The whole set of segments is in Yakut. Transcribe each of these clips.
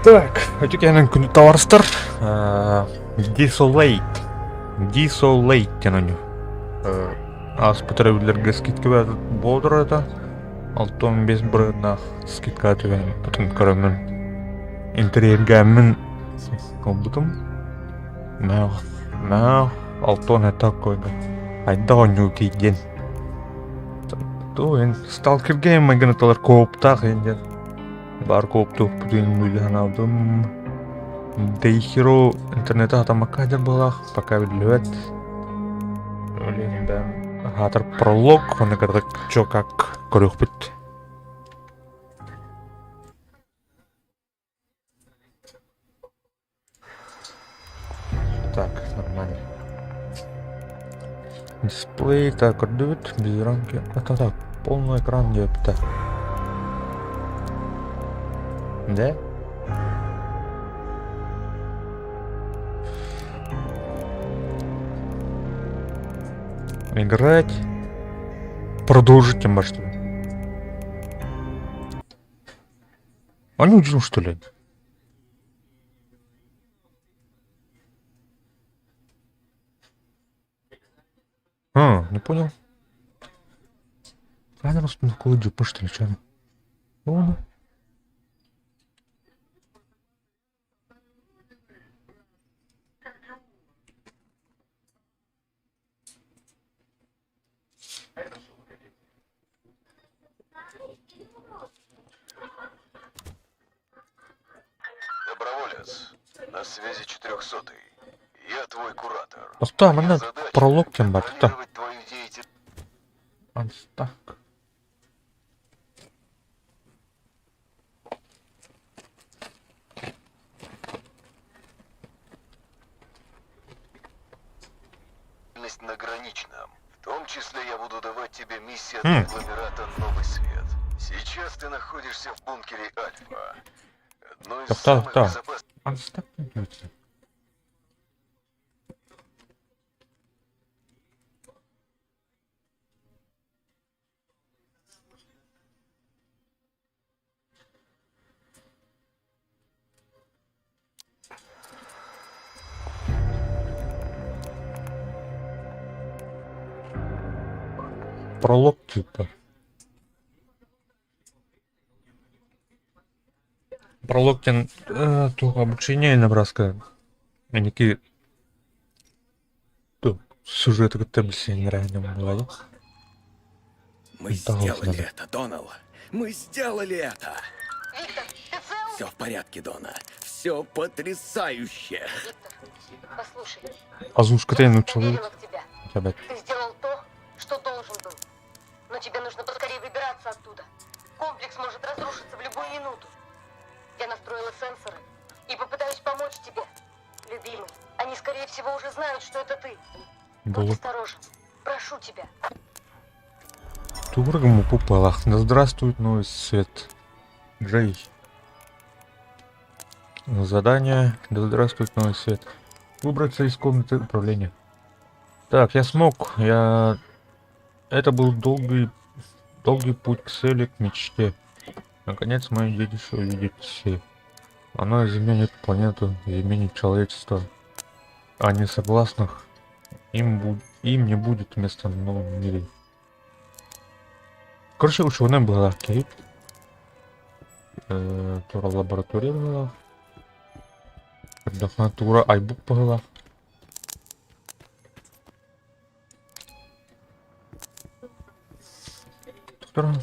Так, ити кэнэн күндү товарыстар Desolate Desolate диэн оонньуу. Ааспыт өрөбүллэргэ скидка буолар это 65 бырыһыаннаах скидка түһэн потом көрөммүн интэриэһиргээммин ылбытым. Наах, наах, 67 койга. Хайдах оонньуу диэн. Ту эн сталкерге майгынаталар кооптаах диэн. Баар кооптуохпутун үлэ санаабытым. Дейхиро интернети хатаммакка сылдьар быһыылаах, пока биллибэт. Билигин аһаатар пролог, ону кытары чё как көрүөхпүт. Так, нормально. Дисплей, так, көрдүбүт, без рамки. Это так, полный экран диэбитэ. Да? Играть. Продолжить тем что ли? Они удивил, что ли? А, не понял. Правильно просто что ли, что? Ну, Доброволец, на связи четырехсотый. Я твой куратор. Тохтоо, манна пролог диэн бар, тохтоо. Контролировать твою деятельность. Анстак. На граничном. В том числе я буду давать тебе миссию от М. конгломерата «Новый свет». Сейчас ты находишься в бункере Альфа. Одной из Тохтоо, самых тохтоо. безопасных Анстак диэн. Пролог типа. Пролог диэн туох обучение набраска Инники сюжеты кытта билсиһиннэрээһинэ буолла Мы сделали это, Донал. Мы сделали это. Виктор, ты цел? Все в порядке, Дона. Все потрясающе. Виктор, послушай. Озвучката Я эн всегда нууччалыы верила в тебя. эбэт. Ты сделал то, что должен был. Но тебе нужно поскорее выбираться оттуда. Комплекс может разрушиться в любую минуту. Я настроила сенсоры и попытаюсь помочь тебе. Любимый, они, скорее всего, уже знают, что это ты. Будь Было осторожен. Прошу тебя. Тугургаму пупалах. Да здравствует новый свет. Джей. Задание. Да здравствует новый свет. Выбраться из комнаты управления. Так, я смог. Я... Это был долгий, долгий путь к цели, к мечте. Наконец, мое детище увидит все. Оно изменит планету, изменит человечество. А несогласных им, им не будет места в новом мире. Короче, ученая была Кейт. Тура лаборатория была. Тура айбук была. Тура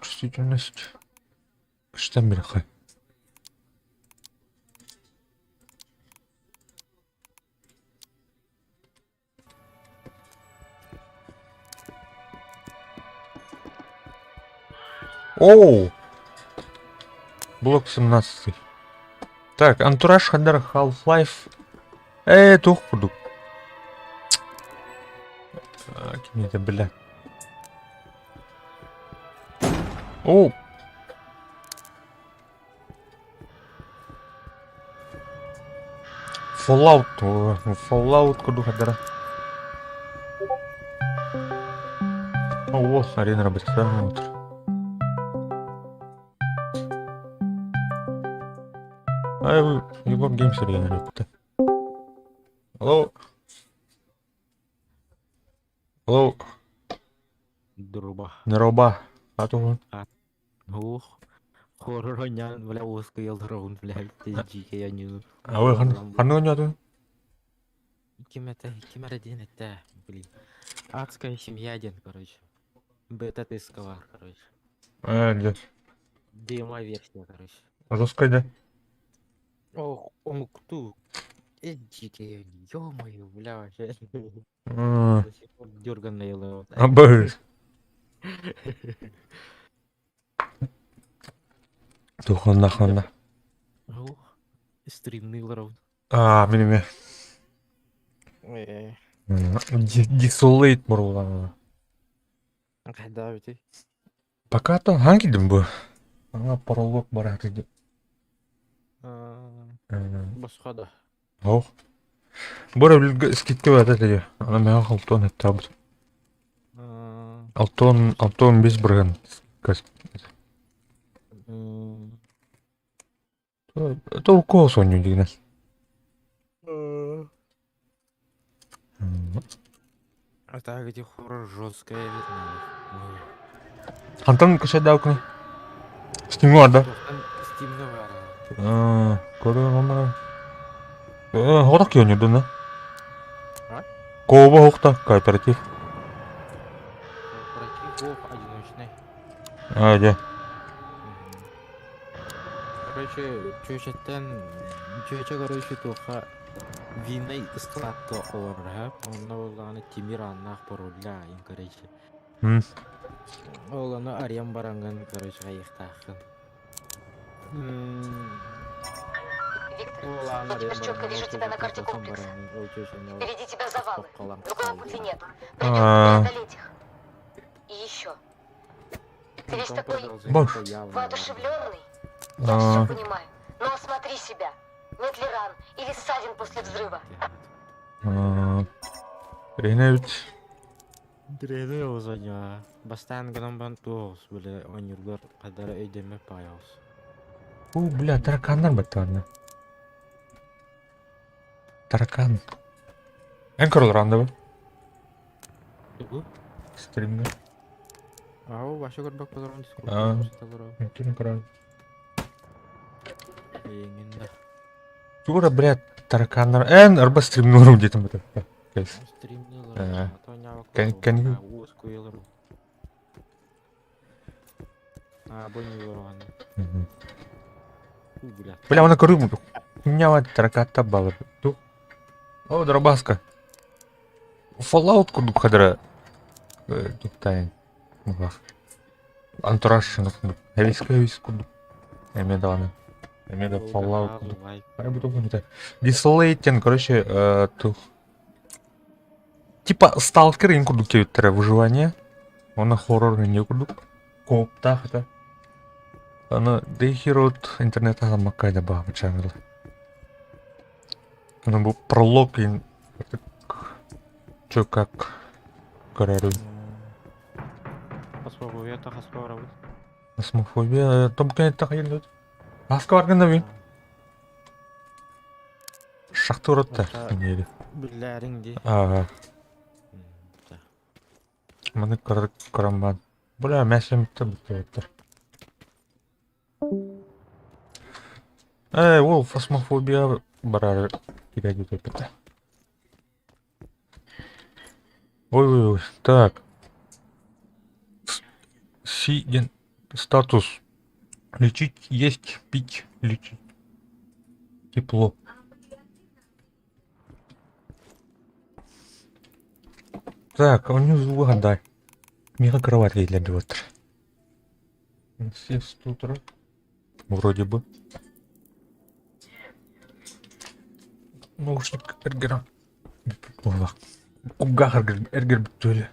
чувствительность. Көстөн бирхэ. Оу! Блок 17. Так, антураж Хандар Half-Life. Туох курдук. Кимиэтэ бля. Оу! Fallout, Fallout курдук хадара. О, арена работает. Ай, Егор Геймс эрийэн эрэттэ. Алло. Алло. Друба. Нероба. Атуһун. Ух. Хоррор оонньоон, бля, уоскуйа олороҕун, бля, дьиикэй оонньууну. Ой, ханна оонньоотун? Ким это, ким эрэ диэн этэ, блин. Адская семья диэн, короче. Бета-тестка бар, короче. Э, дьэ. Демо-версия, короче. Жесткая, да? Ох, омуктуу. Э, дьиикэй, ё-моё, бля, вообще. М, До сих пор дерганые вот. Абы. Туханна ханна. Ох, стримныылар Аа, мин эмиэ. Э, Desolate буоллаҕына. хайдах эбитий? Пока то хаһан киирдим бу? Аңа пролог барааты дии. Босхо да. Ох. Бу өрөбүлгэ скидка баата этэ Аны миэхэ алтан эттээбит. Алтан алтан бес бырыһын. Толкуо сонньу дигинэн. А так эти хоррор жесткая эбит Хантан кышайдаакыный? Стимҥэ барда? Стимҥэ баара. Көрөн онно. Хоҕотох киһи да? А? Кооба оһохто кооператив. Кооператив ох, одиночный. Аа, дьэ. Короче, чүөчэттэн чүөчэ короче туохха виннай ыскылаакка олорор һэ. Онно буоллаҕына тимир ааннаах пароллаа ин короче. Ол ону арыйан бараҥҥын короче хайыахтааххын. Виктор, Ол ааны я арыйан теперь четко бараҥҥын ол вижу тебя на чүөчэттэн карте тахсан комплекса. бараҥҥын ол чүөчэни ол Впереди тебя завалы. хоппалаан Другого пути хааллаҕа. нет. Придется Аа. преодолеть их. И еще. Ты весь Потом такой продолжение Бош. явно воодушевленный. Я Аа. все понимаю. Но осмотри себя. Нет ли ран или ссадин после взрыва? Аа. Реневич. Дреды оҕус Бастаан гынан баран туох оҕус бile оонньуургар хадара өйдөммөт баҕайы оҕус. У, бля, тараканнар баттаҕына. Таракан. Эн көрөлөр анда Тугу? Стримҥэ. Ау, вообще көрбөк болорон Аа. дискурс Ким көрөр? Эйиҥин да. Тура, блядь, тараканнар. Эн арба стримнуурум диэтим бата. Стримнилар. Э. Тонява Кэн- кэн- Уоскуелым. А, бу не уран. У, бля. Бля, она көрүм. Хуйня таракатта балыр. Ту. О, дробаска. Fallout курдук хадара. Туктайын. Мулах. Антураж курдук. Хэвиска хэвис курдук. Эме даҕаны. Эме да Fallout курдук. Ай, бу туох это. Desolating, короче, тух. Типа сталкер им курдук диэбиттэрэ выживание. Уонна хоррор не курдук. Кооптаах это. Аны Day Hero интернет аһаммакка да баабычаҥыл. Аны бу пролог ин чё как көрөрүн. Фосфобия та хаспарабыт. Осмофобия том кэнэтте хайыллыт. Аска баргын да бин. Шахта уротта. Нери. Биллээриҥ дии. Аа, маны көрөн Бля, мясо бүттүбүттэр. Эй, ол фосмофобия барар кирәк өтөппүтэ. Ой, ой, ой, так. Си диэн статус. Лечить, есть, пить, лечить. Тепло. Так, он угадай. Миха кровать для биватр. Все утра. Вроде бы. Наушник эргера. Буолла. Кугах эргер бүттүөле.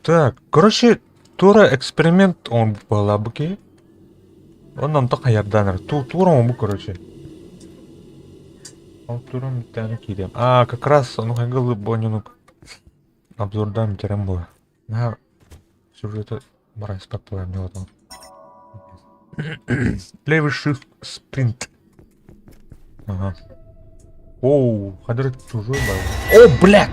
Так, короче, тура эксперимент он была быки. Он нам так хаярданар. Ту тура он бу, короче. Ол тура миттәне киирем. А, как раз, ну хайгылы бонюнук. Обзордан терем было. На сюжета. Баран испэппин эмне отон. Левый shift sprint. Ага. Оу, хадыр чужой был. О, бля!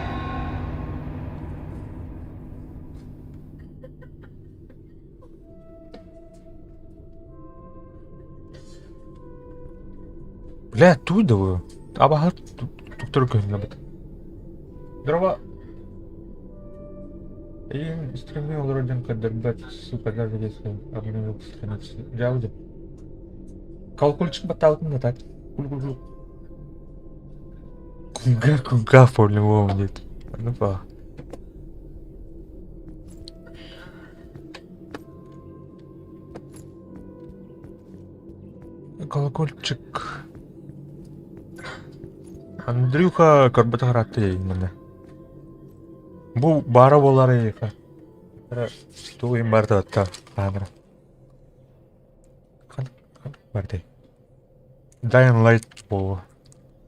Бля, туйдовую. Абаһа туктар көһүннэбит. Дрова. И стремил родинка дергать, сука, даже если обновил страницу. Дяуди. Колокольчик баталкин да так. Куль-куль-куль. Кунга, кунга, по-любому нет. Ну па. Колокольчик. Андрюха көрбөтөх именно. Бу баара буолар эйиэхэ. Тугу барда та камера. Барды. Dying Light буолуо.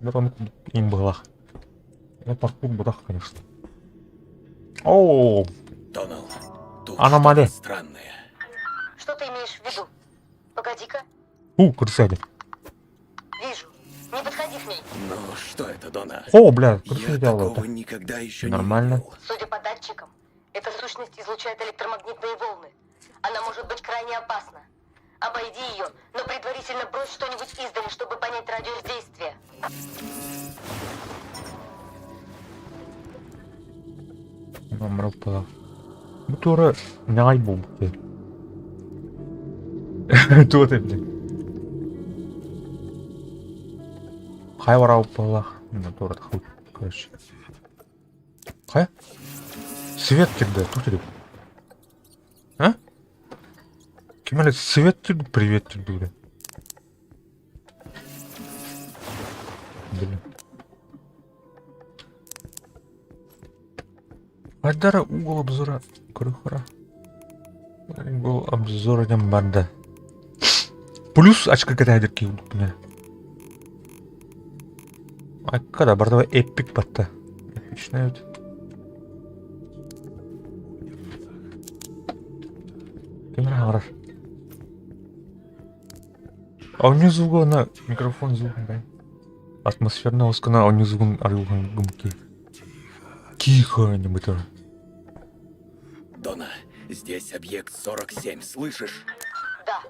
Ну им была. Ну паркур будах, конечно. О, Донал, тут Аномалия. что-то странное. Что ты имеешь в виду? Погоди-ка. У, крысяди. Вижу. Не подходи к ней. Но что это, Дона? О, бля, Я крысяди такого никогда еще Нормально. не видел. Судя по датчикам, эта сущность излучает электромагнитные волны. Она может быть крайне опасна. Обойди ее, но предварительно брось что-нибудь издали, чтобы понять радиус действия. Номер Бу туора ньаҕай буолбут Туох эбит Хайа барабыт буоллах туора короче Хайа Свет кирдэ туох дирип А? Ким эрэ свет кирдэ привет кирдэ Блин. Хайдара угол обзора көрөхөрө. Угол обзора диэн барда. Плюс очко кэтэһэр киһи Айка да барда эпик батта. Эпичный вот. Ким эрэ хаҥарар. Оонньуу звуга на микрофон звук да. Атмосферно оскана оонньуу звугун арыылахан гымки. Тихо не бытыр. Дона, здесь объект 47, слышишь? Да.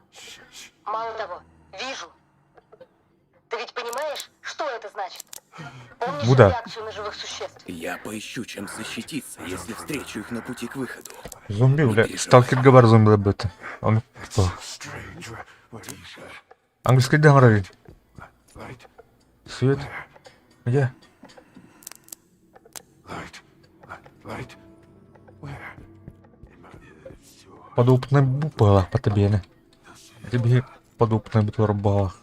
Мало того, вижу. Ты ведь понимаешь, что это значит? Помнишь Буда. реакцию на живых существ? Я поищу, чем защититься, если встречу их на пути к выходу. Зомби, бля. Сталкерга бар зомби быты. Он Английский хаҥарар. Свет. Где? Подопытный була по тебе. Тебе подопытный бутер балах.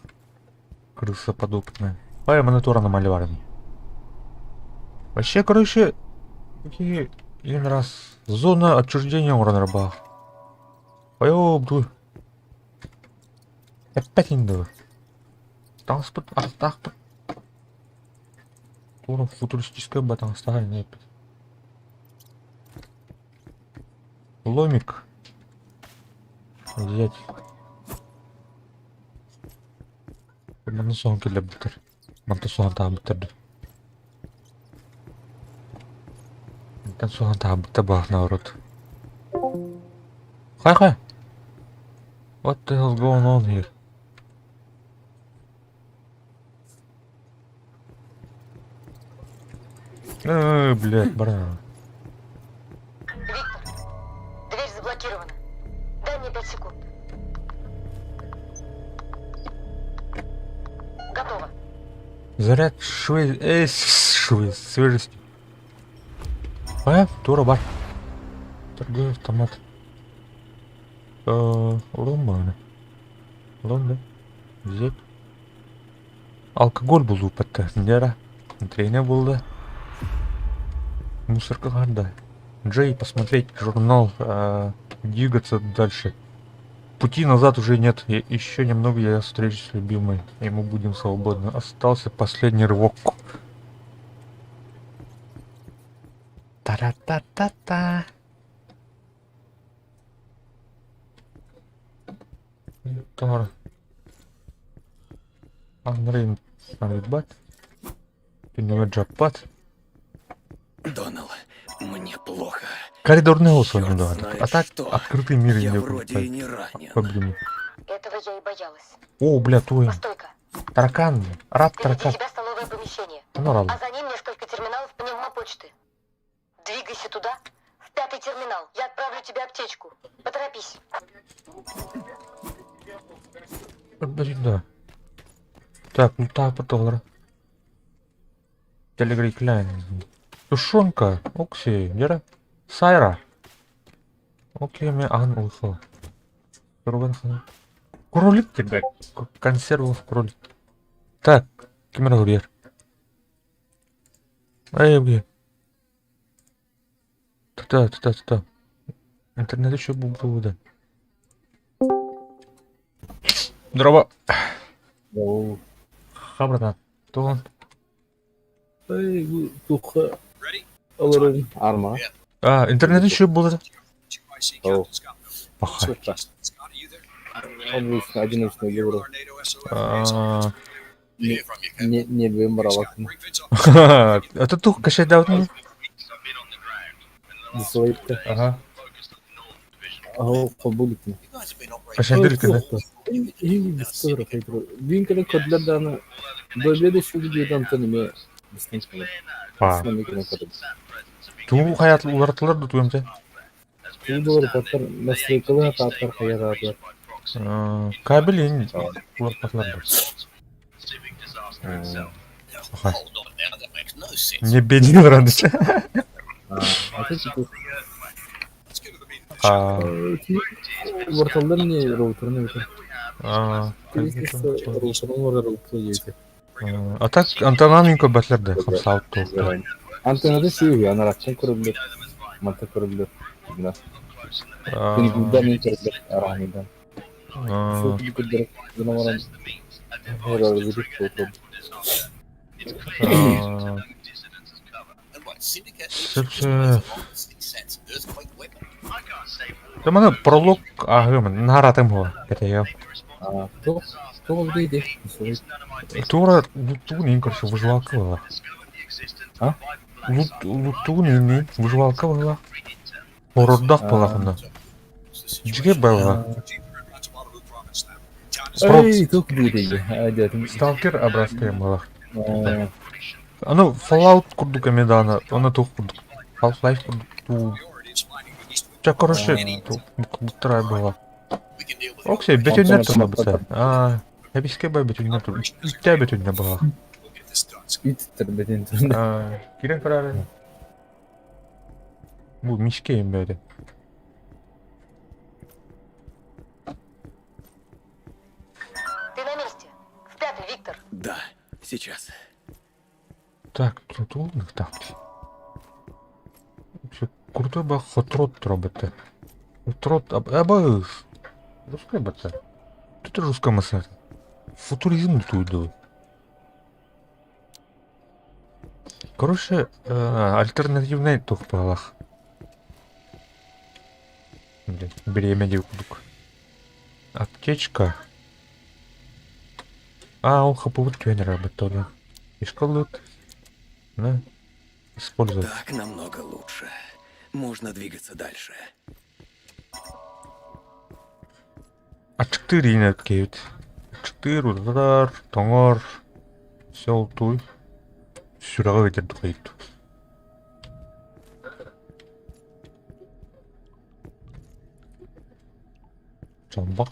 Крыса подопытная. А я монитора намалевали. Вообще, короче, какие один раз зона отчуждения уран рыбах. Ой, Опять не даю. Транспорт, артахпорт. Тура футуристическая батан старая опять. Ломик. Взять. Манна соһон киллэрбиттэр. Манта соһон таабыттар. Мантан соһон таабыттар баах наоборот. Хай-хай. What the hell's going on here? Э, блядь, баран. Виктор, дверь заблокирована. Дай мне 5 секунд. Готово. Заряд шве... шве... свежести. А, тура бар. Торговый автомат. Лом баҕана. Лом, да? Взять. Алкоголь булуу патта. Нера. Тренер был, да. Мусорка да. Джей, посмотреть журнал, двигаться дальше. Пути назад уже нет. Я, еще немного я встречусь с любимой, и мы будем свободны. Остался последний рывок. Та-ра-та-та-та. Тоҥор. Андрей арыйбат. Түннүгэр дьаппат. Донал, мне плохо. Коридорный голос Черт он знает А так что. открытый мир Я идет. вроде и не ранен. Проблемы. Этого я и боялась. О, бля, твой. Постой-ка. Таракан. Раб Впереди таракан. тебя столовое помещение. Ну, рад. А за ним несколько терминалов пневмопочты. Двигайся туда, в пятый терминал. Я отправлю тебе аптечку. Поторопись. Подожди, да. Так, ну так, потом. Телегриклян. Тушенка. Окси. Гера. Сайра. Окей, мне ан улхо. Кролик тебя. Консервов кролик. Так, камера курьер. Эй, где? Туда, туда, туда. Интернет еще был, да. Здорово. Хабрана. Тугун. Эй, бу туха олорон арма. А, интернет еще был. О, Паха. сука. Обычно одиночный евро. А, Не, не вымралакын. Это тух кашай даутны. Дисвайтта. Ага. Аһ холбуликна. Кашай диркин. Бинкеле кодлар даны до обеда шүгү антон эме бистен Па. Туу хаят улартылар да туемте. Туудалар паттар настройкалар тааттар хаятаатар. Кабель ин улартылар да. Аха. Не бедил радость. А, Уларталар не роутерны бит. а, Роутерн роутер дейт. А так антеннаны көбәтләр дә хамсаут ту. Антеннада сүйү анараттан көрүлөр. Манта көрүлөр. Мына. Күнгүдә мен көрүлөр арахмидан. Шул күндер гына Сөп-сөп. Таманы пролог агым наратым го. Это А, то, то дейди. Тура лутун короче выживалка была. А? Лут лутун не выживалка была. Орордах была она. Жиге была. Эй, тук дейди. Айдетим. Сталкер образка была. Аны Fallout курдук эме да аны, аны тух курдук. Half-Life курдук ту. Ча, короче, буттара была. Оксе, бетүннер турла быта. А, хабиске бай бетүннер тур. Үттә бетүннер була. Үттер бетүн тур. А, кирен карары. Бу мишке эми бәйде. Ты на месте. В пятый, Виктор. Да, сейчас. Так, тут так. Крутой ба хотрот роботы. Хотрот аба русская бата. Тут русская масса. Футуризм тут иду. Короче, альтернативный тух палах. Блин, беременна кудук. Аптечка. А, он хаповут квенера работал. И школу. На. Использовать. Так намного лучше. Можно двигаться дальше. А четыре инеткейт. Четыре удар, тоңор, сел туй. Сүрәгә ветер духайт. Чамбак.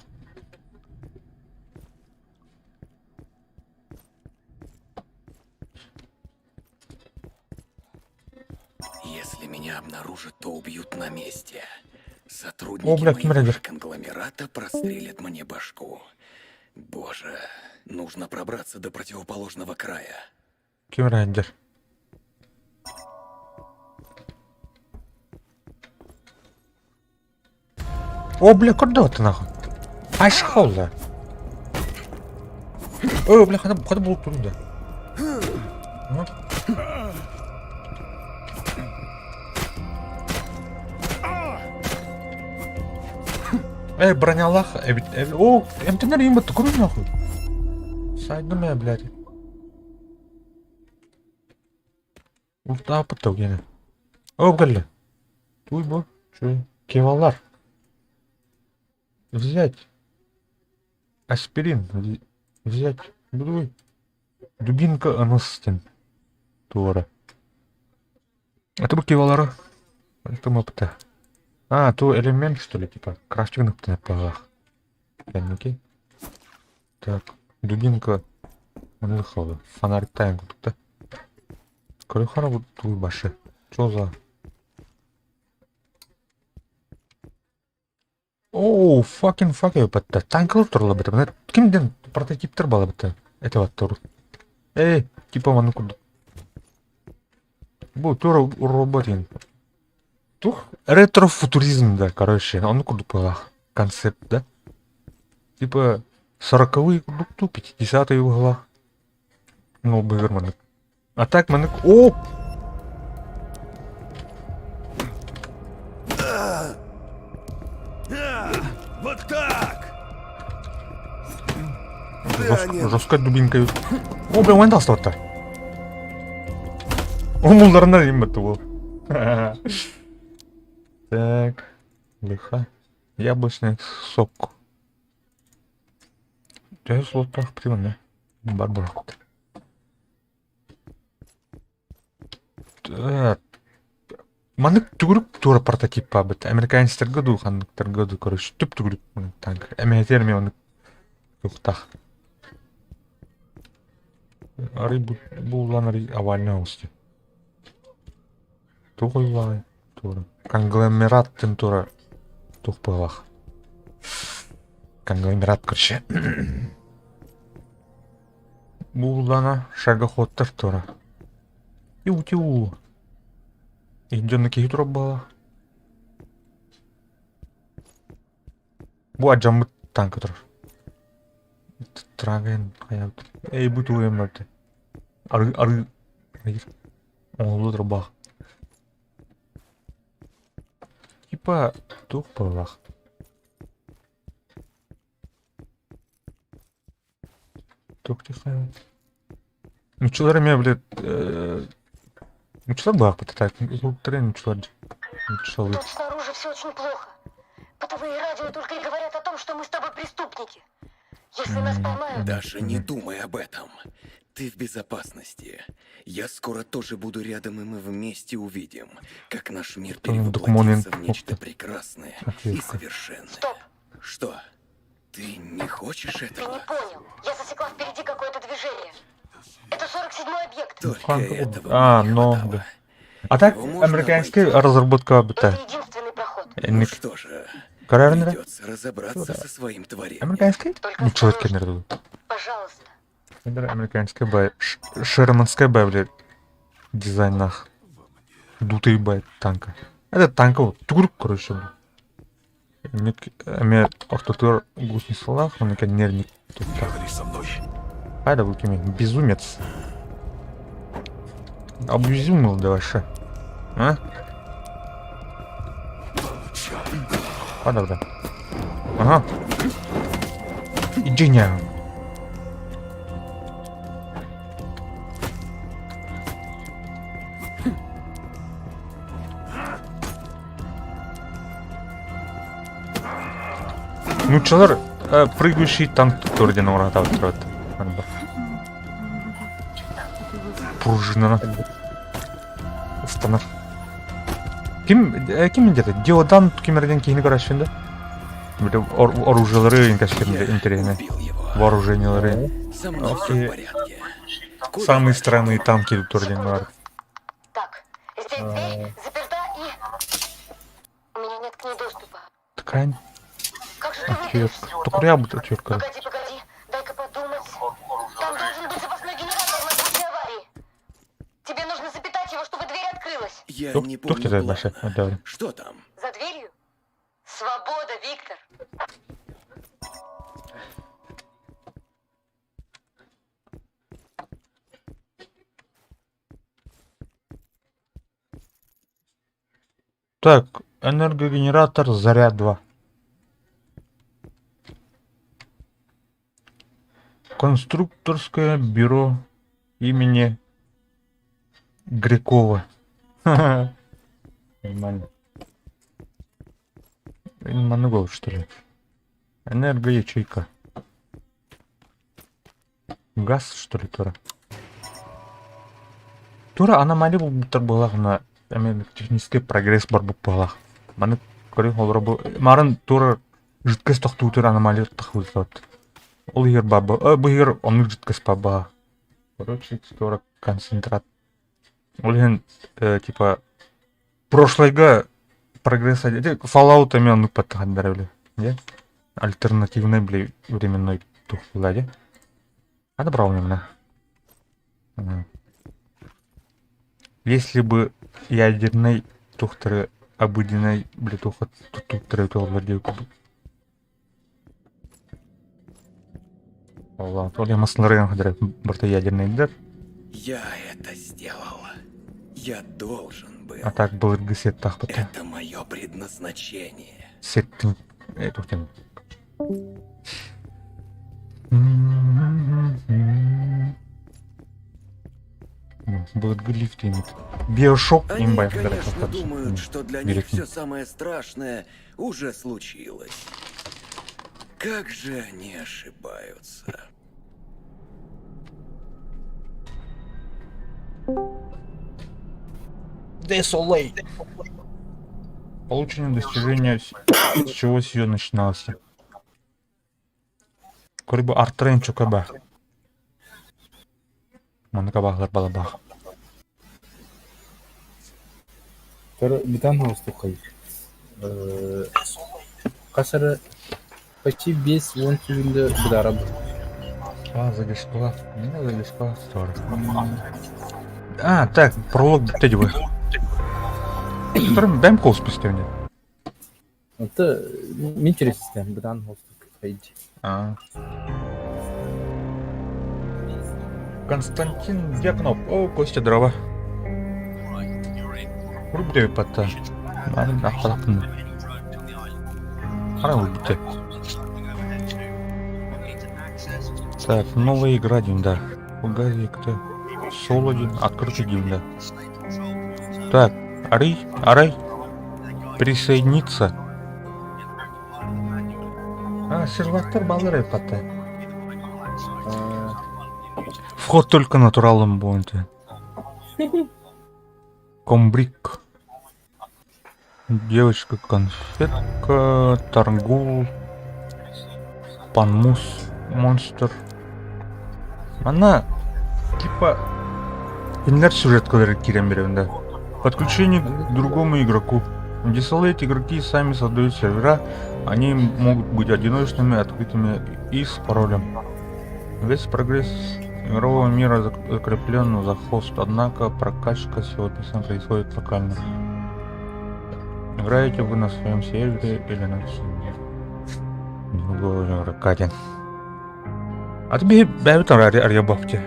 Если меня обнаружат, то убьют на месте. Сотрудники О, бля, моего камера же конгломерата прострелят мне башку. Боже, нужно пробраться до противоположного края. Кем рендер. О, бля, куда ты нахуй? Аш холла. О, бля, хада хада булып турында. Эй, бронялаах эбит. О, эмтэнэр иин бытты курун нахуй. Сайдым ээ, блядь. Ултааппыт да гене. О, кэллэ. Туй бу. Чуй. Кевалар. Взять. Аспирин. Взять. Буду. Дубинка ыныс диэн туора. Это бу кивалары это мапта. А, то элемент, что ли, типа, крафтинг палах. Кэнники. Так, дубинка маннык фонарик тайын курдук да. Көрөхара бу туй башы. Чё за? Оу, fucking fuck эбэтэ. Танкалар тураллар бэтэ. Мына кимден прототиптер бала бэтэ. Это вот тур. Эй, типа маннык курдук. Бу тура робот диэн. Тух ретро-футуризм, да, короче, оннук курдук быһалаах концепт, да? Типа 40-ые курдук туу, 50-е быһалаах. Ну, быһыр маннык. А так маннык о Вот так! Да, нет. Жестко дубинкой. О, бля, уон тастыбаттар. Омулларынан им бітті ол. Так, лиха. Яблочный сок. Төһө слоттаах приводный. Бар буолуохтар. Маннык түгүрүк туора прототип баабыт. Американецтарга дуу, ханныктарга дуу, короче, түп-түгүрүк танк. Эмэһэтигэр эмиэ оннук туохтаах. Арый бу буллан арый овальный оҕус дии. Туох ойуулааҕый? Туора. Конгломерат диэн туора туох быһыылаах. Конгломерат, короче. Бууллана шагоходтар туора. Тиу-тиу. Дьонно киһи турар буолла. Бу алдьаммыт танка турар. Траген хайаабыт. Эй, бу тугу барда. Арыы арыы оҥоһулла турбах. Типа туох буоллах. Туох диэххэ Нуччалар эмиэ, блядь, нуччалар баахпыт так, уһуктары нуччалар нуччалыы. Тут снаружи все очень плохо. Бытовые радио только и говорят о том, что мы с тобой преступники. Если нас поймают... Даша, не думай об этом. Ты в безопасности. Я скоро тоже буду рядом, и мы вместе увидим, как наш мир перевоплотится в нечто прекрасное и совершенное. Стоп! Что? Ты не хочешь Ты этого? не понял. Я засекла впереди какое-то движение. Это 47-й объект. Только этого А, мне не но, хватало. да. А так, Его можно американская обойти. разработка быта. Это единственный проход. Ну Инник что же, Карарнера? придется разобраться со своим творением. Американский? Только Ничего осторожно. кеннер Пожалуйста. Американская бай. Шерманская бай, блядь. Дизайнах. Дутый бай танка. Это танка вот. Тугрук, короче, блядь. Эмиэ ортотугар гусеницалаах, онно нервник туттаах. Говори со мной. Хайда бу кими? Безумец. Обезумел да вообще. А? Хайда бля. Ага. Иди не. Нууччалар прыгающий танк туттар диэн оҥоро сатаабыттар Пружинана ыстанар. Ким ким где-то Диодан ким эрден киһини көрөччүн да? Били оружиелары Я интэриэһинэй. убил его. Вооружениелары. Со мной все Окей. в порядке. Куда Самые дальше? странные танки тур диэн Секунду. баар. Так, здесь дверь заперта и... У меня нет к ней доступа. Ткань. Как же ты Отвертка. выберешься? Токуря отвертка. Погоди, погоди, дай-ка подумать. Там должен быть запасной генератор на случай аварии. Тебе нужно запитать его, чтобы дверь открылась. Я Тух не тух помню тебе вообще плана. отдали. Что там? За дверью? Свобода, Виктор. Так, энергогенератор заряд 2. Конструкторское бюро имени Грекова. Нормально. Маннык что ли? Энергоячейка. Газ, что ли, тура? Тура аномалия булбуттар буоллаҕына эмиэ технический прогресс барбыт буоллах. Маны көрүҥ олоро бу марын тура жидкость тохтуутур аномалия тахсыбыт. Ол иһигэр баба, бу иһигэр оннук жидкость баба. Короче, тура концентрат. Ол иһин типа прошлойга прогресс Fallout эмиэ оннук баттаханнара били. Альтернативный били временной тух була Надо брал именно. Если бы ядерный тухтары обыденной блитуха туттары туоллар диэки курдук. Ол ол масларын хадыр барта ядерныйдар. Я это сделал. Я должен был. А так былыргы сет тахпыта. Это мое предназначение. Сеттин тухтен. Былыргы лифт имит. Биошок Они, им конечно, думают, что для них все самое страшное уже случилось. Как же они ошибаются. Desolate. Получено достижение, с чего все начиналось. Көрбө артрен чөкөбө. Манныка баһылар балабах. Төр битан хаустухай. Касары почти весь он түбүндө быдара А, задешпала. Не задешпала. Сори. А, так, пролог бүттэ дии Которым дай кол спустя мне. Это мен через быдан хаустухай. А. Константин Дьяконов. О, Костя, здорово. Рублей патта. Аны ахталапын. Хара бүттэ. Так, новая игра один, да. Погоди, кто? Соло один, открытый один, да. Так, Арый, Арай, присоединиться. А, сервактар баллар патта. Вход только натуралом будет. Комбриг. Девочка конфетка, Таргул, Панмус, Монстр. Она типа кинилэр сюжеткалары киирэн беребин да. Подключение к другому игроку. В Desolate игроки сами создают сервера, они могут быть одиночными, открытыми и с паролем. Весь прогресс игрового мира закреплен за хост, однако прокачка всего описанного происходит локально. Играете вы на своем сервере или на другого игрока? А тебе бэбит арьябафте.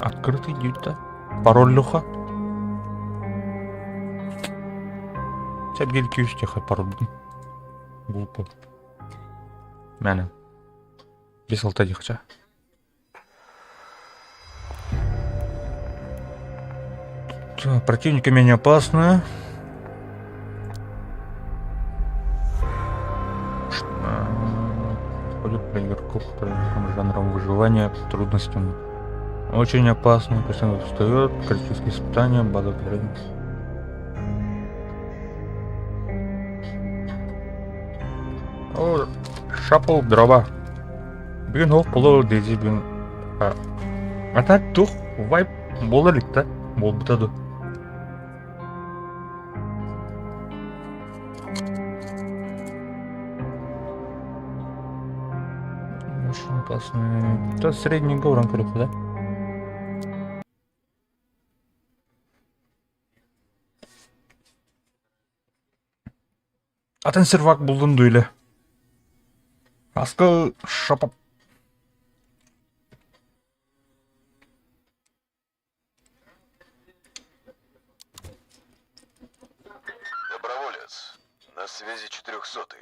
Открытый дюта. Пароль люха. Тебя бельки үстеха пароль. Глупо. Мәне. Бес алты дихча. Противники менее опасны. Подходит для игроков жанром выживания трудностям. Очень опасно, постоянно устает, критические испытания, база управления. О, шапал дрова. Бүгүн ол поло дейзи бүгүн. А так тух вайп буола илик да буолбута дуу. Очень опасный. Это средний говорон да? Атын сервак булдун дуйле. Аскы шапап. Доброволец, на связи четырехсотый.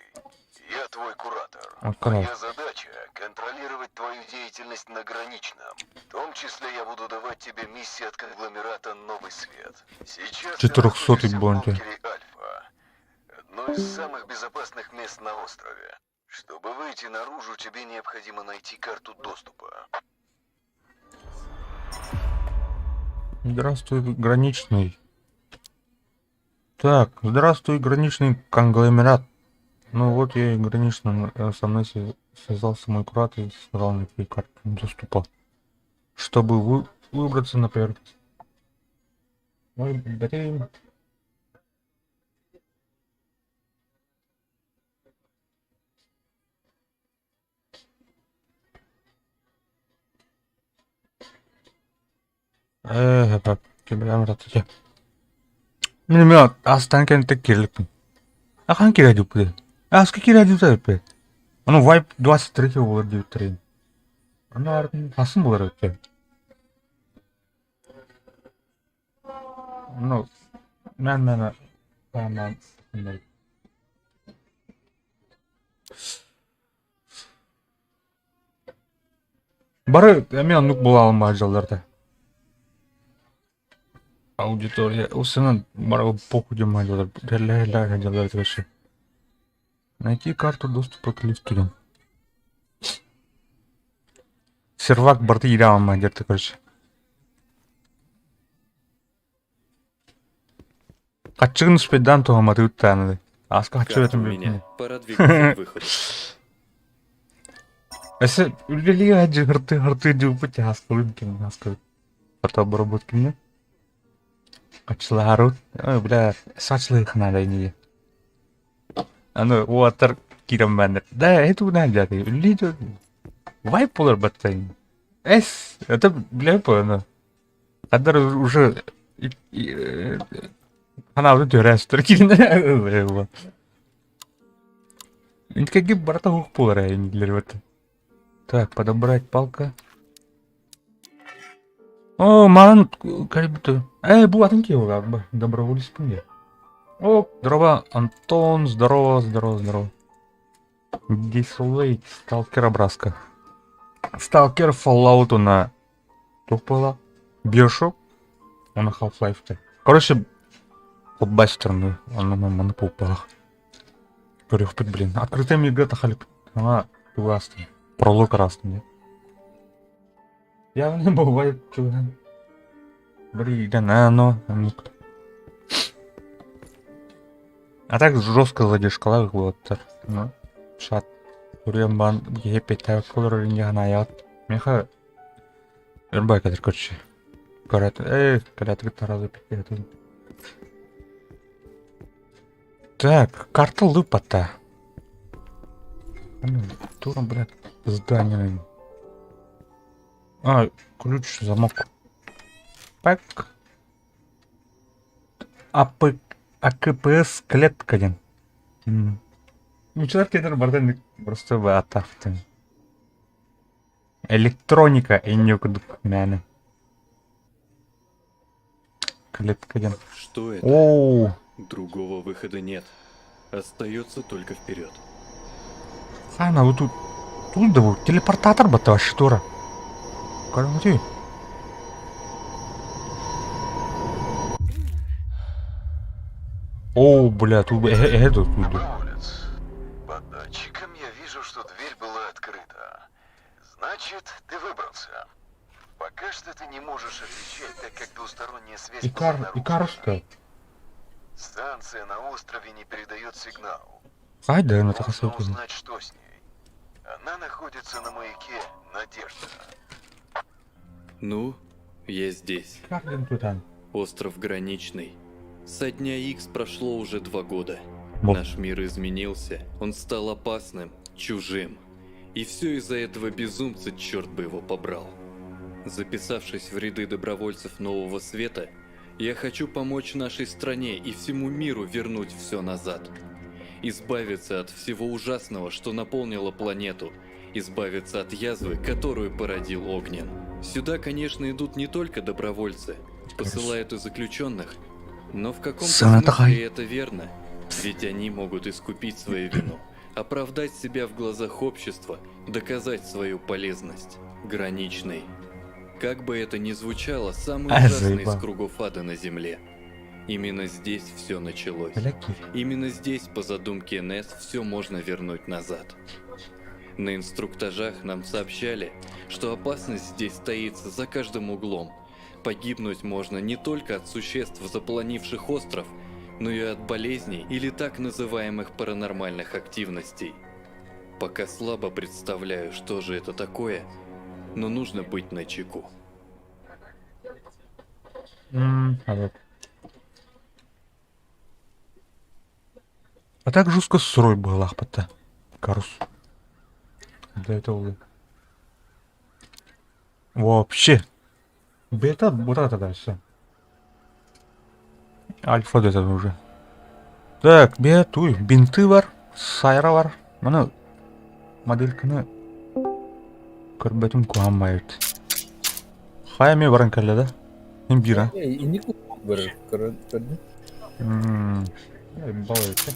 Я твой куратор. Открой. Моя задача – контролировать твою деятельность на граничном. В том числе я буду давать тебе миссии от конгломерата «Новый свет». Сейчас ты 400 находишься в бонки. бункере Альфа. Одно из самых безопасных мест на острове. Чтобы выйти наружу, тебе необходимо найти карту доступа. Здравствуй, граничный. Так, здравствуй, граничный конгломерат. Ну вот я и гранично, со мной связался мой куратор и сказал найти карту доступа, чтобы выбраться на поверхность. Ой, блин. Мин астан кэнниттэн киирэликпин. Ахан киирэ дьуппут. Аска киирэ дьуппут эппит. Ону вайп 23 буолар диэбиттэрин. Аны арын хасын буолар эбит. Ну, мен мен Бары эмиэ оннук буолаалым баар дьалларда. Аудитория усынан бары похуй диэн дьаллар дьаллар короче. Найти карту доступа к лифту диэн. Сервак барыта иирэ аҕалма диэбитэ короче. Хаччыгын успейдаан туһамматыбыт даҕаны. Ааска хаччы Карта бэтим у меня. Пора двигаться к выходу. Өссө үлэлии хартыы хартыы дьылбыт аскалын ким аскабыт. Фотообработка мне. Хаччылаарут. Ой, бля, сачлыхана не. Аны уолаттар киирэн бараннар, да это унаан дии үлэлии вайп буолар баттайын. Эс, это бля понял. Хандар уже ханаабытын түһэрэн сытар киирэн Инткеги барыта уһук буолар ээ иннилэр бат. Так, подобрать палка. О, маан кэлбит. Э, бу атын киһи буолар доброволецпын дии. О, здорово, Антон, здорово, здорово, здорово. Дисулейт, сталкер образка. Сталкер Fallout на туох буола? Bioshock уонна Half-Life Короче, блокбастерный, онно манна буолбатах. Көрүөхпүт, блин. Открытый мирга тахалык. Аңа тугу астым. Пролог астым дии. Явно бывает чуган. Блин, оно. А так жестко задержкалар буолаттар. Ну, шат. Көрүөн баан киһи эппиэттээх олорор инньэ Миэхэ өр кэлэр короче. Көрөөт, э, кэлээтигит таразы Так, карта лыпата. Туром, блядь, здание. А, ключ, замок. Пак. АП... АКПС клетка диэн. Нууччалар кэлэр барытын просто атафтын. Электроника инньэ курдук мээнэ. Клетка диэн. Что это? Оо, Другого выхода нет. Остается только вперед. Хана, вот тут тут да телепортатор батта вообще тура. Короче. О, бля, тут э, э, тут тут. Доброволец. По датчикам я вижу, что дверь была открыта. Значит, ты выбрался. Пока что ты не можешь отвечать, так как двусторонняя связь была Икар, нарушена. Икарусская. Станция на острове не передает сигнал. Хайда, на Нужно тахасыл. узнать, что с ней. Она находится на маяке Надежда. Ну, я здесь. Как тут ан? Остров Граничный. Со дня Икс прошло уже 2 года. Бо. Наш мир изменился, он стал опасным, чужим. И все из-за этого безумца, черт бы его побрал. Записавшись в ряды добровольцев Нового Света, я хочу помочь нашей стране и всему миру вернуть все назад. Избавиться от всего ужасного, что наполнило планету. Избавиться от язвы, которую породил Огнен. Сюда, конечно, идут не только добровольцы, посылают и заключенных. Но в каком-то Саната смысле это верно. Ведь они могут искупить свою вину. Оправдать себя в глазах общества, доказать свою полезность. Граничный. Как бы это ни звучало, самый А, ужасный из заебал. кругов ада на земле. Именно здесь все началось. Бля, киһи. Именно здесь, по задумке НС, все можно вернуть назад. На инструктажах нам сообщали, что опасность здесь таится за каждым углом. Погибнуть можно не только от существ, заполонивших остров, но и от болезней или так называемых паранормальных активностей. Пока слабо представляю, что же это такое, но нужно быть начеку. А вот. А так жестко сырой был ахпата. Карус. Для этого Вообще. Бета вот это дальше. Альфа это уже. Так, бетуй. Бинты бар. Сайра бар. Маны модельканы көрбөтүм куһаҕан Хайа эмиэ баран кэллэ да? Мин биир а? Инник барар көрдүм. Балайты.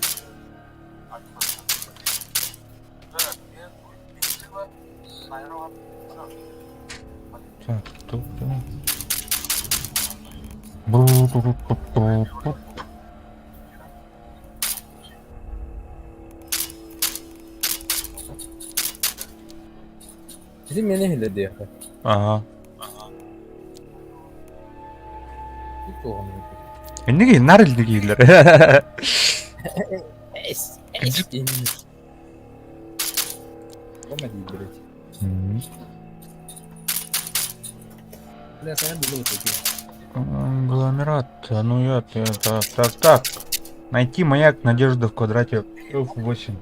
Так, тут... Бу-бу-бу-бу-бу. Ити мени иһиллэр диэххэ. Ага. Туоҕун Инники нар илдигииллэр. Эс Кырдьык. инник. Ома дииллэр эти. Бля, саҥа булу такие. Конгломерат, ну я, так, так, так. Найти маяк Надежда в квадрате F8.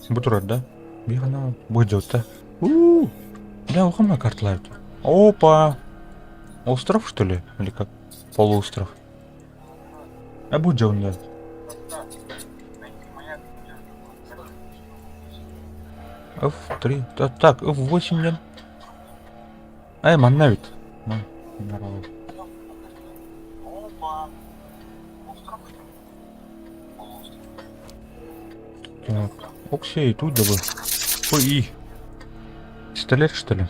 Бу да? Бигана будет да? У, Бля, ухама карталар. Опа! Остров, что ли? Или как? Полуостров. А будет да. F3. Так, так, F8 нет. Эй, манна ведь. Здорово. Так, Оксей, тут да бы. Ой, и. Пистолет, что ли?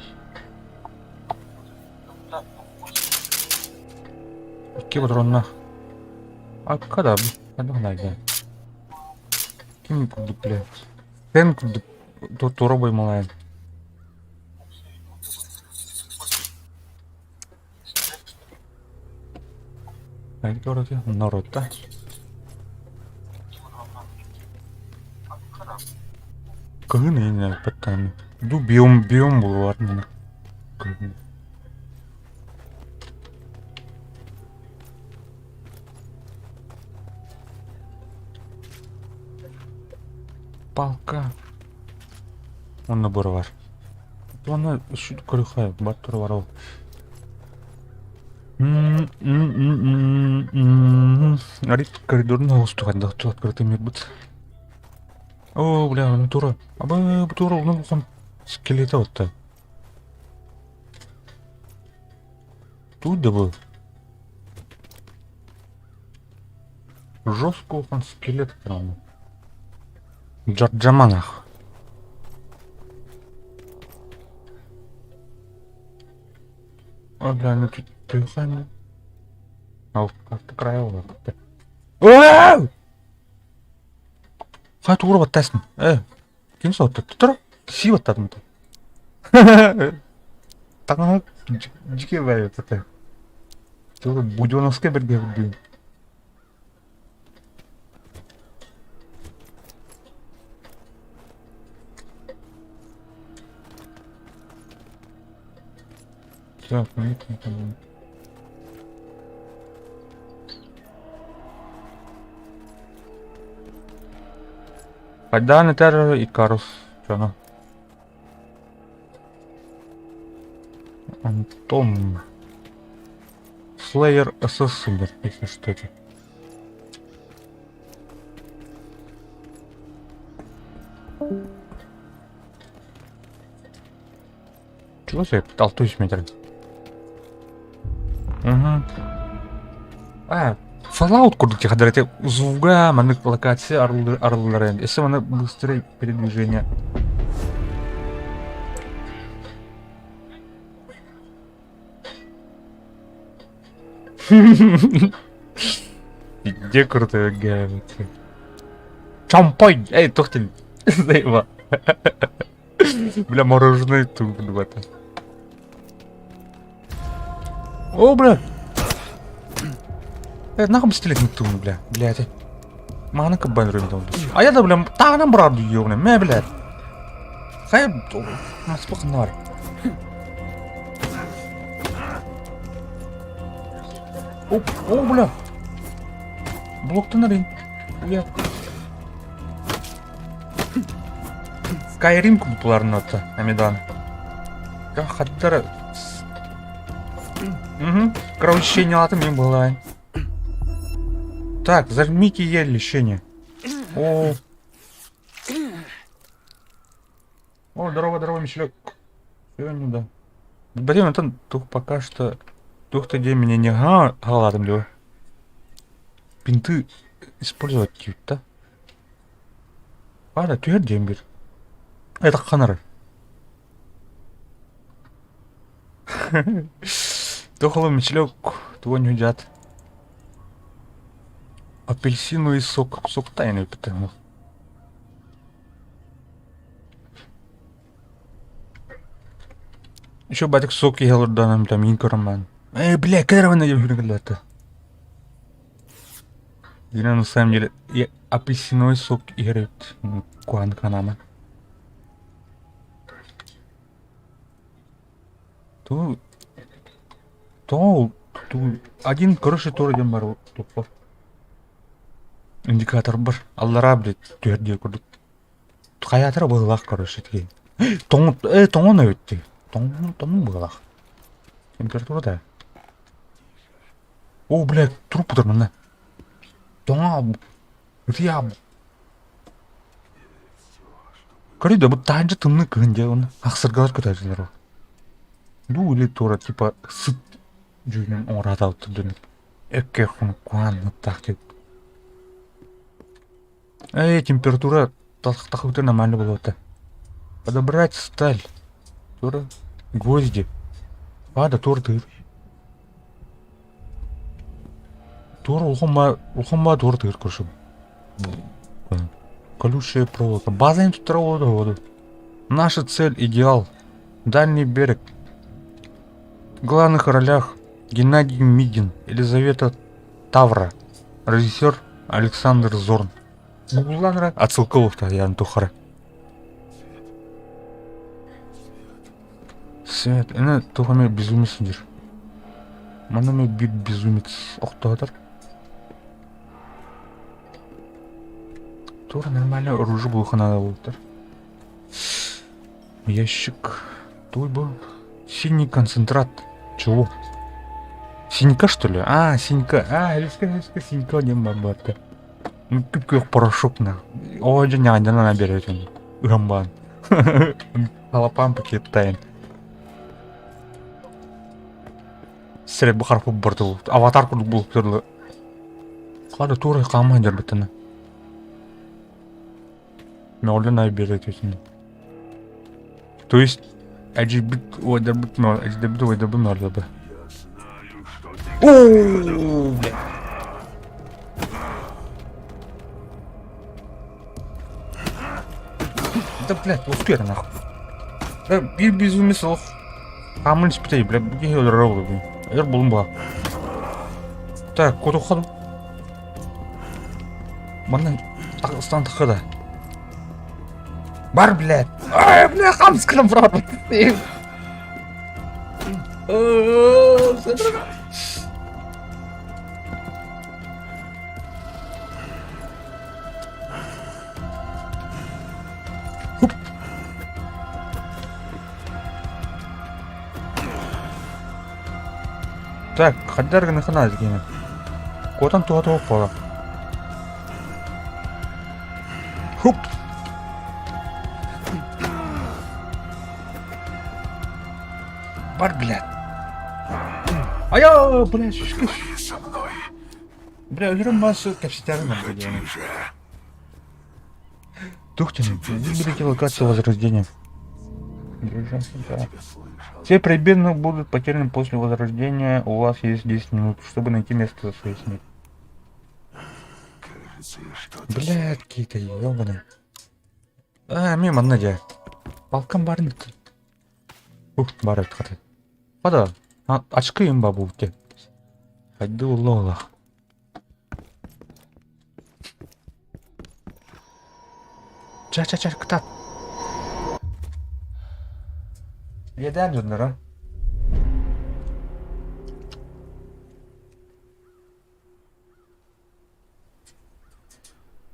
Икки патроннаах. А когда? Ханна найда. Ким курдук бля. Эн курдук тура буймалаан. Народта. Кыһын иһинэ баттаан. Ду биом биом булуар мына. Кыһын. Палка. Онно бар. Оны көрүхэ баттыр бар ол. Арит коридорын оҕустуган открытый мир бут. О, бля, натура. Аба, тура, ну, хон скелета вот так. Тут да был. Жестко он скелет прям. Джарджаманах. О, бля, ну тут ты Ал, как-то краево. Вау! Хайа тугура баттайсың. Э, ким сотту? Тур. Си баттадым. Таҥаһа дьикэ баайы это. Буденовская бэргэ үрдүн. Так, ну это Хайдаан этэр Икарус дьоно. Антон. Slayer Assassin, если что это. Чего себе? Алтусь метр. Угу. А, Fallout курдук тиһадыр эти звуга маннык локация арыллар Если маны быстрое передвижение. Где крутая геометрия? Чампой! Эй, тухтин! Заеба. Бля, мороженое тут в это. О, бля! Э, нахуй пистолет не тун, бля. Блядь. Мана кабан рыб А я да, бля, та нам браду ёбна, мэ, блядь. Хай, наспах нар. Оп, о, бля. Блоктан арин. Уя. Skyrim култуларын отта, Амидан. Хаттар... Угу. Кровотечение латым не было. Так, зажмите Е лечение. О. О, здорово, здорово, Мишлек. Все, не да. Блин, это тух пока что... Тух-то где меня не га галадом лё. Бинты использовать типа, Бара түһэр диэн бир. Это ханар. Тохоло Мишлек, тугун хүжат. Апельсиновый сок, сок тайны потому. Еще батик сок ел данам там инкорман. Эй, бля, когда вы на Дина на самом деле я апельсиновый сок играет куан канама. То то ту один короче тур один бар тупо. Индикатор бар. Аллара блядь түһэр диye курдук. Хайаатара быһыылаах короче тиги. Тоҥ э тоҥон эбит дии. Тоҥ тоҥ быһыылаах. Температура да. О, блядь, труп утар манна. Тоҥо ытыйа Көрүй да бу таһырдьа тымныы кыһын дьэ уонна ахсыргалар көтөөчүлэр ол. Дуу или туора типа сыт дьүһүнүн оҥоро дьон экке куһаан ыттаах диэбит. Эй, температура тахыбыта нормально буолуота. Подобрать сталь. Тура гвозди. Ада тур тыыр. Тур улахан улахан тур тыыр көрсөм. Колючая проволока. База туттара воду. Наша цель идеал. Дальний берег. В главных ролях Геннадий Мидин, Елизавета Тавра. Режиссер Александр Зорн. Гугланра отсылкаловта ян тухара. Свет, эне тухаме безумец дир. Манаме бит безумец охтоотор. Тура нормально оружие булуха надо бултар. Ящик. Той был. Синий концентрат. Чего? Синька что ли? А, синька. А, резко, резко, синька не бабата. Ну, күп порошок на. О, дьэ наберет он. Рамбан. Халапан пакет тайын. Сире бу харпы борту. Аватар курдук булып турлы. Када тура каман жарбытына. Меолен наберет этин. То есть Әжибит ойдырбыт но әжибит ойдырбыт мордыбы. О, бля. Да, блядь, успел нахуй. Да, bir безумец ох. Хамын испытай, бля, бу өлөрөр бу. Эр булун ба. Так, куда ходу? Манна стан тахыда. Бар, блядь. Ай, бля, хамскым брат. Хуп. Так, хаддар гына хана дигән. Котан туа туа кола. Хуп. Бар, блядь. Ая, блядь, шишки. Бля, өлөрөн бас кэпсэтэрин Выходи же. Тух ты, выберите локацию возрождения. Я тебя слышал. Все предметы будут потеряны после возрождения. У вас есть 10 минут, чтобы найти место своей смерти. Кажется, я что-то Бля, какие-то ёбаные. А, мимо манна дьэ. Балкан баар ини. Ух, баар эбит хата. Хата, ачкы имба буутте. Хайды улла Ча ча ча кытаат. Иэдээн дьонноро.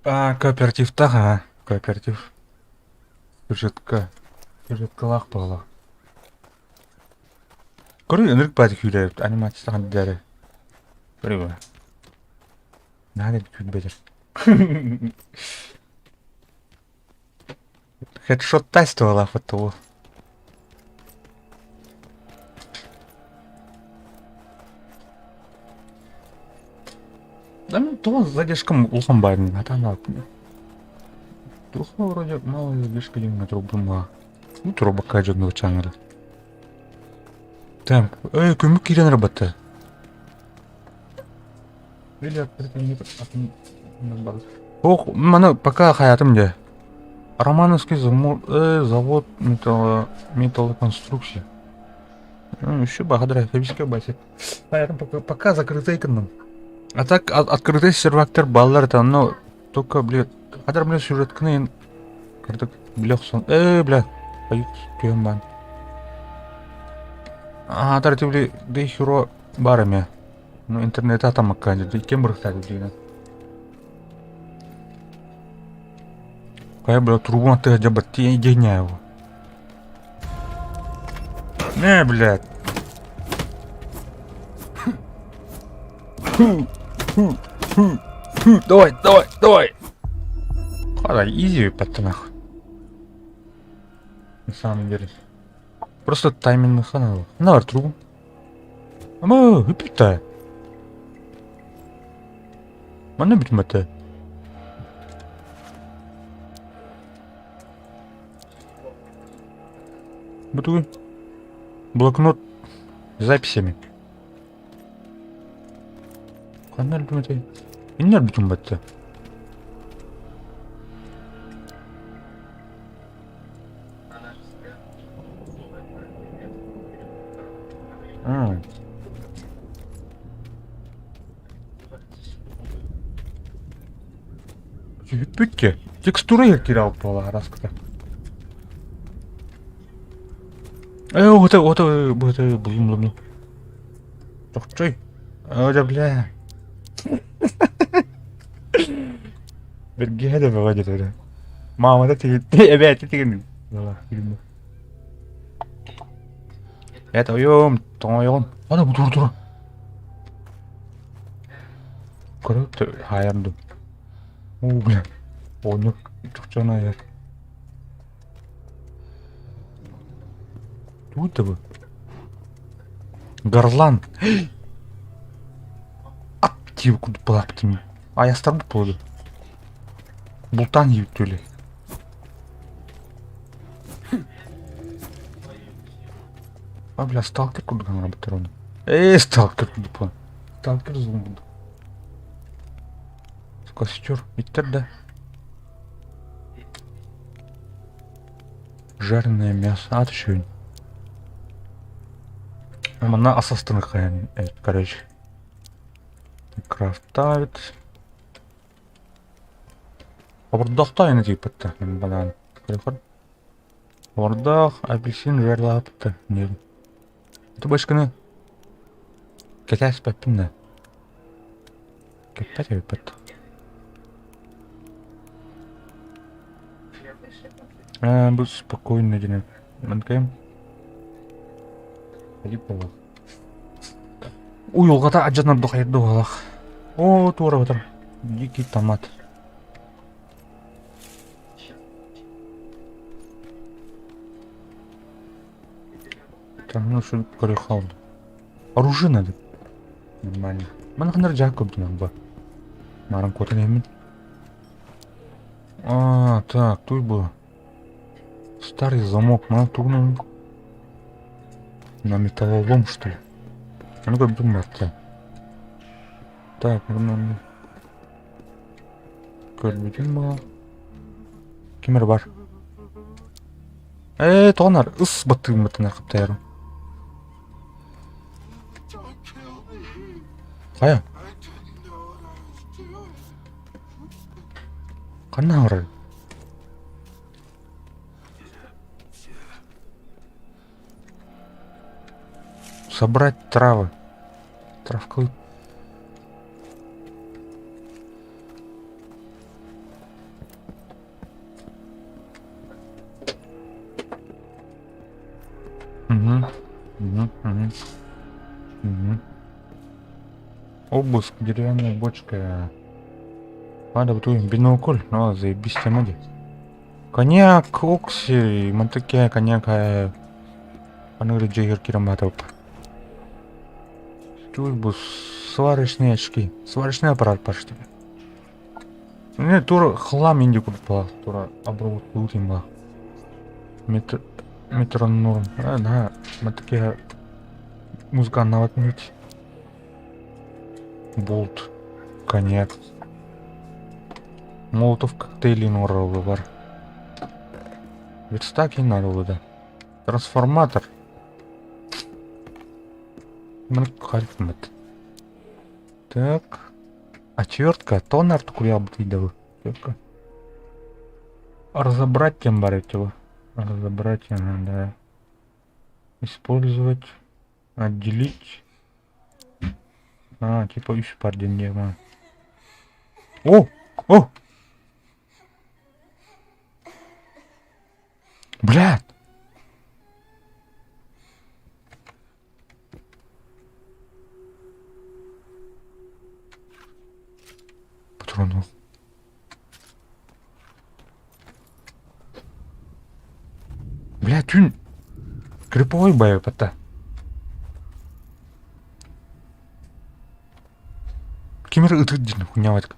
А, кооперативтаах аа, кооператив. Сюжетка. Сюжеткалаах буолла. Көрү ынырык баайы күүлээбит анимация ханна Көрү Наһаа да күүрбэтэр. Хедшоттасть туолаахпыт тугу. Да ну то задержкам улахан баарын хатаан аалпын. Туха вроде малая задержка диэн турбума. Ну турбакка дьонно чаҥара. Так, эй, көмүк киирэн работа. Ох, маны пока хаятым дьэ. Романовский завод, завод металло, металлоконструкция. Ну, еще бахадра, фабрика басит. Поэтому пока, пока закрытый канал. А так от, открытый сервактер баллар там, но только, блядь, хадar бля сюжетканы кырдык бля сон. Бля, поют бан. А, тар бля, да херо барами. Ну, интернет атамакка, кем бырыктады диэн. Хайа, бля, трубу ты дябат его. Не, блядь. Давай, давай, давай. Хада, изи, паттанах. На самом деле. Просто тайминг хана. На трубу. Ама, ыппыта. Манна бүтмэтэ. Бу тугуй? Блокнот с записями. Ханна өлбүмэтэй? Иннэ өлбүтүм батта. А. Бүппүт Текстура киирэ буола араскыта. Э, ото, ото, ото, блин, блин. Тохчой. О, да, бля. Бэргэһэ да бөҕө дэтэрэ. Маамата тигин, эбээтэ тигин. Э, тойом, тоҥойоҕун. Ана бу тура тура. Көрө хаайардым. Уу, бля. Оонньук чохчоно айар. Тугу да бу? Горлан. Ат диэбит курдук былааппытым. Айастарбыт буолуо. Бултаан иһибит түөлэ. А, бля, сталкер курдук аҥарбыттар ону. Ээ, сталкер курдук буолан. Сталкер зон курдук. Костер. Иттер да. Жареное мясо. Ат үчүгэй. Манна ас астынык короче. Крафтаабыт. Обордоохто ини тиийбэттэр банан. Обордоох апельсин жарлаабыттар диэн. Ити башканы кэтээспэппин да. Кэппэт эбиппит. Ээ, бу спокойно диэн манкайым. Уйулҕата адьанар духайырды уһалах. Оо, туора батар. Дикий томат. Так, ну что көрө хаалды. Оружие надо. Нормально. Маны ханар жаак көрдүм ба. Марын куотан иһэммин. А, так, тут был старый замок. Мана тугунан на металлолом, что ли? А ну-ка, думайте. Так, ну, көрбүтүм баа. Ким эрэ бар. Ээ, тоҕонар ыс баттыгыммытын хаптайарым. Хайа? Ханна барар? Собрать травы. Травка. Угу. Угу. Угу. Угу. Обыск, деревянная бочка. Надо вот бинокль, ну заебись тема Коньяк, окси, мантыке, коньяк, аныгы дьиэгэр киирэн баатабыт. Бу сварочные очки, сварочный аппарат бар что ли. Не, тура хлам инди курдук буолар, тура обработка уутин баар. Метр, метронорм. А, да, мантыке музыканнаабат инибит. Болт, коньяк. Молотов коктейлин оҥороллор бар. Верстак не надо было, да. Трансформатор. Так. Отвертка. Тонар Отвертка. Разобрать тем его. Разобрать, ага, да. Использовать. Отделить. А, типа үс бар диэн О! О! Блядь! Патронов. Бля, түүн криповой бая пата. Ким эрэ ытыт диэн хуйнявать.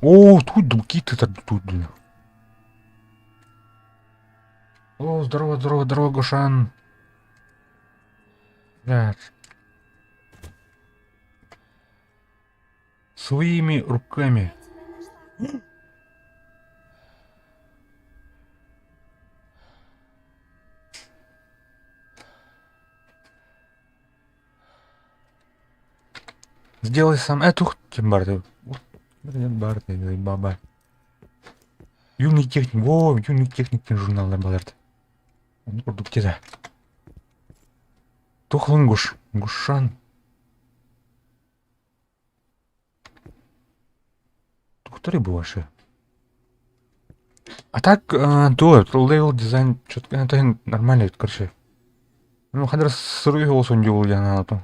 О, тут дубки ты тут блин. О, здорово, здорово, здорово, Гошан. Блядь. Своими руками. Сделай сам эту барды. Барды, баба. Юный техник. Во, юный техник журналдар баларды. Оны курдук деді. Тухлын гуш. Гушан. Тухтары бу вообще. А так, то, левел дизайн, что-то это нормально, короче. Ну, хадр сырый голос он делал, я на то.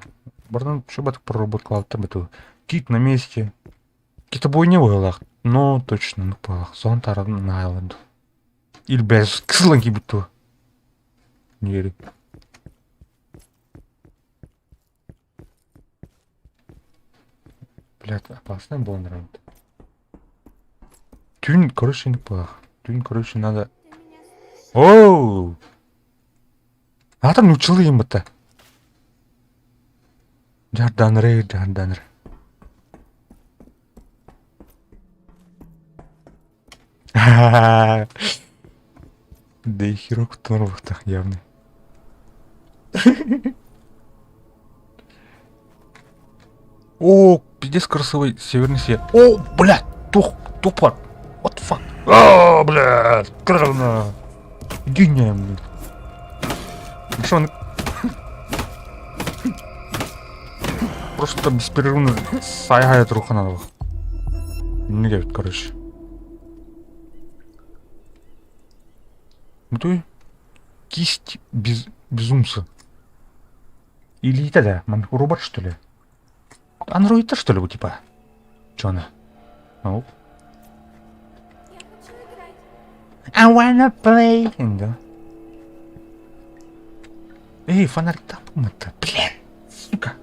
Бардан шыбат проработкалаттар біту. Кит на месте. Китобой не было, но точно, ну, палах. Сон таран на Айленд. Или без кысыланки біту. Не верю. Блядь, опасно было, наверное. Тюнь, короче, не плохо. Тюнь, короче, надо... Оу! А там нучылы им это. Жарданры, жарданры. Да и херок в явный. О, пиздец красивый северный свет. О, блядь, тух, тупор. What the fuck? О, блядь, кровно. Гением, блядь. Что он... Просто беспрерывно сайгает рухана. Не говорит, короче. Ну ты кисть без безумца. Или это да, робот что ли? Андроид что ли, типа? Чё она? Оп. I wanna play. Да. Эй, фонарик там, это, бля, сука.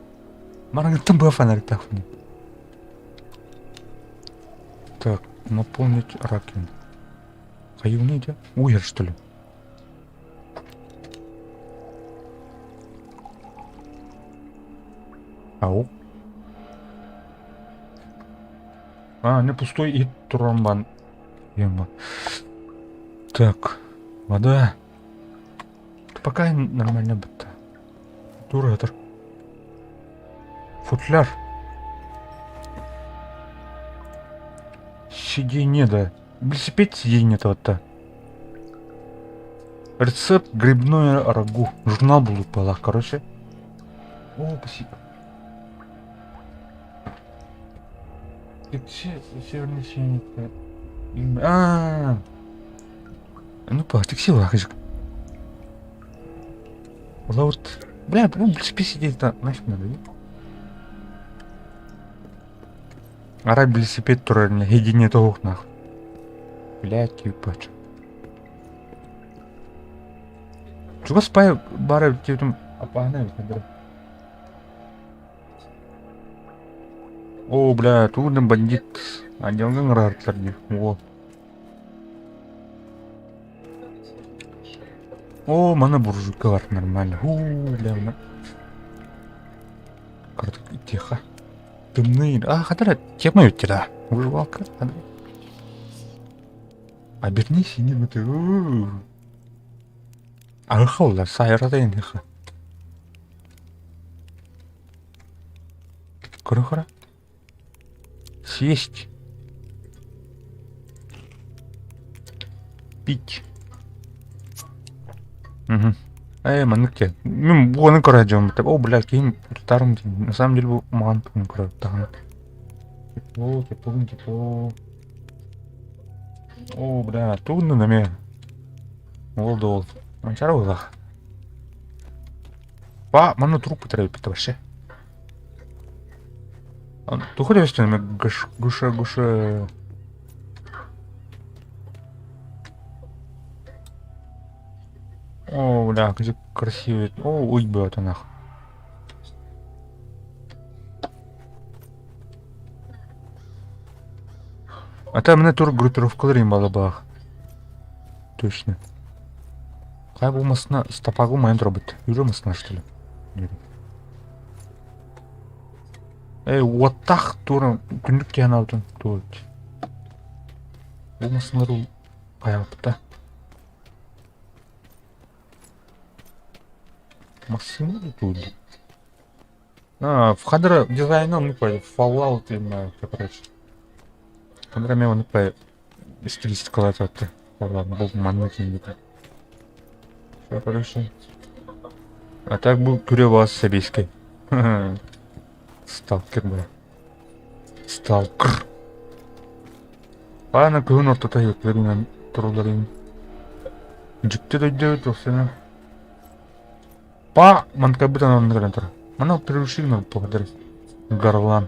Марангтан был фонарик там. Наполнить раковину. Хайыыны дьэ? Уйар что ли? Ау. А, не пустой и тромбан. Ема. Так, вода. Пока нормально бытта. Дуратор. Футляр. Сиденье, да. Велосипед сиденье то Рецепт грибное рагу. Журнал был упала, короче. О, спасибо. Северный сияние. А, ну па, такси лахажик. Вот, бля, ну, велосипед сидеть-то нафиг надо, не? Арай велосипед турар едине тоҕух нах. Блядь, ебать. Чугас пай бары тетім апаны бит О, бля, тугунан бандит. Отделган ыраартлар дии. О. О, мана буржуйкалар нормально. У, бля, мына. Тихо. Тымныы. А, хатара тема ведь да. Выживалка. Обернись и не ты. Архолла, сайратайныха. Көрөхөрө. Съесть. Пить. Угу. Ээ, маннык диэн. Мин буону көрө дьон О, блядь, киһим тутарым диэн. На самом деле бу маҕан тугун көрөр даҕаны. Тепло, тепло, тепло. О, бля, тугуннун эмиэ. Ол да ол. Манчары буоллах. Па, манна труп бүтэр вообще. Туха дэвестен гыш гыша гыша. О, бля, какой красивый. О, ой, бля, нах. А там на тур группировкалар им балабах. Точно. Кай булмасына стопагу майын робот. Юры масына что ли? Эй, уоттах тура күндүк диэн алтын туут. Булмасынлар ул каялыпта. Максимум тут. А, в хадра дизайна ну по Fallout именно, короче. Хадра мен оны по стилистикалар атты. Ладно, был манны киндик. Все хорошо. А так был күрө бас сэбиэскэй. Сталкер бля. Сталкер. Ана күн ортото иһиттэринэн турулларын дьикти дойду туохсана. Па манкабытан онно кэлэн турар. Мана приручили благодаря Горлан.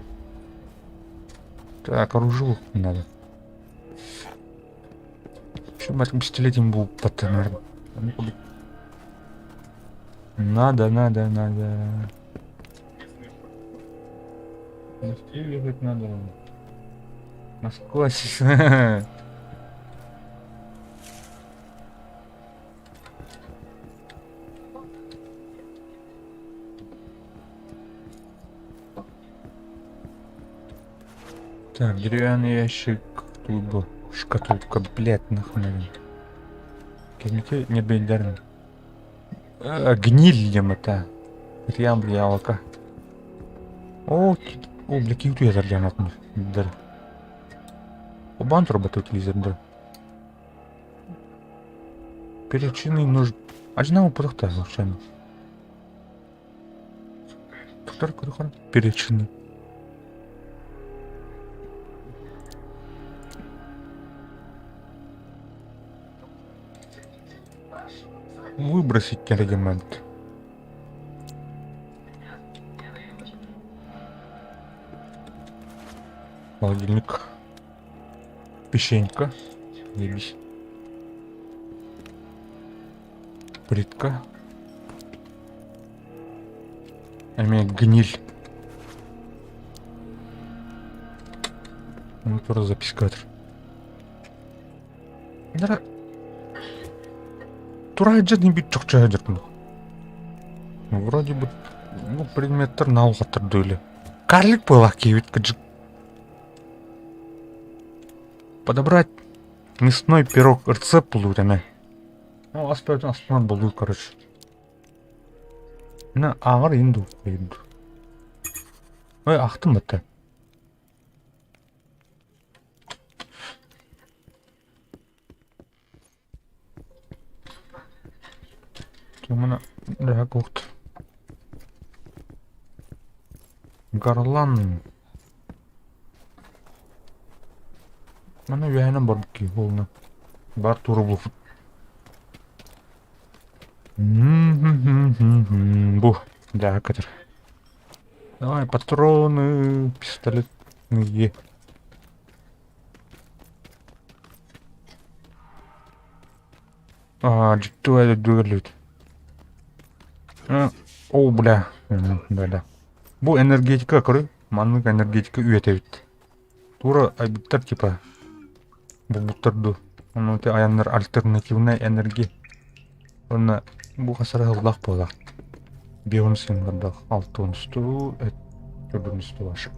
Так, оружие надо. Чем этим пистолетом был наверное. Надо, надо, надо. Ехать надо. Москва. Так, деревянный ящик, тут был шкатулка, блядь, нахуй надо. Кемите не бейдерн. Гниль это. Прям яблоко. О, о, бля, киуту я зардян Да. Обан работает телевизор, да. Перечины нуж. Ажна упырықта случайно. Тоқтар көріқан перечины. Выбросить элемент. Холодильник. Печенька. Заебись. Плитка. А меня гниль. Ну, тоже записка. Нара тура дьэ бит чохчо дьыркын. Вроде бы ну, предметтер наулхаттар дөлі. Карлик была киевит кыджик. Подобрать мясной пирог рецепт булуу Ну, аспектын астынан булуу, короче. Мына ағыр инду, инду. Ой, ахтым бітті. Мына лягут. Гарлан. Мана үөһэнэн барбыт киһи буолна. Бар тура булбут. Бу, да, көтөр. Давай, патроны, пистолетные. А, дьиктүү дүгерлүүт. О, бля. Да, да. Бу энергетика көрү. Маннык энергетика үйэтэбит. Тура айбыттар типа булбуттар ду. Ону те аяннар альтернативная энергия. Онна бу хасара хыллах буолар. Бион сингардах алтуунсту эт төрдүнүсту башык.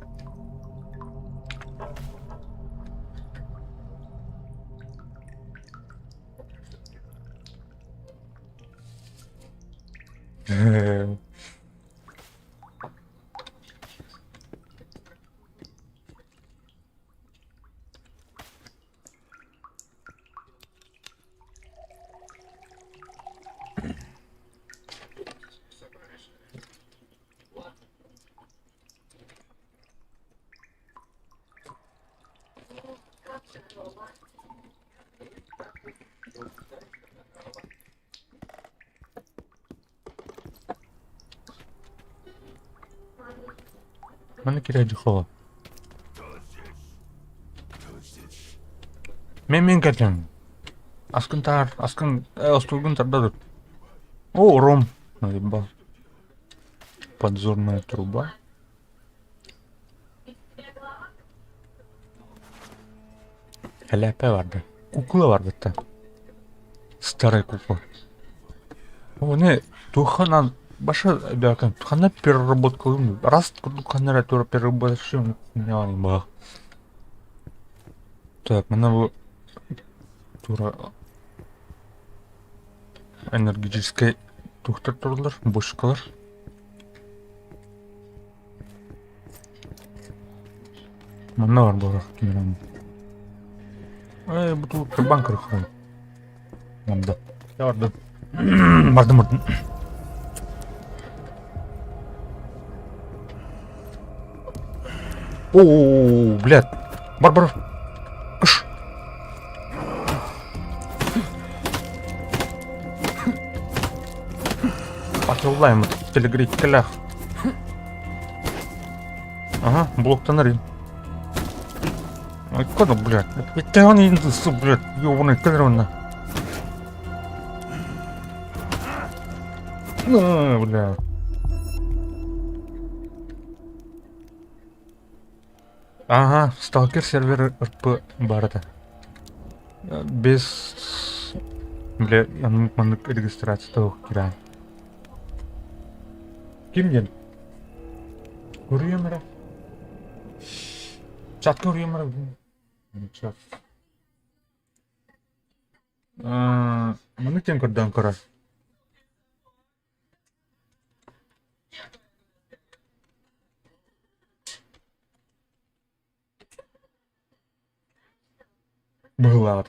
Маны кирэдьи хоҕо. Мен мен кэллим. Аскын таар, аскын остуолгун тарда тут. О, ром. Наебал. Подзорная труба. Эляпе барды. Кукла бар битта. Старая кукла. О, не, туханан баша бякан, хана переработка раз хана тура переработка не бах. Так, мына бу тура энергетическай тухтар тураллар, бочкалар. Манна бар буолар кимиран. Эй, бу туут банк көрөххөн. Манда. Бардым. Бардым бардым. О, блядь. Бар бар. Кыш. Патруллаем телегрейткалях. Ага, блоктан арин. Ай, куда, блядь? Это он блядь, ёбаный кадр На, бля. Ага, сталкер сервер РП барда. Без... Бля, маннык регистрация киран. Ким диэн? Көрүөм эрэ. Чат көрүөм эрэ. Чат. Маннык диэн көрдөөн көрөр. Быһыылаах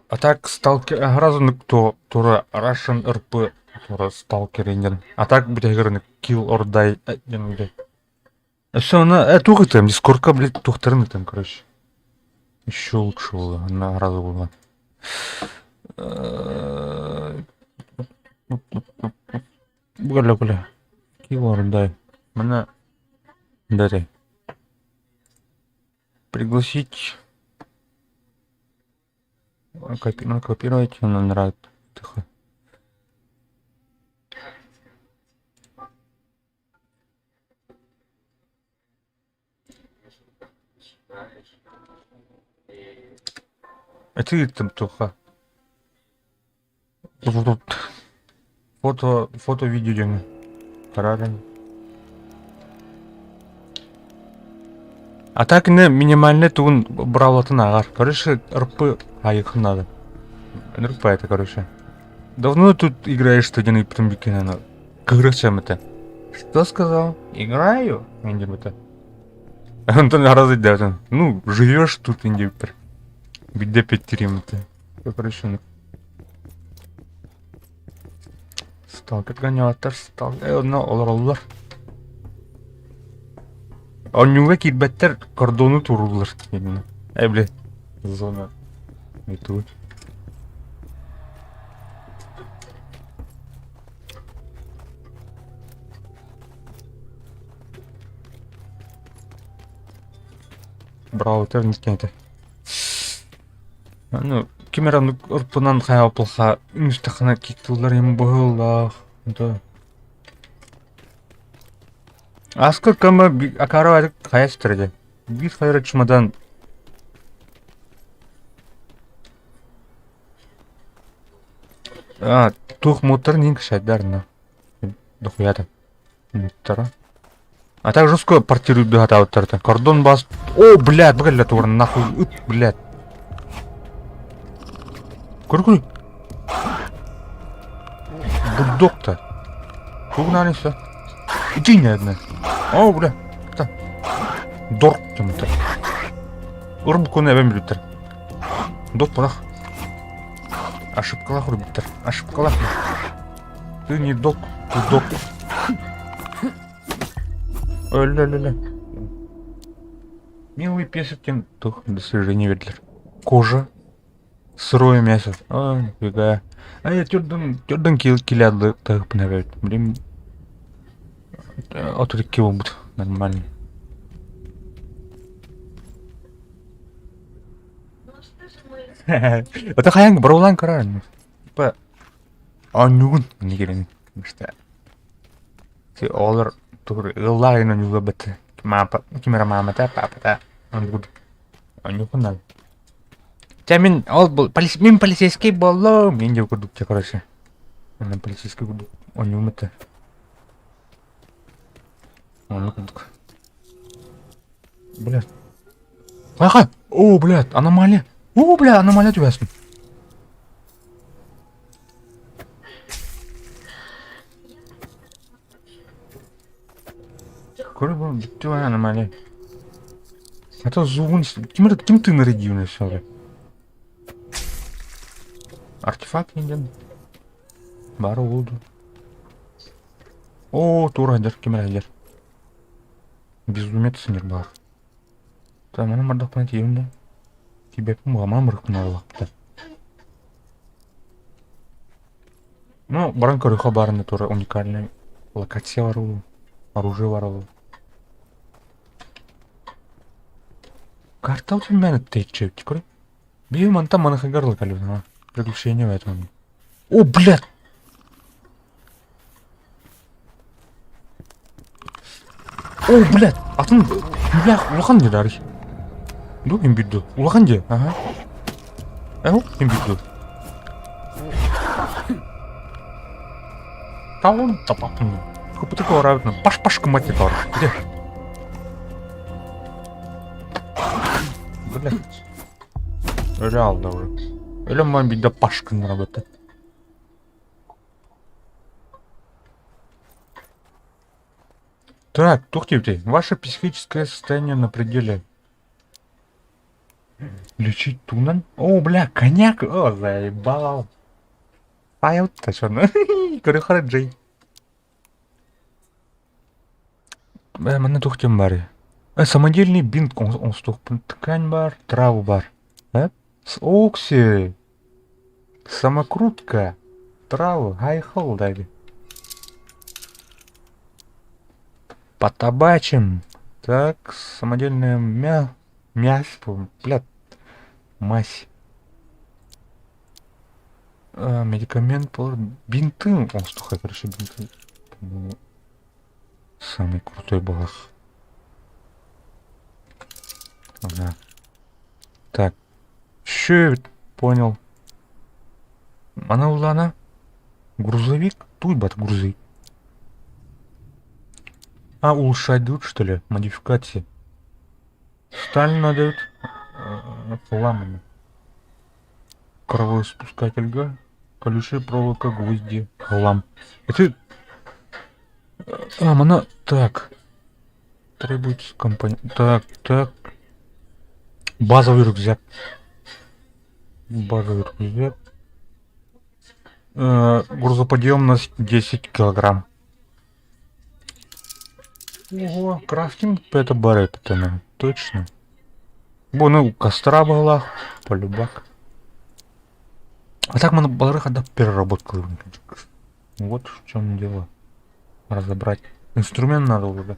А так сталкер сразу кто тура Russian RP тура сталкер диэн. А так бүтэһигэр kill or die диэн блядь. Все, она туох ытыам, дискордка, блядь, туохтарын ытыам, короче. Еще лучше было, она сразу была. Бля, бля. Kill or die. Мана дали. Пригласить. Копи... Ну, копировать она нравится. Тихо. Эти ыыттым туохха. Фото, фото видео диэҥҥэ. Карааран. А так не минимальный тугун бравлатын ааҕар. Короче, РП айыхын надо. РП это, короче. Давно тут играешь, что один и бикинена. Кыгырачам это. Что сказал? Играю? Индим это. Антон разы дядя. Ну, живешь тут, индивпер. Где пятерим ты? Короче, Сталкер гонялаттар, сталкер... Онно олороллор. Онньууга киирбэттэр, кордону турууллар. Э, бля, зона. Не тут. Браво, никкенте. Ну, ким эрэ оннук урпунан хайаапылха үҥүстэххинэ киктыллар им быһыылаах. Да. Аска көмө акара хайа ситэрэ Биир хайра чемодан А, туох муттарын иин кышайдарна. Дохуята. Муттара. А так жестко портируют хатаабыттарта. Кордон бас... О, блядь, бля, тугар нахуй, ыт, блядь. Көр-көр. Бульдог-то. Тугунан все. Иди не одна. О, бля. Та. Дорк там-то. Урбукуну эбэм билбиттэр. Дот пырах. Ошибкалаах урбуттар. Ошибкалаах. Ты не док, ты док. Өлө-өлө-өлө. Милый песик тем тух до свидания ведлер. Кожа. Сырое мясо. А, нифига. А я түрден түрден кил килядды тагып бит. Блин. 32 будет нормально. Это хаян броулан карар. Типа Оонньуугун инньэ кэлэн оҕолор ыаллаах игин оонньууллар ким эрэ маамата паапата оонньуоххун наада. Чэ мин ол мин полицейский буоллум мин диэн курдук чэ короче онно полицейский курдук оонньуум этэ. Оннук курдук. Блядь. Аха! О, блядь, аномалия! О, бля, аномалия түбэстим. Көрө бүттү аномалия. Это зугун ким ким тыынар диюнэ все Артефакт инден. Бары oldu. О, тура дер, ким эрэ Безумец синер бар. Манан бардахпына тиийэбин да тиийбэппин буолла барыахпын наадалаахпыта. Ну, баран көрүөххэ баарына тура уникальнай локация бар ол, оружие бар ол. Карта у меня тэйчи көрө. Биир мантан маныхыгар локализма. Приключения в этом. О, блядь! О, блядь! Атын бля, улахан дии дарый. Ду имбирду. Улахан дии, ага. Эу, имбирду. Таун тапапын. Купутука орабытна. Паш-паш кымати тор. Где? Блядь. Өлө алда уже. Өлө ман бидде паш кыннара бөттө. Так, туох диэбитэй? Ваше психическое состояние на пределе. Лечить тунан? О, бля, коньяк! О, заебал. Файл точно. Көрө Джей. Э, манна туох диэн баарый? Э, самодельный бинт оҥостуохпун. Ткань баар, траву баар. Э? Окси! Самокрутка! Травы, айхол дали. Потабачим. Так, самодельная мя... Мясо, бля, мазь. А, медикамент, бинты. Оҥостуохха, короче, бинты. Самый крутой бах. Ага. Так. Еще... Понял. Аны ыллаана грузовик туйбат грузовик. А, улучшать что ли? Модификации. Сталь надо хламами. Кровоспускательга, колючая проволока, гвозди, хлам. Это... А, мана... Так. Требуется компонент. Так, так. Базовый рюкзак. Базовый рюкзак. Грузоподъемность 10 килограмм. Ого, крафтинг это барет, точно. Бу ну костра была, полюбак. А так мы балары хада переработка. Вот в чем дело. Разобрать. Инструмент надо уже.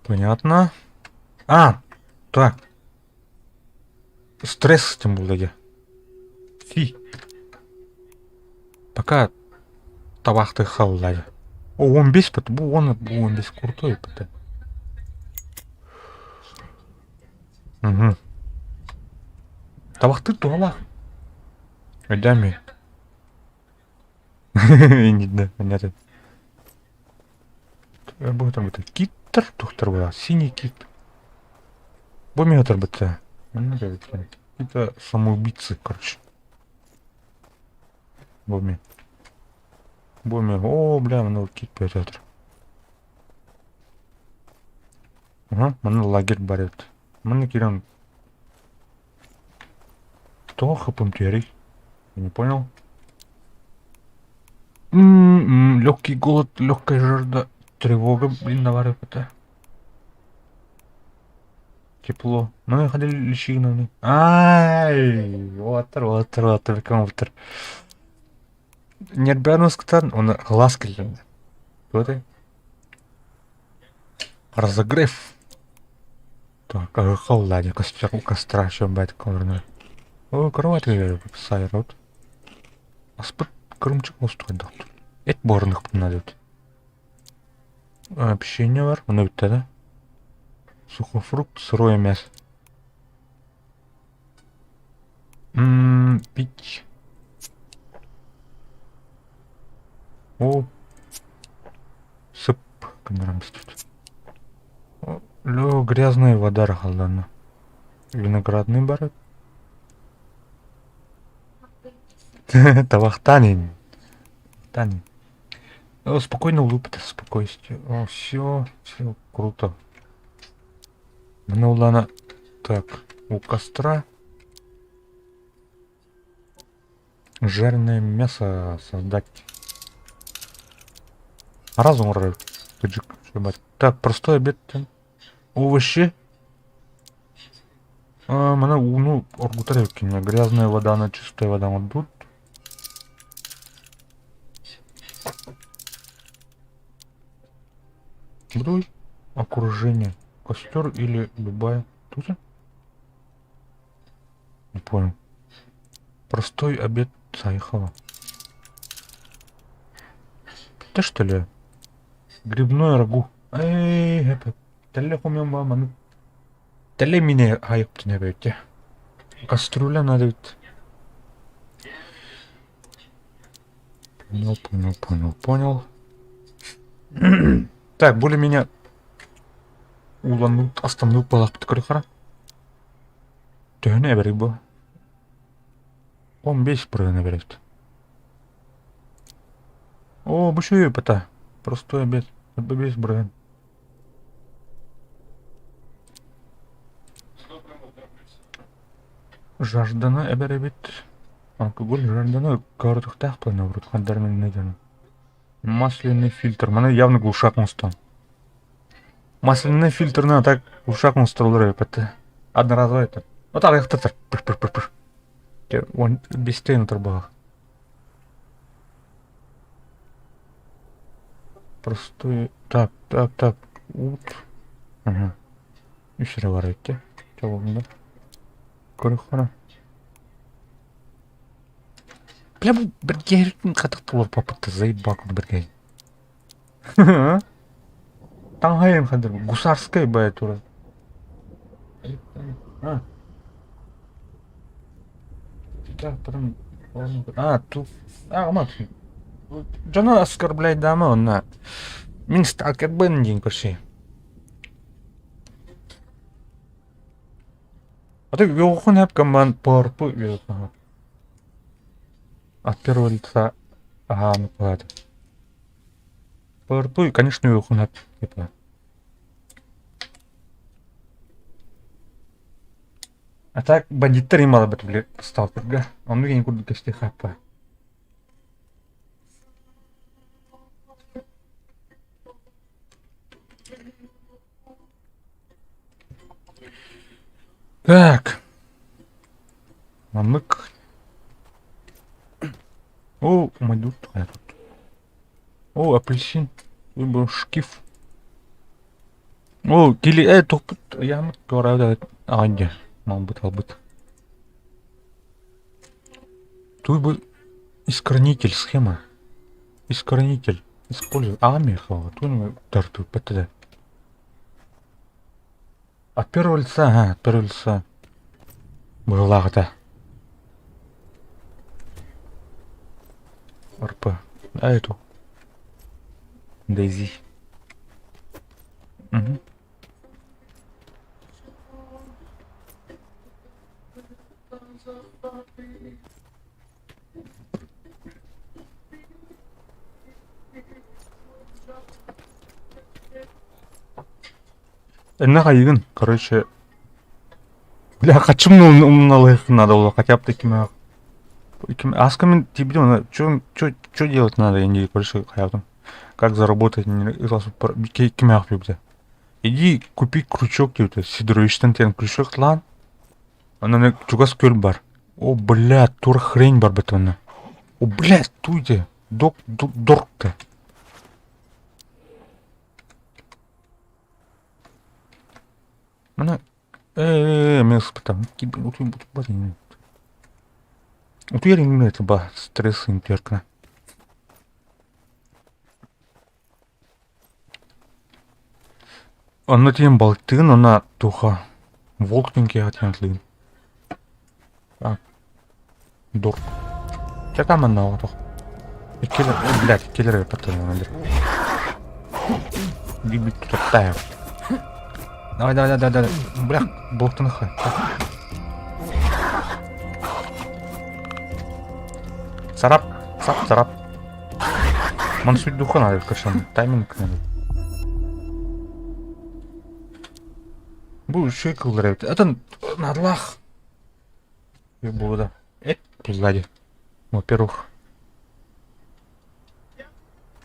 Понятно. А, так. Стресс тем более. Фи. Пока табахты халлай. О, 15 бит. Бу он бу 15 крутой бит. Угу. Табахты туала. Өйдәми. Не, понятно. Бу там это киттер тухтар была, синий кит. Бу мин бит. Это самоубийцы, короче. Боми. Боми. О, бля, мына кит жатыр. Ага, мына лагерь бар еді. Мына кирен. Кто хпм терей? Я не понял. М-м-м, легкий голод, легкая жажда, тревога, блин, навары это. Тепло. Ну, ходили личинами. Ай, отыр, отыр, отыр, компьютер. Нербянусктан, он глаз кілді. Кто Разогрев. Так, холодание, костер, у костра еще бать коврны. О, кровать сайрот. Аспыт кырымчык остуганда. Эт борных надо. Общение бар, мына битте да. Сухофрукт, сырое мясо. М пить. О. Сып. Тут. Лё, грязная вода рахалдана. Виноградный бар. Табахтанин. Танин. О, спокойно улыбка, спокойствие. О, все, все круто. Ну ладно. Так, у костра жареное мясо создать. Разум Так, простой обед. Овощи. А, мана уну оргутар Грязная вода на чистая вода. Вот тут. Буду окружение. Костер или любая. Тут? Не понял. Простой обед Сайхова. Это что ли? Грибное рагу. Эй, Теле хумем Теле мине айыптын эбетте. Кастрюля надо ведь. Понял, понял, понял, понял. Так, более-менее уланут основную палатку көрөхара. Төһөнө эберик бу. 15 бырыгын эберет. О, бу шүй бата. Простой обед. 5 бырыгын. Жажданы эберебит. Алкоголь жажданы көрдүктах планы Масляный фильтр. Маны явно глушак мостон. Масляный фильтр на так глушак мостолар это. Одноразовый это. Вот так их татар. Пыр пыр пыр пыр. Он бестейн турбах. Простой. Так, так, так. Ут. Ага. Үс бар эти. Чабында. Көрөхана. Бля, бу бирге катык попытка заебал бирге. Таҥхайым хадыр гусарская бая тура. А. Так, потом... А, тут... А, мат. Дьону оскорбляйдаама онно. Мин сталкербын диэн көрсүй. А ты үөҕүн эп команд порпу үөҕүн. От первого лица ага, ну ладно. Порпу, конечно, үөҕүн эп. Типа. А так бандиттар им мало били сталкерга. Оннук ең курдук кэсти хаппа. Так. Маннык. О, умайдут тут. О, апельсин. Выбор шкиф. О, кили э тухпут ямыт туораабыт аҕанньа малбыт албыт. Туй бу искоренитель схема. Искоренитель. Используй. Аҕам миэхэ тугун тартыыппат да. От первого лица, ага, от первого лица. Быһыылаах этэ. РП. А эту. Дейзи. Угу. Инна хайыгын, короче, бля, хочу умналых надо было хотя бы такими Аска мин тиийбитим, чё, чё, чё делать надо, я не короче, хайаатым. Как заработать, кимээх диэбитэ. Иди купи крючок диэбитэ, Сидоровичтан диэн крючок ылаан, онон чугас күөл бар. О, бля, тур хрень бар бит онно. О, блядь, туйде, док, дорг-то. Маны ээ мен ыспытам утуйар иҥнэ ба стресс интеркна. Онно тиийэн балтыгын уонна туха волк диэн киэһэ тиийэн атлыгын. А дур. Чакам манна оҕотох. Иккилэр, блядь, иккилэр эппэттэр Бибит тутаттаев. Давай, давай, давай, давай. Бля, болтаныха. Царап, цап, царап. Ман суть духа надо, конечно, тайминг надо. Бу үчүгэй кыллар эбит. Атын надлах. Буолда. Эт сзади. Во-первых.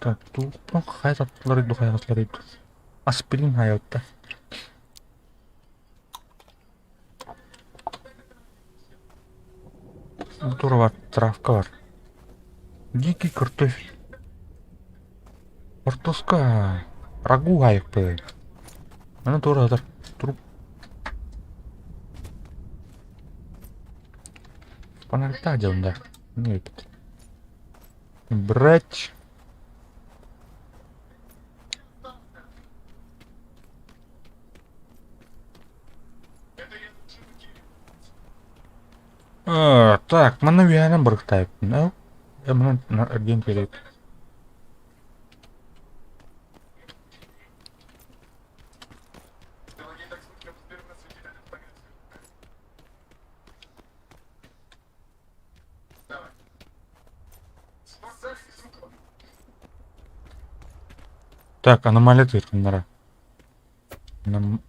Так, тут хайа таптылар иду хайаҕаслар иду. Аспирин хайаутта. Тура бар, травка бар. Дикий картофель. Хортуоска рагу айыкпы. Аны тура атар. Труп. Фонарьта да. Нет. Брать. А, так, манна үөһэнэн барыктаайбын. Э, манан эргиэн кэлэйт. Так, аномалия тыырханнара. Нам...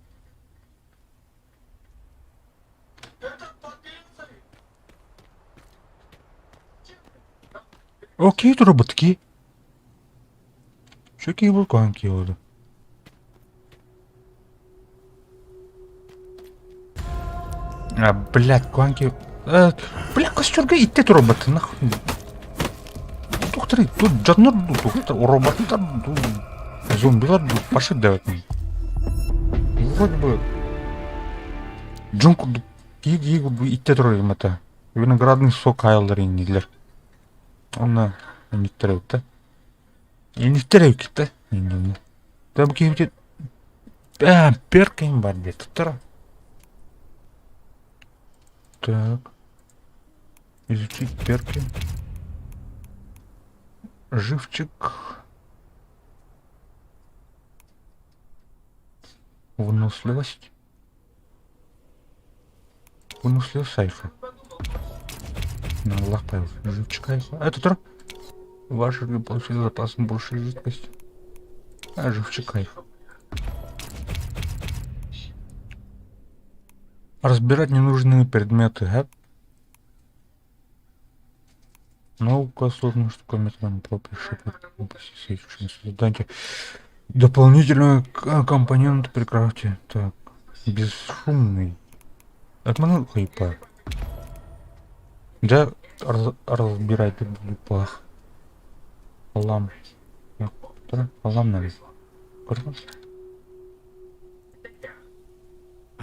Окей, роботки. Чё киһи куһаҕан киһи буолла? А, блядь, куһаҕан киһи... Э, бля, костерга итте роботы, нахуй. Тухтары, тут дьоннор ду, роботтар ду, зомбилар ду, пошли давать. Вроде бы... Дьон курдук киһи киһи курдук иттэ турар ата. Виноградный сок айаллар иннилэр. Онно инниктэр эбит да. Инниктэр эбит да. Иннинэ. Да бу киһи аа перкин бар диye туттара. Так. Изучить перки. Живчик. Выносливость. Выносливость сайфа. На Аллах павел. Живчик айфа. Это тр. Ваши получили запасом больше жидкости. А, живчик кайф. Разбирать ненужные предметы, га? Наука сложная штука методом проб и ошибок. Создайте дополнительные компоненты при крафте. Так, бесшумный. Отманул хайпа. Да, раз, разбирать пах. Лам. Лам надо.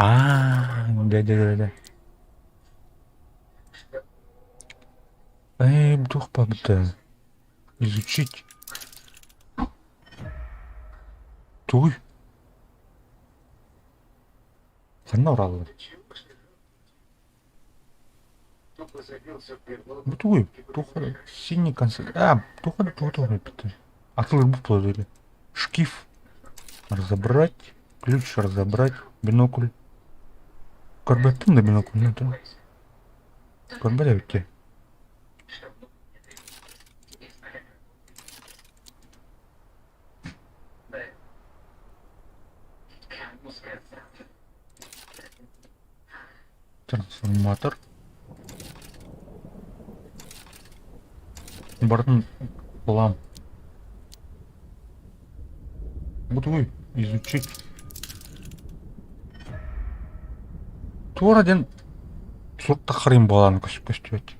А, да, да, да, да. Эй, дух пабда. Изучить. Туй. Ханна ураллар. Бу тугуй? Туха синий концерт. А, туха туха туха Атылыр бу буолар Шкив. Разобрать. Ключ разобрать. Бинокль. Көрбөттүм да бинокль. Көрбөт эбикки. Трансформатор. Барытын булам. Бу тугуй? Изучить. Туора диэн сурук таххарыйын буолаан көстүбэт.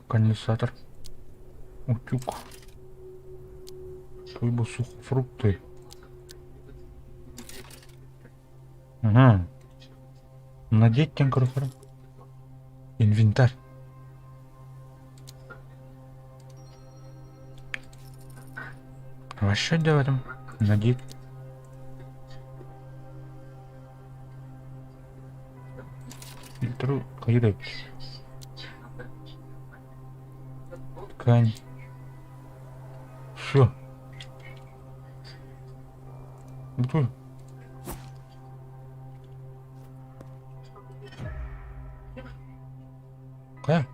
Конденсатор. Утюг. Либо сухофрукты. Ага. Надеть тем Инвентарь. Вообще делаем. Надеть. Фильтр кайрек. Ткань. Все. Бутуй. Хайа?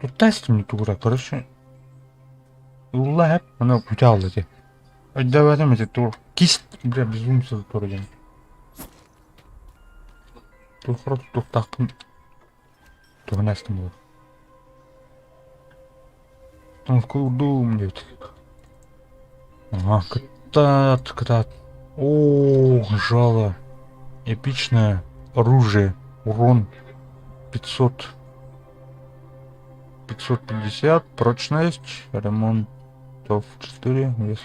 Тут тестим тугура, короче. Улла хеп, аны путялды ти. Өйдөбөтүм ити тур. Кисть, бля, безумцы тур диэн. Тухра туттахпын туһунастым буолар. Курдум диэбит. Ага, кытаат, кытаат. О, жало. Эпичное оружие. Урон 500. 550. Прочность. Ремонтов 4. Вес.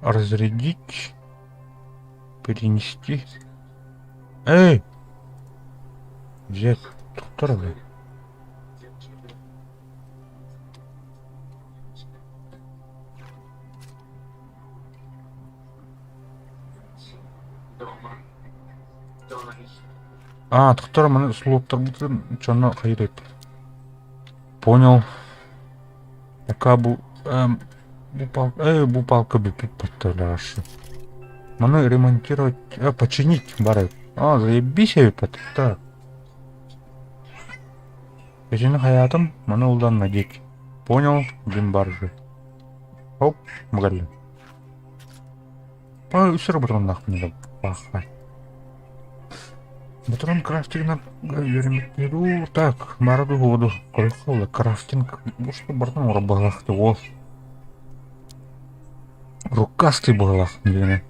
Разрядить. Перенести. Эй! Взять. Доктор, бля. А, доктор, маны слоттарбытын чоно хайыр Понял. Пока бу эм, бу палка, э, бу палка бүппүт батталаашы. Маны ремонтировать, э, починить бары. А, заебись эбиппит. Так. Итини хайаатым, маны улдан надеть. Понял, дим баржы. Хоп, мгаллин. Па үсөр ботроннаахпын да баахпай. Ботуран крафтигынан үөрэммит так, бары дуһуоду көрөххө крафтинг бу что бартан урабалах уол. Рукастый буолах диэни.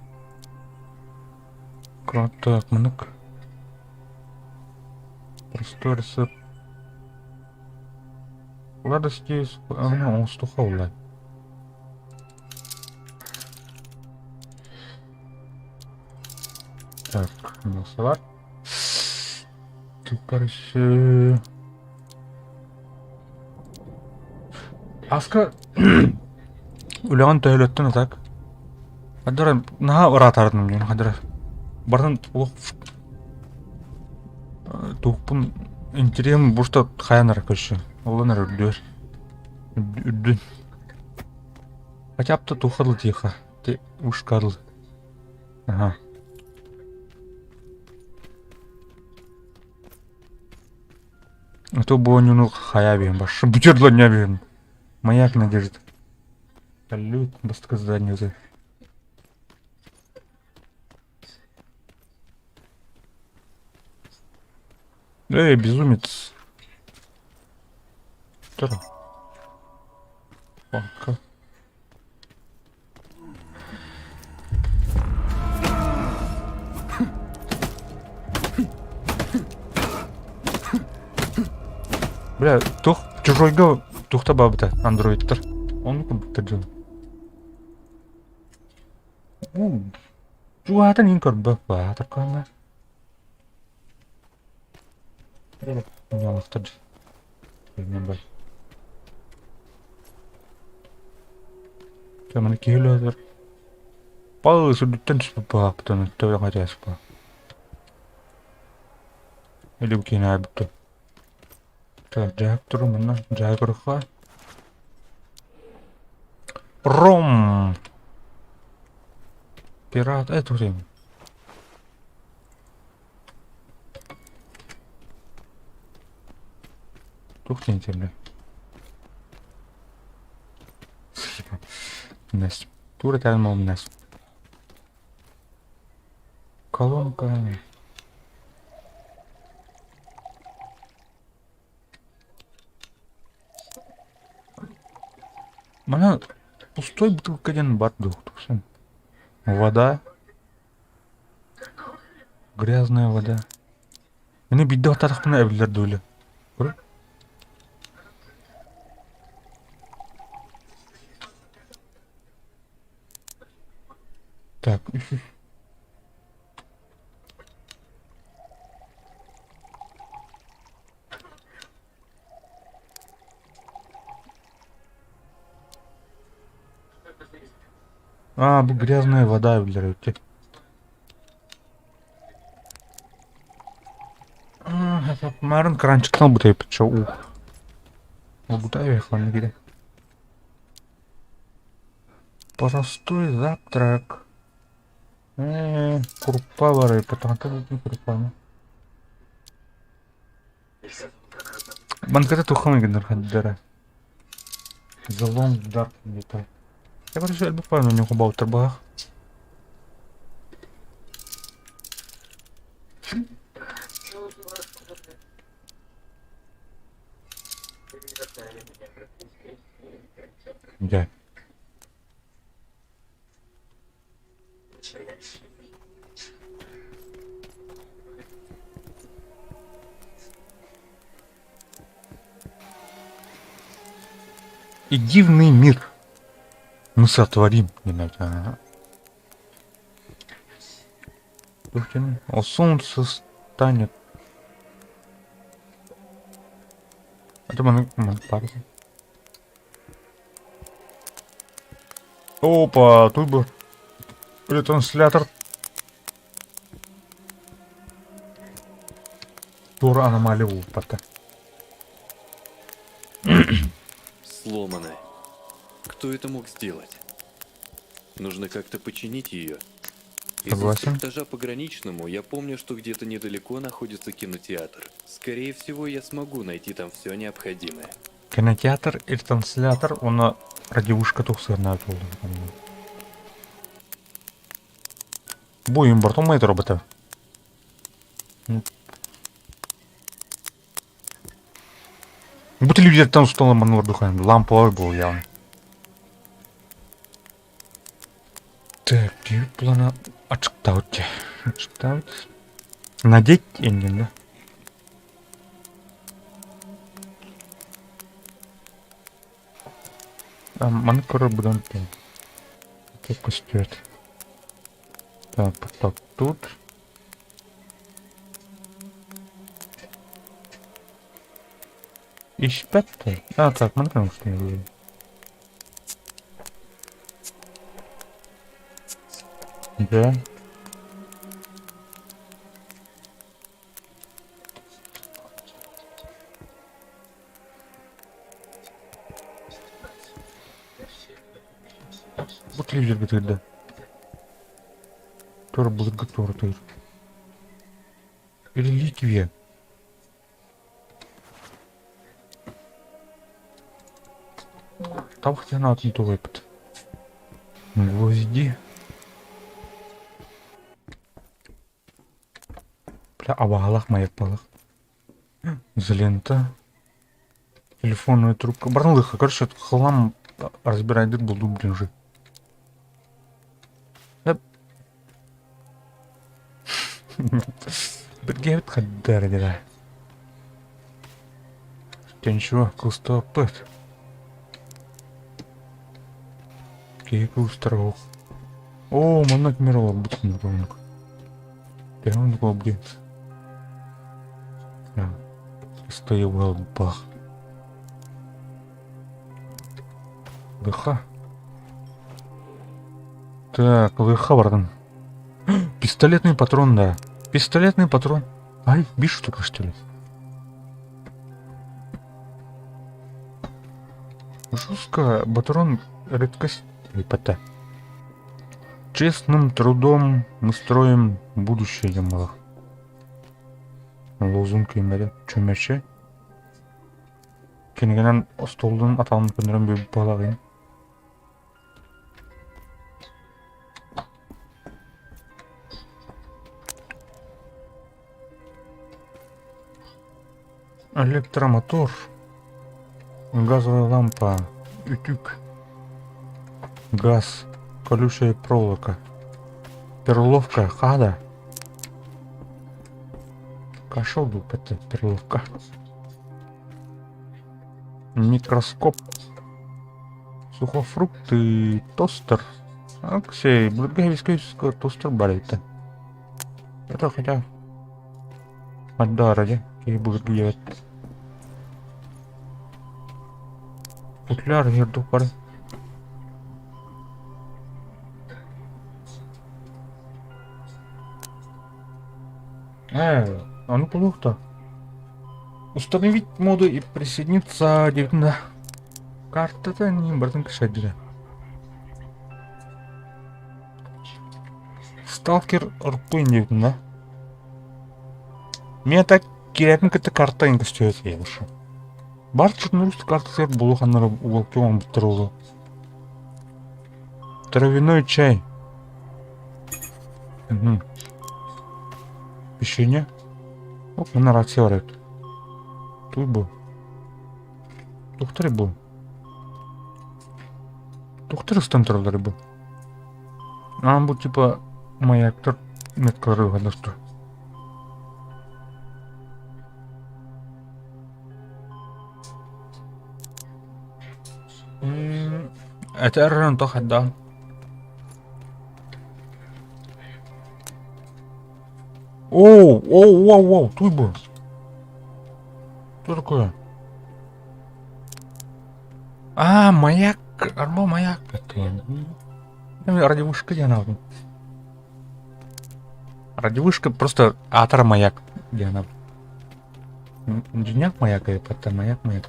Так, мынык. Простой рецепт. Сладости оҥостуха улай. Так, голосовать. Тупарышы. Аска үлэҕин төһөлөттөн атак. Хадара наһаа ыраатаардым диэн хадара. Бартан олох туохпун интириэм бурта хайан эрэ көрсө. Олон эрэ үрдүөр. Үрдүн. Хотя бы туохха дылы тиэхэ. Ти ушка дылы. Ага. А то бу хайа биһин башы бүтер не биһин. Маяк надежды. Салют, бастакы задание уже. Эй, безумец. Что там? Пока. Бля, тух чужойга тухта бабыта андроидтар. Оны курдуктар дьон. Чугаатан ин көрбөк баатыр кана. Нялахтар. Билмем бай. Маны киһи өлөтөр. Пал сүрдүттэн түспүт баапытын төбө хатыаспа. Или бу киһини айбыттым. Так, дьаһак туру манна дьаһак ырха. Ром! Пират, это время. Туох диэн этиэмий? Настя. Тура тәлім Настя. Колонка. Мана пустой бутылка диэн бар дуо туксан. Вода. Грязная вода. Мени биирдэ баттаатахпына эбиллэр дуу Көрө. Так, А, бу грязная вода эбиллэр эбит. Марын кранчыктан бутайбыт чо уу. Ол бутайбай ханна кире. Простой завтрак. Э, куруппа бар, потом куруппаны. Банкета туххам генер хаддара. The Long Dark где-то. Я короче буквально не баутер бах. Да. И дивный мир мы сотворим. Ага. О, солнце станет. Это мы Опа, тут бы ретранслятор. Тур аномалия упата. Сломано. Кто это мог сделать? Нужно как-то починить ее. Из Согласен. инструктажа пограничному я помню, что где-то недалеко находится кинотеатр. Скорее всего, я смогу найти там все необходимое. Кинотеатр и ретранслятор, он радиушка тухсырна Бу имбортон май робота. Бу телевизортан устала манур духаем. Ламповый был явно. Так, девять плана отштаут. Отштаут. Надеть инген, да? Маны көрөр будан көстүөт. Так, так, тут. Испэт да. А, так, маны көрүҥ Да. Бу телевизорга тыырда. Туора былыргы туора тыыр. Реликвия. Табах диэн аатын тугу эппит? Гвозди. Бля, абаҕалаах майаппалаах. Изолента. Телефонная трубка. Барнылыха, короче, хлам разбирать буду, блин же. Да. Биргебит хаддар дела. Ничего, кылыстаппыт. Киһи кылыстар оһох. Оо, манна кимэр олорбут оннук. Төһө оннук олорбут Стоял бах. Лыха. Так, лыха бардым. Пистолетный патрон, да. Пистолетный патрон. Ай, биш штука, что ли? Жестко, патрон редкость. Лепота. Честным трудом мы строим будущее, Ямалах. Лозунг имэри чүмэчи. Кинигэнэн остуолун атаҕын көннөрөн биэрбит буолаҕын. Электромотор, газовая лампа, үтүк, газ, колючая проволока, перловка, хада. Кошел был это перловка. Микроскоп. Сухофрукты, тостер. Алексей, благовестный тостер барыта. Это хотя Отдара, киһи былыргы Футляр бар. Э, а ну плохо-то. Установить моду и присоединиться да. Карта-то не братан кошадира. Сталкер РП да? Мен так кирэпин кытта карта көстүөт ушу. Бар чутнурус картасыгар булуханнары уголки оҥорбуттар олу. Травяной чай. Угу. Печенье. Оп, мына рация бар эбит. Туй бу. Тухтар бу. Тухтар ыстан тураллар бу. А бу типа маяктар меткалары уһаллар Этэр тохадда. Оу, оу, оу, оу, туй бу. Что такое? А, маяк, арба маяк. Это... Радиовышка я надо. Радиовышка просто атар маяк. Где она? Дюняк маяк, это маяк, маяк.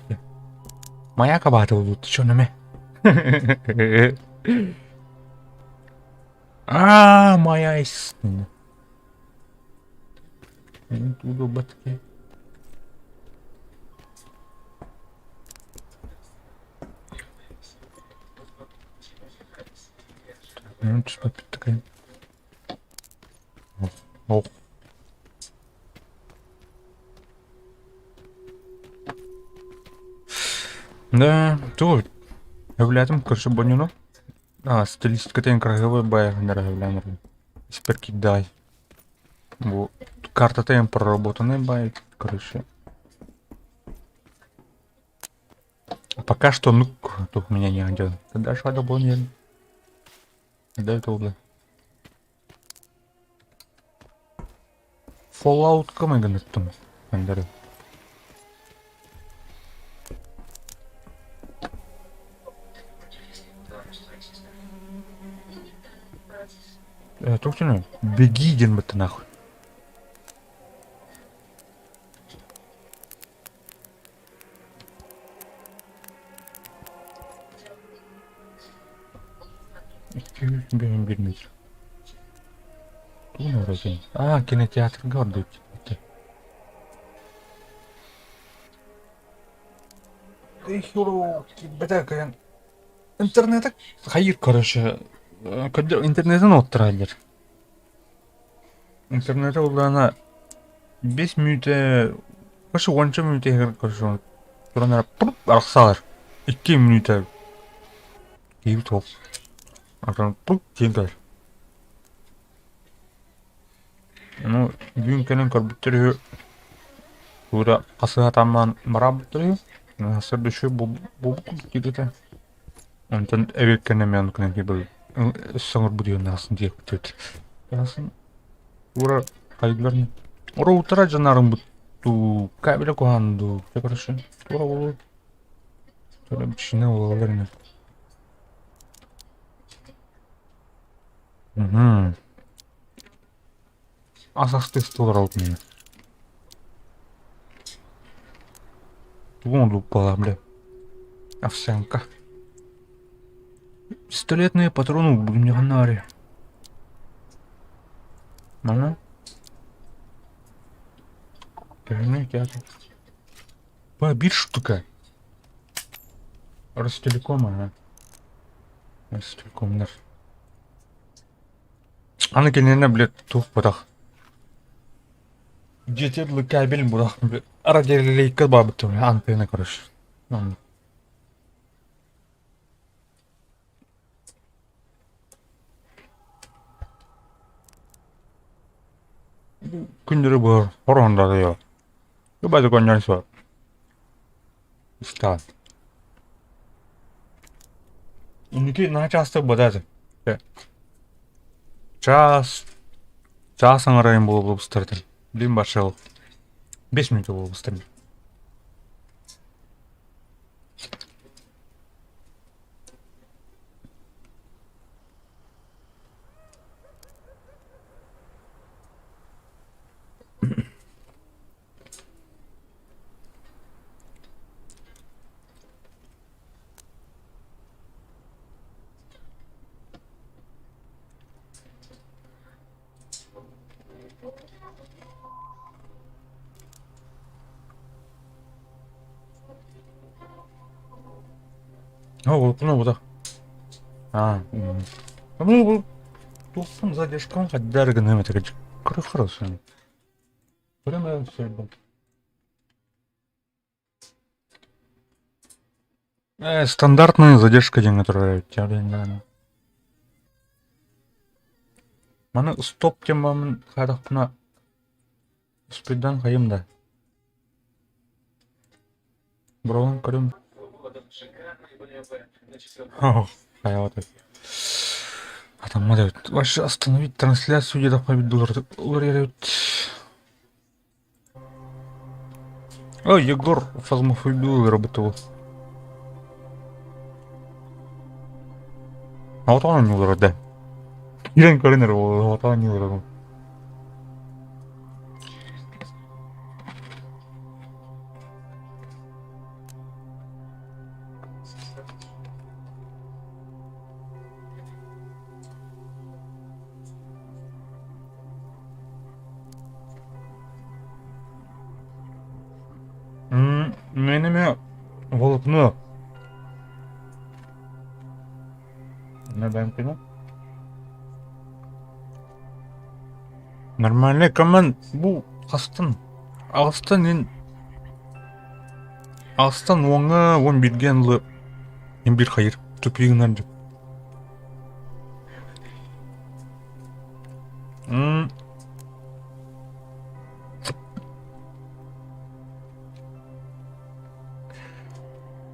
Маяк абатыл, ты чё на ме? А, моя истина. Батки. Ну, такая. Ох. Да, то Эвлятым көрсө бонюну. А, стилистикатын красивый баягындар эвлянер. Теперь кидай. Бу картата им проработанный бай, короче. Пока что, ну, тут меня не идет. Когда же был не. Да, это удобно. Fallout кымыгын там. Андары. Туох диэн Беги диэн быттанаах. 251 метр. Тугун өрөтүн? Аа, кинотеатрга ордук. Киирбэтэ Интернета хайыр короче интернетин оттараллар. Интернета улаана 5 мүнүүтэ короче уонча мүнүүтэ иһигэр короче туран эрэ арахсалар. 2 мүнүүтэ киирбит суох. Атын пук диэн кэлэр. Ну бүгүн кэлэн көрбүттэр үһү Тура хасыһа таммаан бараабыттар үһү. Сырда үчүгэй буолбут курдук диэтэ. Онтон эбиэккэ эмиэ оннук гынан саҥарбыт үһү наһасын диэбит. Наһасын тура хайдылар Роутера дьанарымбыт дуу, кабеля куһаан дуу, короче, тура буолуо. Тура бичине буолалар ини. Угу. Ас астыы олоробут мин. Тугу оҥорбут бля? Овсянка. Пистолетные патроны будем не Манна? Төһөнү театр. Ба, биир штука. Ростелеком, ага. Ростелекомнар. Аны кинини, блядь, туох бытах. Дьиэтигэр дылы кабель бытах, блядь, радиорелейка баабыт антенна, короче. Күндөрү быар хороһондоро Бу конньон суох. Ыстаан. Инники наһаа чаастык бата этэ. Чаас чаас аҥарайын буола быстар этим. Билим баршал. 5 минут буола быстар. Оо, ол бута. Аа, ну, туохтан задержкам хаддар гыныам этэ кыры-кырысын. Прямо Стандартная задержка диэн турар эбит Маны стоп диэн бааммын хаадахпына успуйдаан хайым да. Броҕун көрүм. Хайаабат Атаммат эбит. Вообще остановить трансляцию диэтэххэ эбит уларыйар эбит. Ой, Егор фазмофобию выработал. А вот он не да. Кирен көрүнэр вот он не урады. Мен эмиэ волокно Набамкина. Нормальный команд бу хастан аҕыстан ин аҕыстан уоҥҥа уон бииргэ ылы биир хайыр тупигынан дьэ М.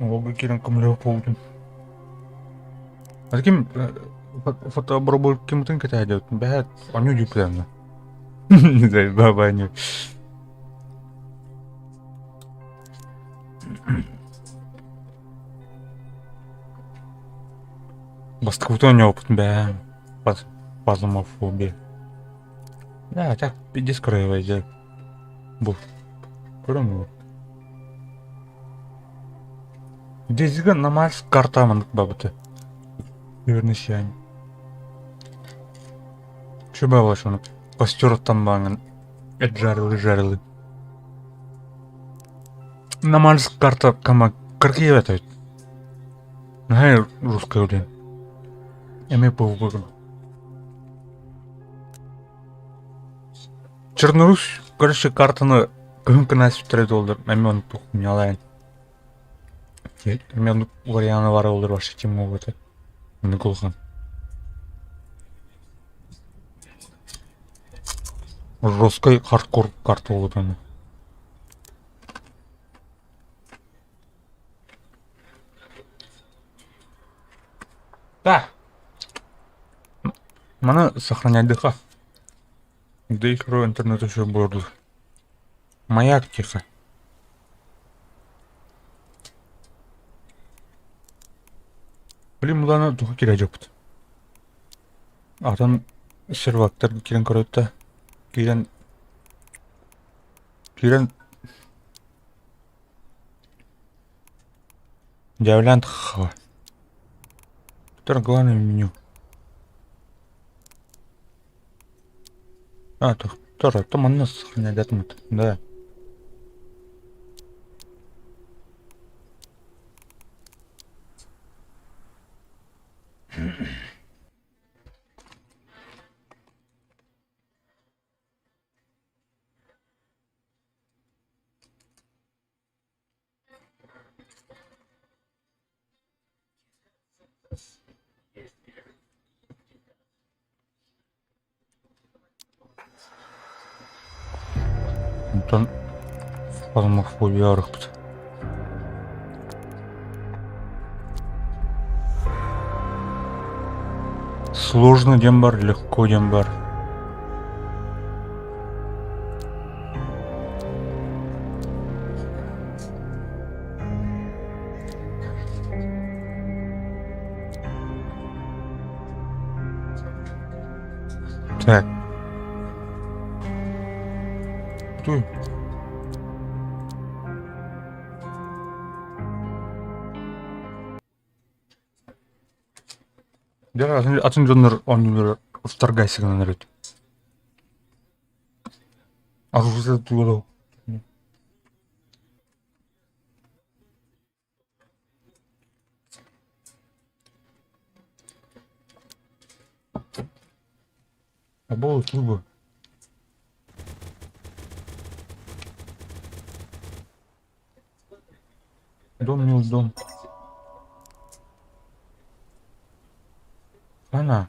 Уолга киирэн көмөлөһө буолбутум. А ким фотобробыл кимтин кэтэһэ бэһэт онньуу дьүппүтэнна. Баба Бастакыбытын оонньообуппут бээ. Фазмофобия. Да, так пиздец красивая Бу. Көрөм Дезига на Марс карта маннык бабыты. Верный сияние. Что было, что он костер там баңын жарилы жарилы. На Марс карта кама красивая это. Наһаа русская блин. Эми буолбугун. Чернорусь, короче, картаны кыһын кына сүтэрэ доллар, эми оны тухнялайын. Эми оны варианы бар олар вообще тем это. Оны кулхан. Жесткой хардкор карта болот аны. Да. Маны сохранять дыха. Да и интернет еще борду. Маяк тихо. Блин, муланы туха кире жопут. Атын сервактар кирен көрөттө. Кирен кирен Дявлянт хава. Который главное меню. А, то тоже, то манна сохранять да. Онтон фазмофобия арахпыт. Сложно диэн бар, легко диэн бар. Так. Туй. Дьэ, атын дьоннор оонньууллар вторгайся гынан эрэт. Оружие тугу Або служба. Дом не дом. Она.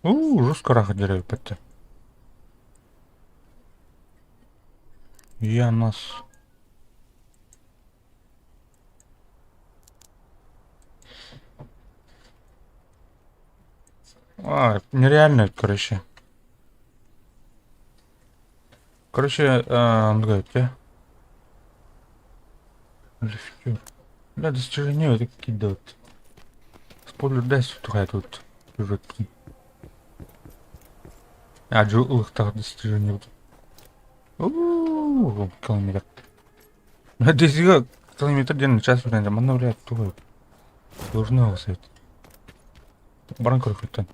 У, жестко раха деревья патта. Я нас. А, нереально, короче. Короче, он говорит, я. Бля, достижения это кидают. Спойлер дай сюда тут сюжет. А, ылыктаах достижение. Уу, километр. Десига километр диэн час үрэн манна блядь тугу сложно совет. Баран көрөхөттөн.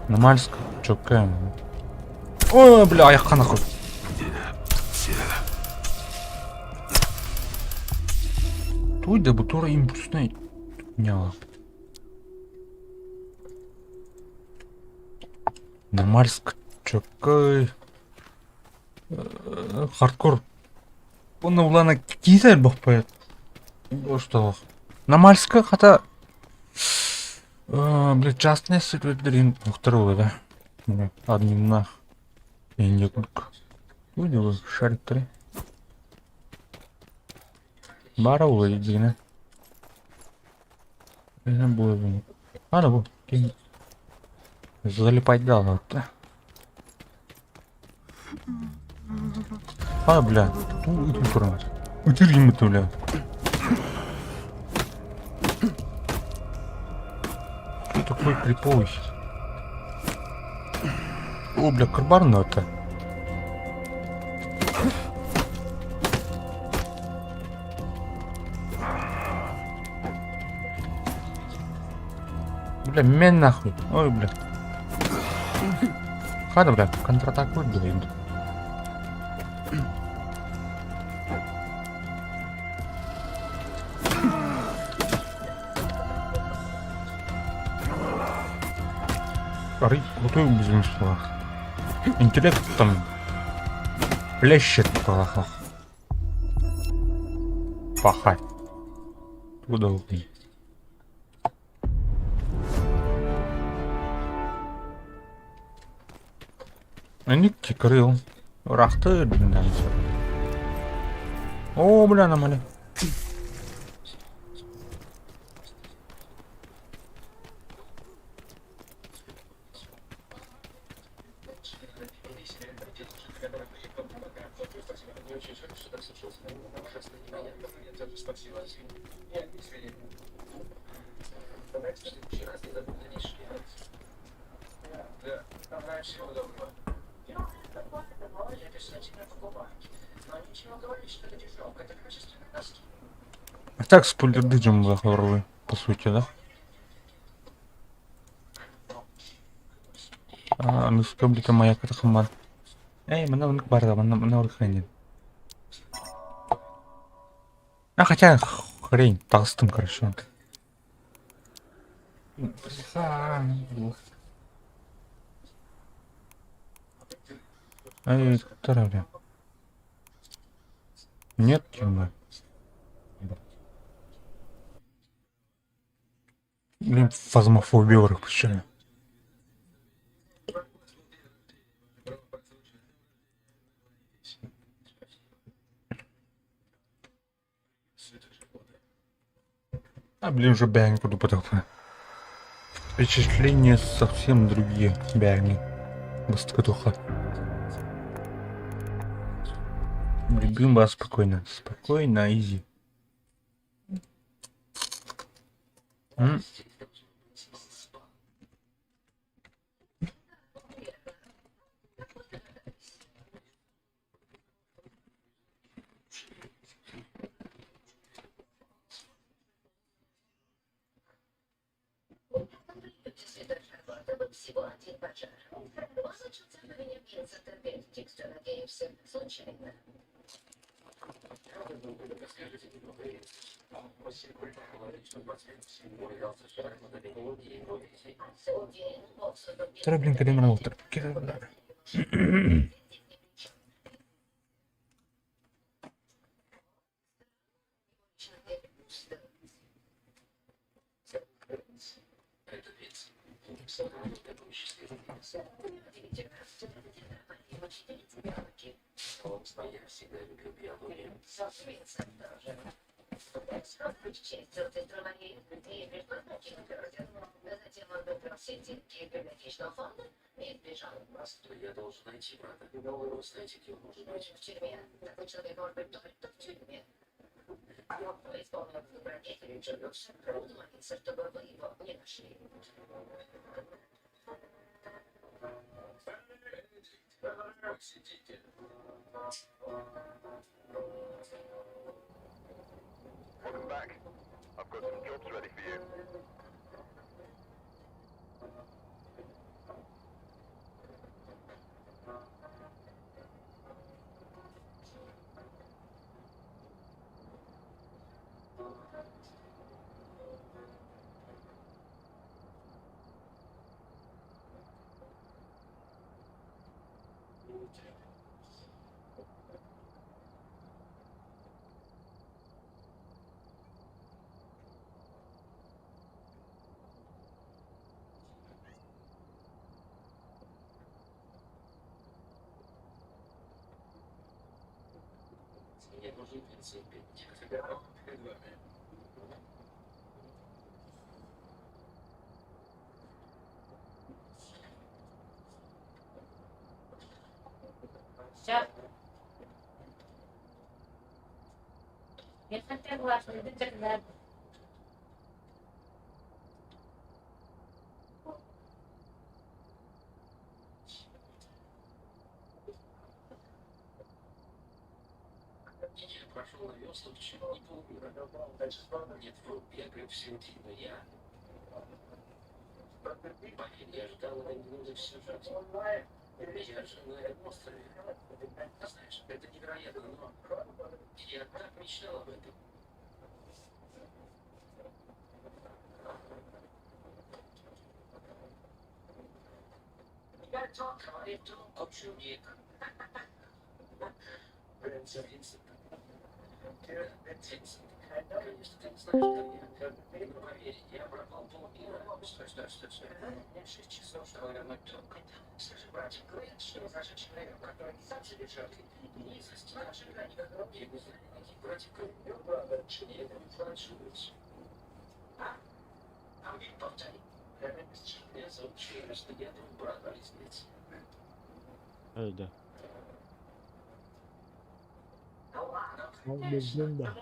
Нормальск чөккэ. Ой, бля, айахха нахуй. Туй да бу тура импульснай няла. Нормальск чөккөй. Хардкор. Уонна улаана киитэ элбэх поэт. Что? Нормальска хата бля частная сирдэрин ухтар да. Админнах. Инде курдук. Видел шариктары. Баара ула дигинэ. Бу Ана бу. Залипать да. А, бля, ту туран. Ытыр гиммит, бля. Кто такой криповый? О, бля, карбарно это. Бля, мен нахуй. Ой, бля. Ладно, бля, контратаку делаем. Арый крутой безумство. Интеллект там плещет плохо. Пахать. Куда ты? Они крыл. Рахты, блин, да, О, бля, намали. А так спойлердыжим захворлы, по сути, да? А, ну скоблика моя катахамар. Эй, мына уник бар да, мына мына хрень. А хотя хрень, толстым, короче. Эй, которая, бля? Нет, тема. Блин, фазмофобия почему? А, блин, уже бянь куда потом. Впечатления совсем другие бяни. Басткатуха. Любим вас спокойно. Спокойно, изи. М? Всего один пожар. Он начался в Винсента Бенедикта, надеемся, случайно. Второй, блин, когда мы Welcome back. I've got some jobs ready for you. Öyle. Ол легенда.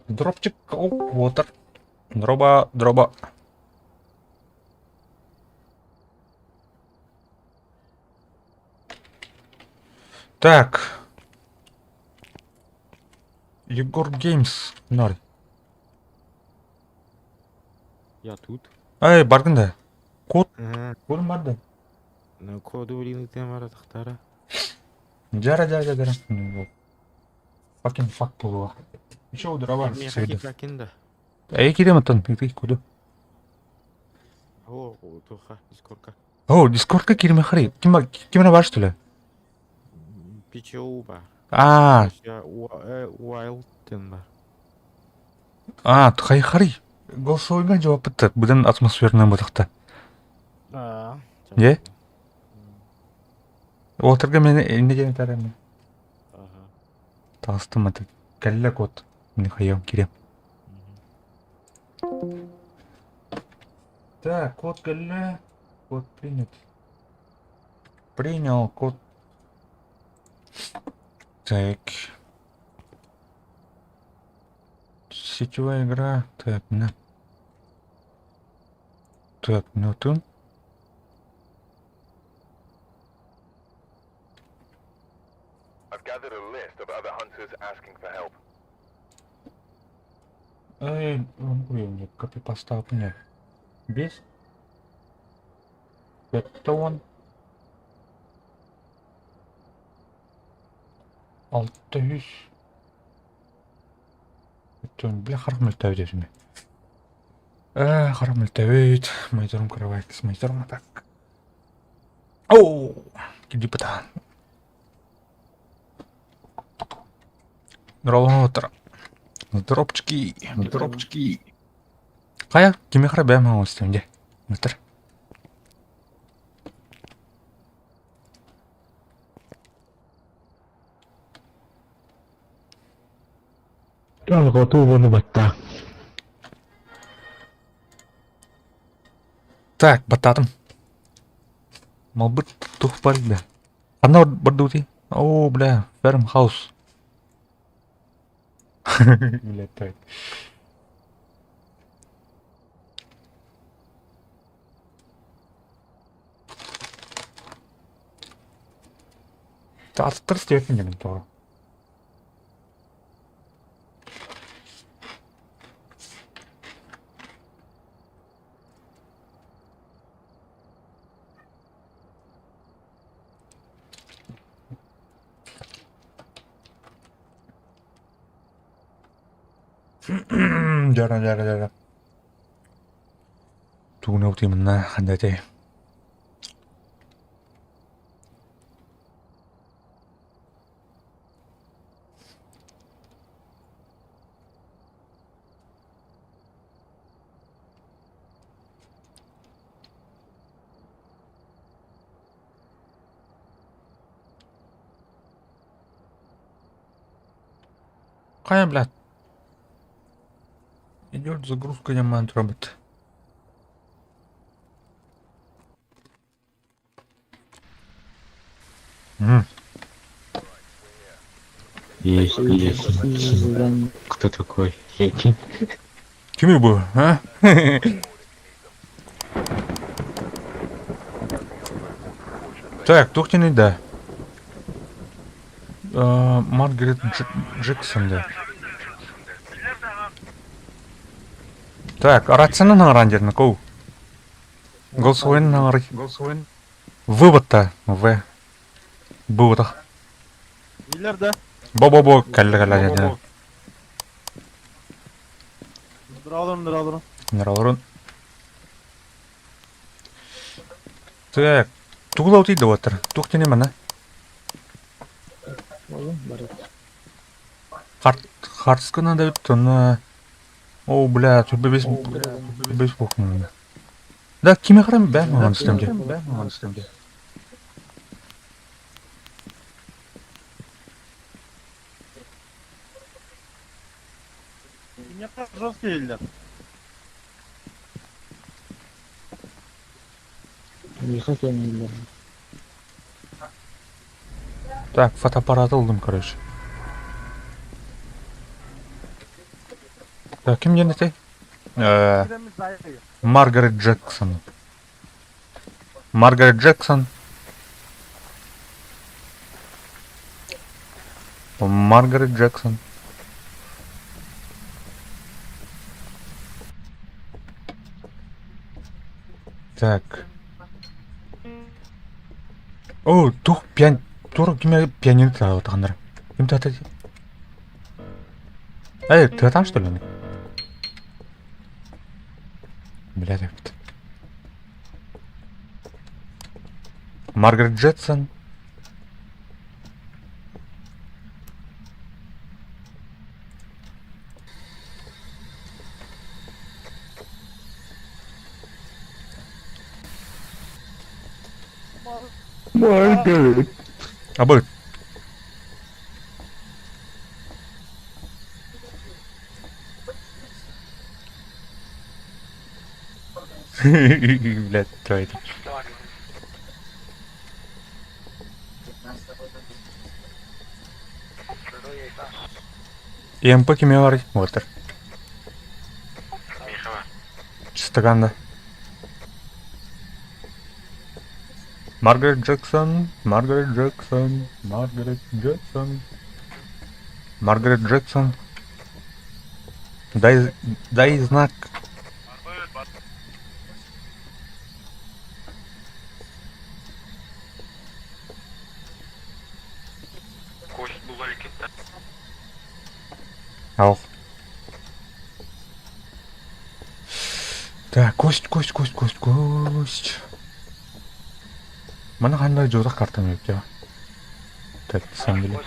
Дропчик water. Дроба, дроба. Так. Егор Геймс. Ноль. Я тут. Эй, бардын да. Код. Ага. Кодум бар да. Ну, коду блин, ты маратахтара. Жара, жара, жара. Fucking fuck было. Еще дрова. Мехаки какинда. Эй, кирем аттан, ты коду. О, туха, дискорка. О, дискордка киреме хари. Ким ким бар что ли? Пичоуба. А, Уайлден бар. а, хай хари. Голосовойга жауап бітті. Бұдан атмосферный бұтықты. А. Не? Уолтерга мен не деген тарам. Ага. Тастым это. Кәллә код. Мне хайом кирем. Так, код кәллә. Код принят. Принял код. Так. Сетевая игра. Так, на. Так, ну тут. Эй, он копипаста не. Без. Это он. Алта үс. Бля, харах мөлтөөбүт этими. Э, харах мөлтөөбүт. Майдарым кровать, майдарым так. О, кидипата. Здорово, Дропчики, дропчики. Хайа, кимиэхэ бэйэм оҥостуом дии. Мытар. Алҕатуу баттаа. Так, баттаатым. Малбыт тух бар да. Ханна бардыбытый? О, бля, ферм хаус. Бля, так. Аттар степень диэн тоҕо. Дьара дьара дьара. Тугун утуймунна ханна этэй? Хайа, блядь. Идет загрузка диамант робот. М. Есть, есть. Кто такой? Кими бу, а? Так, туох диэний да? Маргарет Джексон да. Так, рациянан аҥараан диэн коу. Голосовойун аҥарый. Вывод-то В. Быводах. Билэр да? Бо-бо-бо кэллэ кэллэ диэн. Ныралырын, ныралырын. Ныралырын. Так, тугу да утуйда уоттар. Туох диэний манна? Харт хартысканы да эбит онно О, бля, бес бес бокмун. Да, кими харам бэм маған истемде. Бэм маған истемде. Кимиэхэ жесткий иһиллэр. Миэхэ кэмнииллэр. Так, фотоаппарат ыллым, короче. Так, ким диэн этэй? Маргарет Джексон. Маргарет Джексон. Маргарет Джексон. Так. О, тух пиан... Тур киме пианино таханнар. Ким тата? Эй, ты там что ли? Блядь, эбит. Маргарет Джексон. Маргарет. Абы. Блядь, что это? ЕМП кимиэ барый? Уолаттар. Чистаганда. Маргарет Джексон, Маргарет Джексон, Маргарет Джексон, Маргарет Джексон. Дай, дай знак. Ау. Так, кость, кость, кость, кость, кость. Мана ханна жодах картам yok ya. Так, сам деле.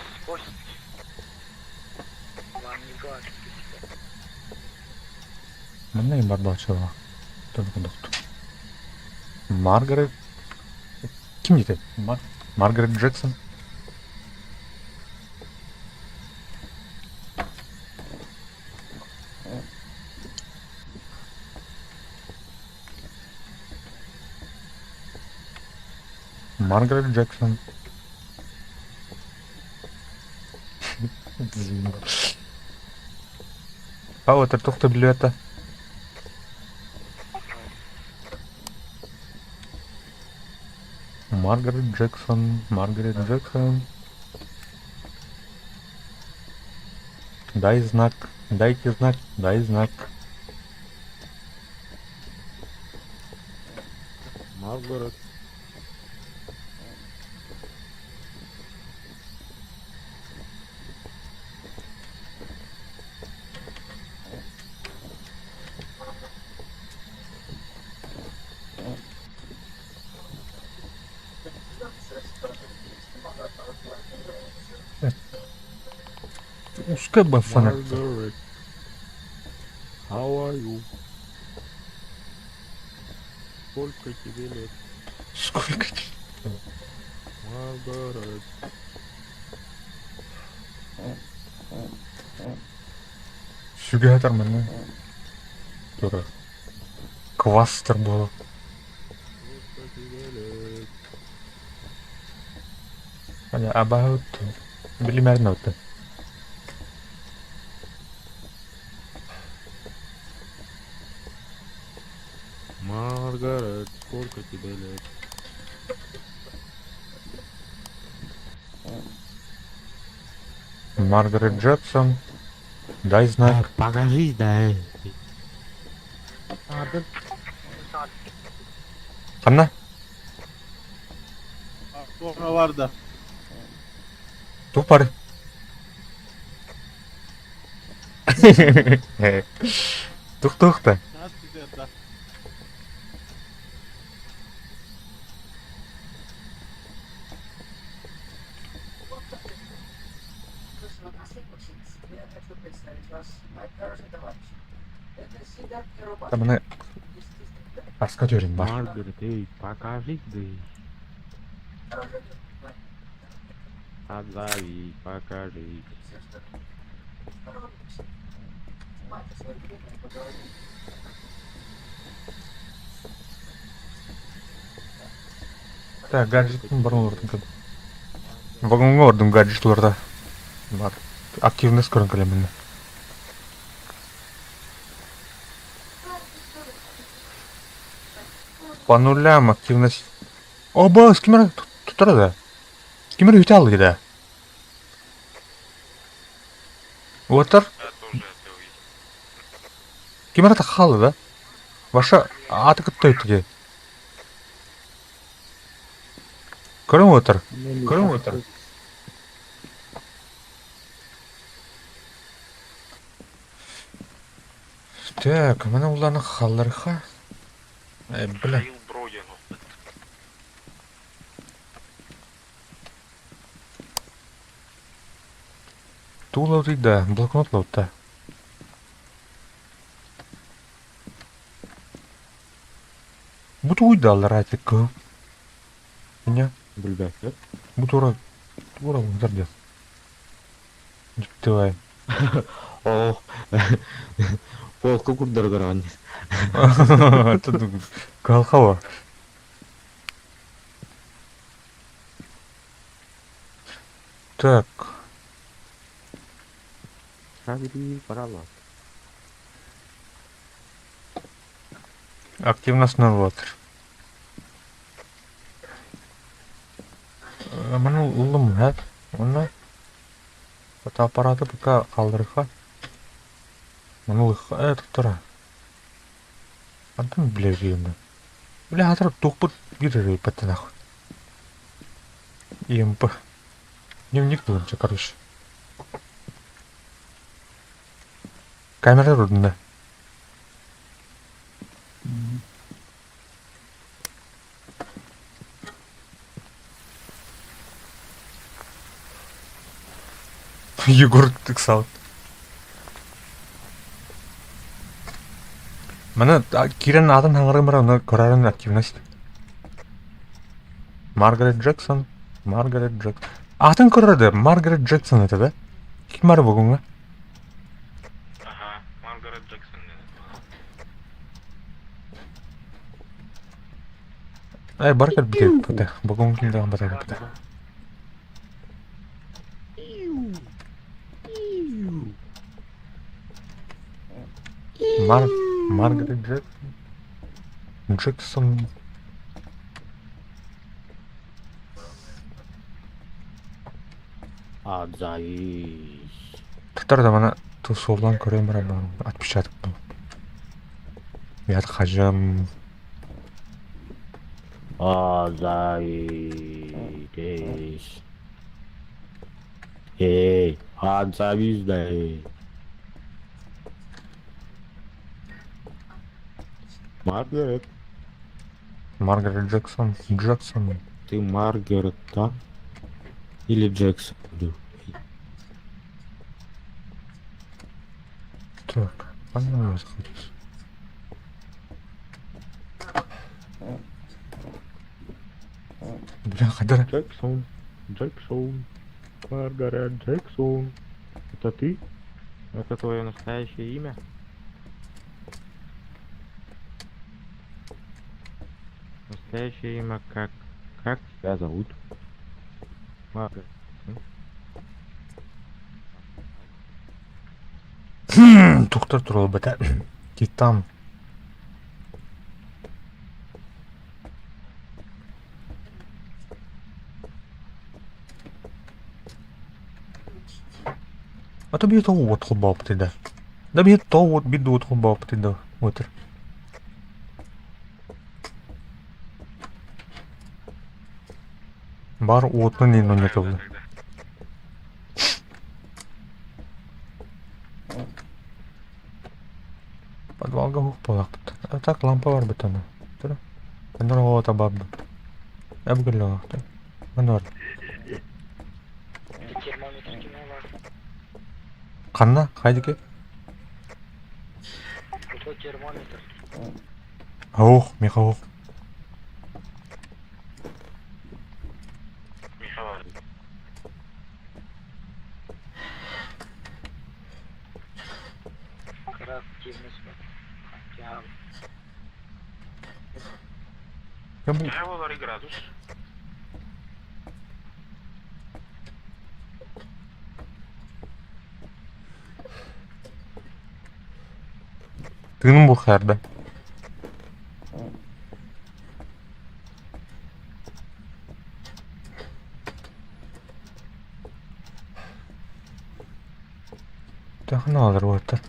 Манна им барбачыла. Маргарет... Ким диэтэ? Маргарет Джексон? Маргарет Джексон. Пауэтер туох да билбэт Маргарет Джексон, Маргарет Джексон. Дай знак, дайте знак, дай знак. Маргарет. Ускай бы фонарь. Margaret. How are you? Сколько тебе лет? Сколько? Маргарет. Сүгэтэр манна. Тура. Квастер буолар. Сколько тебе лет? About билимэрин оттон. Маргарет, сколько тебе лет? Маргарет Джексон. Дай знак. Покажись, да. Ханна? Sonra vardı. Туох баар? Тух тух да. Nasıl да. Там Аска төрүн бар. Маргарет, эй, покажись, да. Отзови, покажись. Так, гаджеттин бар олордун кад. Вагонго ордун гаджетларда. Бар. Активность көрөн кэлэммин. По нулям активность. Оба, с кем тут да? Ким эрэ үтэ да? Уотар? Ким эрэ таххаалы да? Ваша ааты кытта үттүге. Көрүҥ уотар. Көрүҥ уотар. Так, мана уланы халларха. Э, бля. Туловый, да, блокнот лоута. Бутуй дал ратик. Меня. Билбэккэ. Бутура. Тура зардет. Давай. О, полку курдар көрөҕүн. Калхава. Так. Хабири паралат. Активность наватор. Маны ыллым һэ. Уонна фотоаппараты пока хаалларыахха. Маны ылыахха э туттара. Хантан билэргиэмэ. Бile хатыр туохпут биир эрэ ыйпаттанах. ИМП. Дневник булунча, короче. Камера рудна. Егор Тыксал. Маны киирэн аатын хаҥарым баран оны көрөрүн активность. Маргарет Джексон, Маргарет Джексон. Аатын көрөр да, Маргарет Джексон это да? Ким бар бүгүҥҥэ? Ага, Маргарет Джексон. Эй, бар кэлбитэ, бүгүн кимдээх батарбыта. Мар Маргарет Джек Джексон. Отзовись. Татар да мана тусуллан көрөн баран отпечаток Я хажам. Отзовитесь. Эй, отзовись, да эй. Маргарет. Маргарет Джексон. Джексон. Ты Маргарет, да? Или Джексон? Так, понятно, заходишь. Бля, Хадара. Джексон, Джексон, Маргарет Джексон. Это ты? Это твое настоящее имя? Настоящее имя как? Как тебя зовут? Маргарет. Тухтар туралы бата. Титан. А то бьет вот хубап ты да. Да бьет то вот беду вот хубап ты да. Вот. Бар уотун не не тылы. Подвалга хух полакпыт. А так лампа бар бит аны. Тура. Анар ота бар бит. Әбгелле Анар. Ханна, хайдики? термометр. Аух, меха аух. Төһө буолар градус? Тыным бухарда. Тахна алыр уоттар.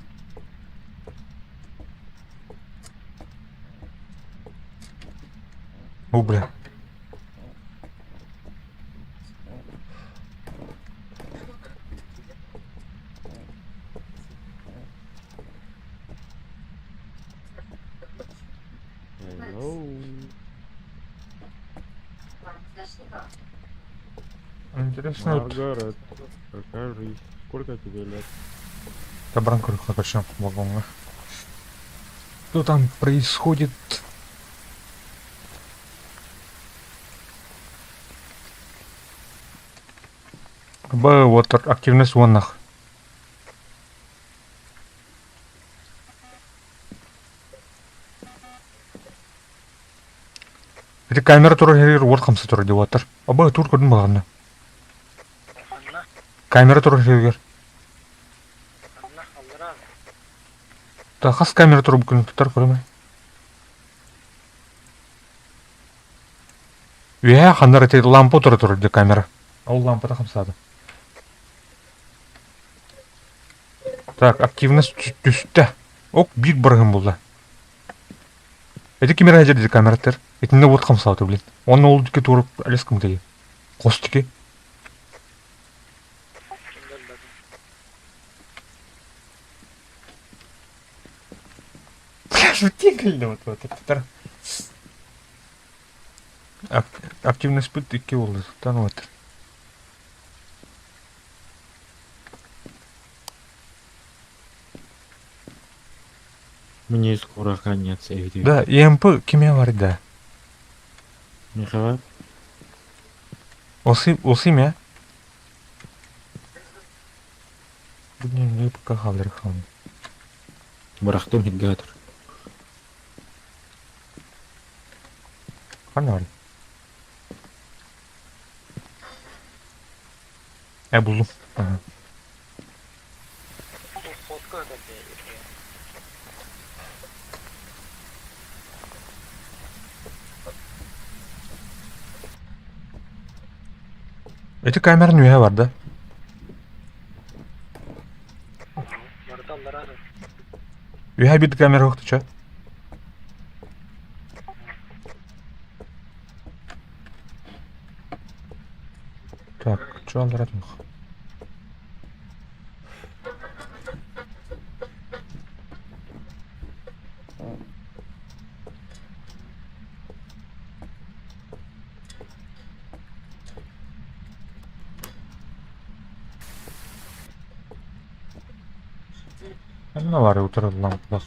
О, бля. Hello. Интересно, вот Маргарет, покажись, сколько тебе лет? Табран вагонга. Что там происходит? Б, вот активность воннах. Ити камера турар сиригэр уот хамса турар дии уоттар. Аба тур көрдүм балаҕанна. Камера турар сиригэр. Та хас камера турбуккун туттар көрөмүй. Үөһээ ханнар ити лампа тура турар дии камера. Ол лампата хамсаата. Так, активность түстэ. Ок, биир барыһым булла. Эти ким эрэ дьэ камераттар. Итиннэ вот хамсаата, блин. Онно ол дике туруп алес кымтайы. Хос тики. Шутик вот вот это. Активность пыт икки болды. Тан вот. Мне скоро конец эти. Да, ЕМП киме бар да. Михаил? Осы, осы ме? Блин, не пока халдыр хан. Бырахтым хитгатор. Хан бар. Э, булдум. Ага. Эти камера нүйе бар да? Үйе бит камера уқты чё? Так, чё алдыратын? Ханна бар утырды лампалар.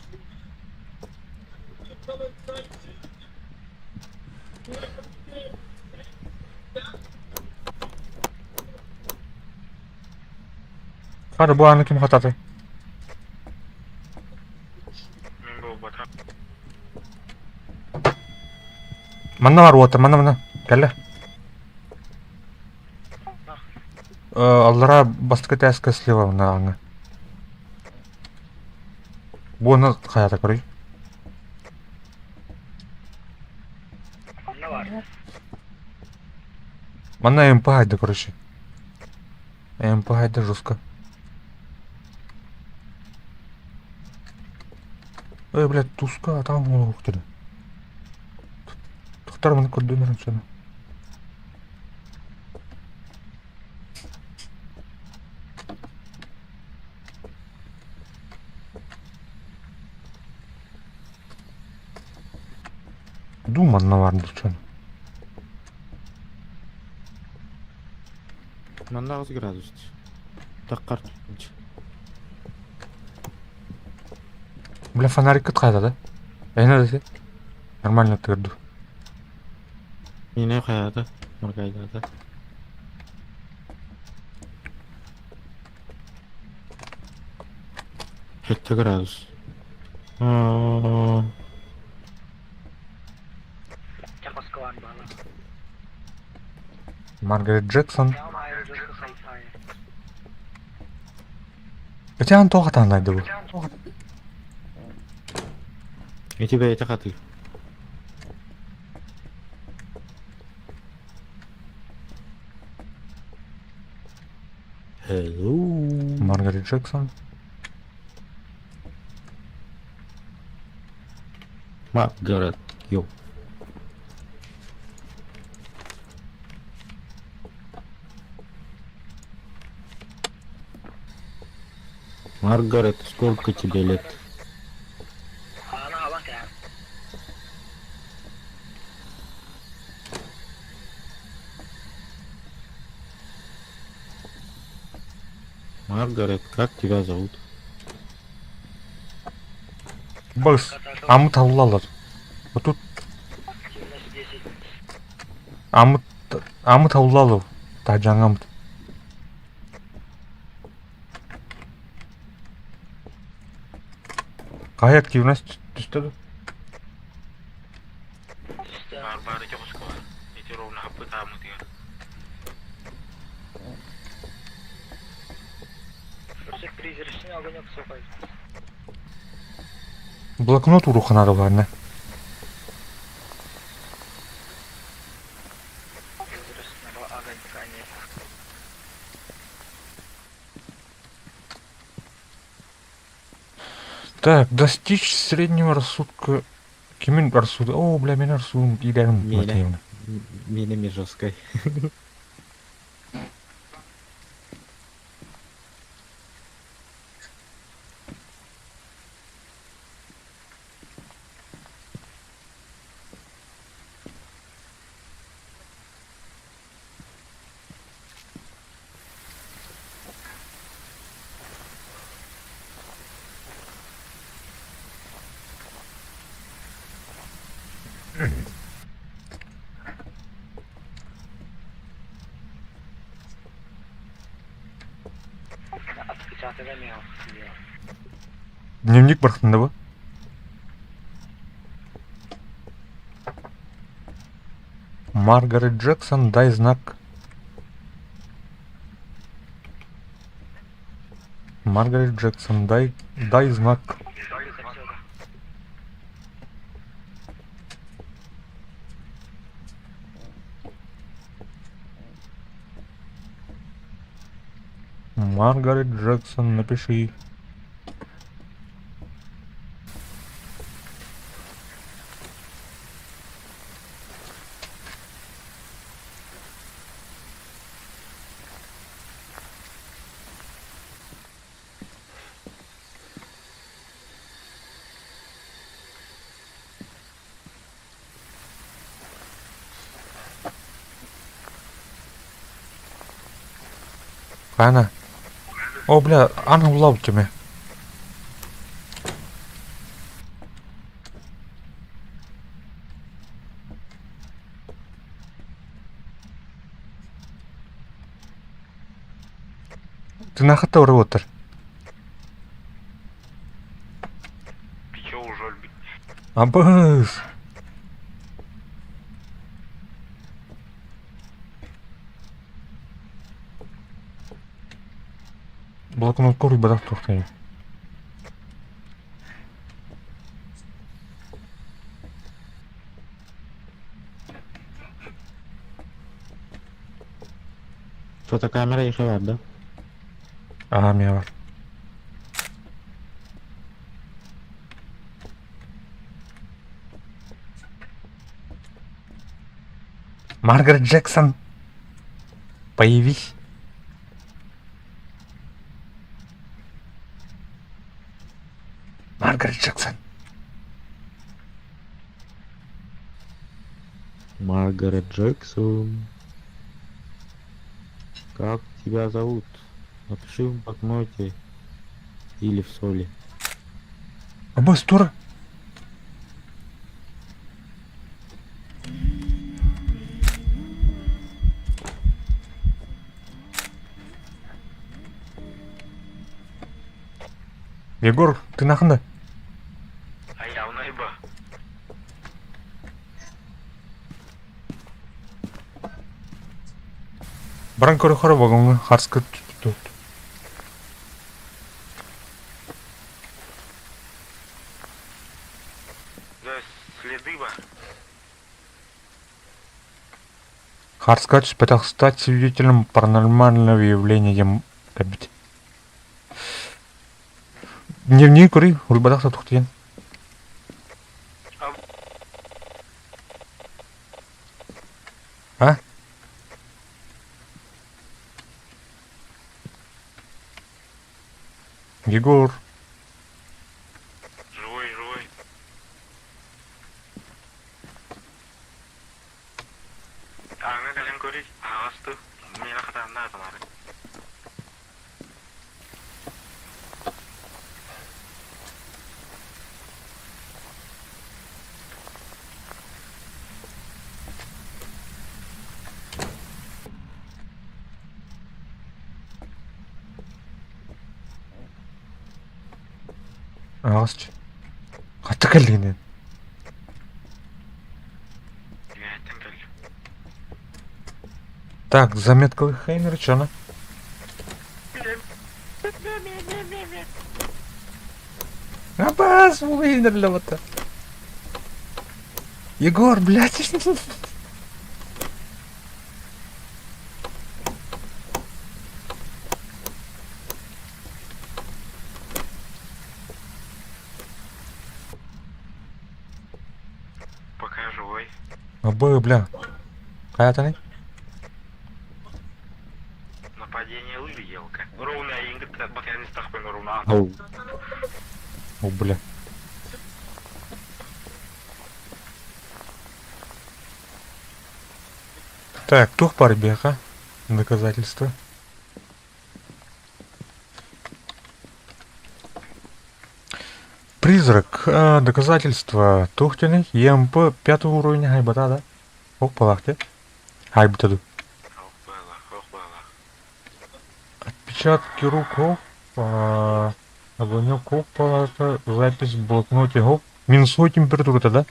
Hadi bu anı kim hatadı? Мин буолбатах. Манна бар уота, манна манна. Кэллэ. Аллара бастакы тээскэ слева мына аңа. Буона хаята көрүй. Манна МП хайда, короче. МП хайда жестко. Ой, блядь, туска, а там голову хотели. Тохтар маны көрдөмөрүн сөне. Думанна бар чөн. Манна 9 градус. Таккар. Бля, фонарик кыт кайда да? Эйна десе. Нормально тырду. Мине каяда? Мургайда. Жетти градус. Аа, Маргарет Джексон. Хотя тоға таңдайды бұл. И тебя это хаты. Hello. Маргарет Джексон. Маргарет. Йоу. Маргарет, сколько тебе лет? Маргарет, как тебя зовут? Бас. Амы табылалар. Вот тут. Амы амы табылалы. Та жаңа амыт. Қай активность түсті? Бар бар ити хоско. Ити ровно хаппыт аамытыгар. Блокнот уруханады бар не? Так, достичь среднего рассудка. Кимин рассудка? О, бля, мин рассудым иилэрим Миэнэ. Миэнэ эмиэ жесткай. Дневник барахтында бу. Маргарет Джексон, дай знак. Маргарет Джексон, дай, дай знак. Маргарет Джексон, напиши. Ана. О, бля, Анна улау тебе. Ты нахата урвотер. Ты чё уже өлбүт? Абыс. Блокнот курбадах тухтай. Фотокамера еще бар да? Ага, мен бар. Маргарет Джексон, появись. Маргарет Джексон. Маргарет Джексон. Как тебя зовут? Напиши в блокноте или в соли. Абыс, тура. Егор, ты нахында? Айаунай ба. Баран көрө хоро вагоҥҥа харска тут. Да, следы ба. Харска түспэтэх стать свидетелем паранормального явления диэн кэлбит. Дневник көрүй, урбатах да тухтыйын. А? Егор. Живой, живой. Ааҥҥа кэлэн көрүй, аһаҕас дуу, миэнэ хатааннаах аталаары. Аҕасчы. Хатта кэллигинэн. Үөһэттэн кэллим. Так, заметка Хейнричана. Абас, выиграли Егор, блядь. Б, бля. Хайатаный? Нападение елка. Ровно ингит батянистахпен ровно. Ау. О, бля. Так, тух барбеха. Доказательства. Призрак. Доказательства. Тухтины. ЕМП пятого уровня хайбата, да? Ох, палахте. Хайбатаду. Отпечатки рук, оп. Огонек, оп, палата. Запись в блокноте, оп. Минусовая температура-то, да?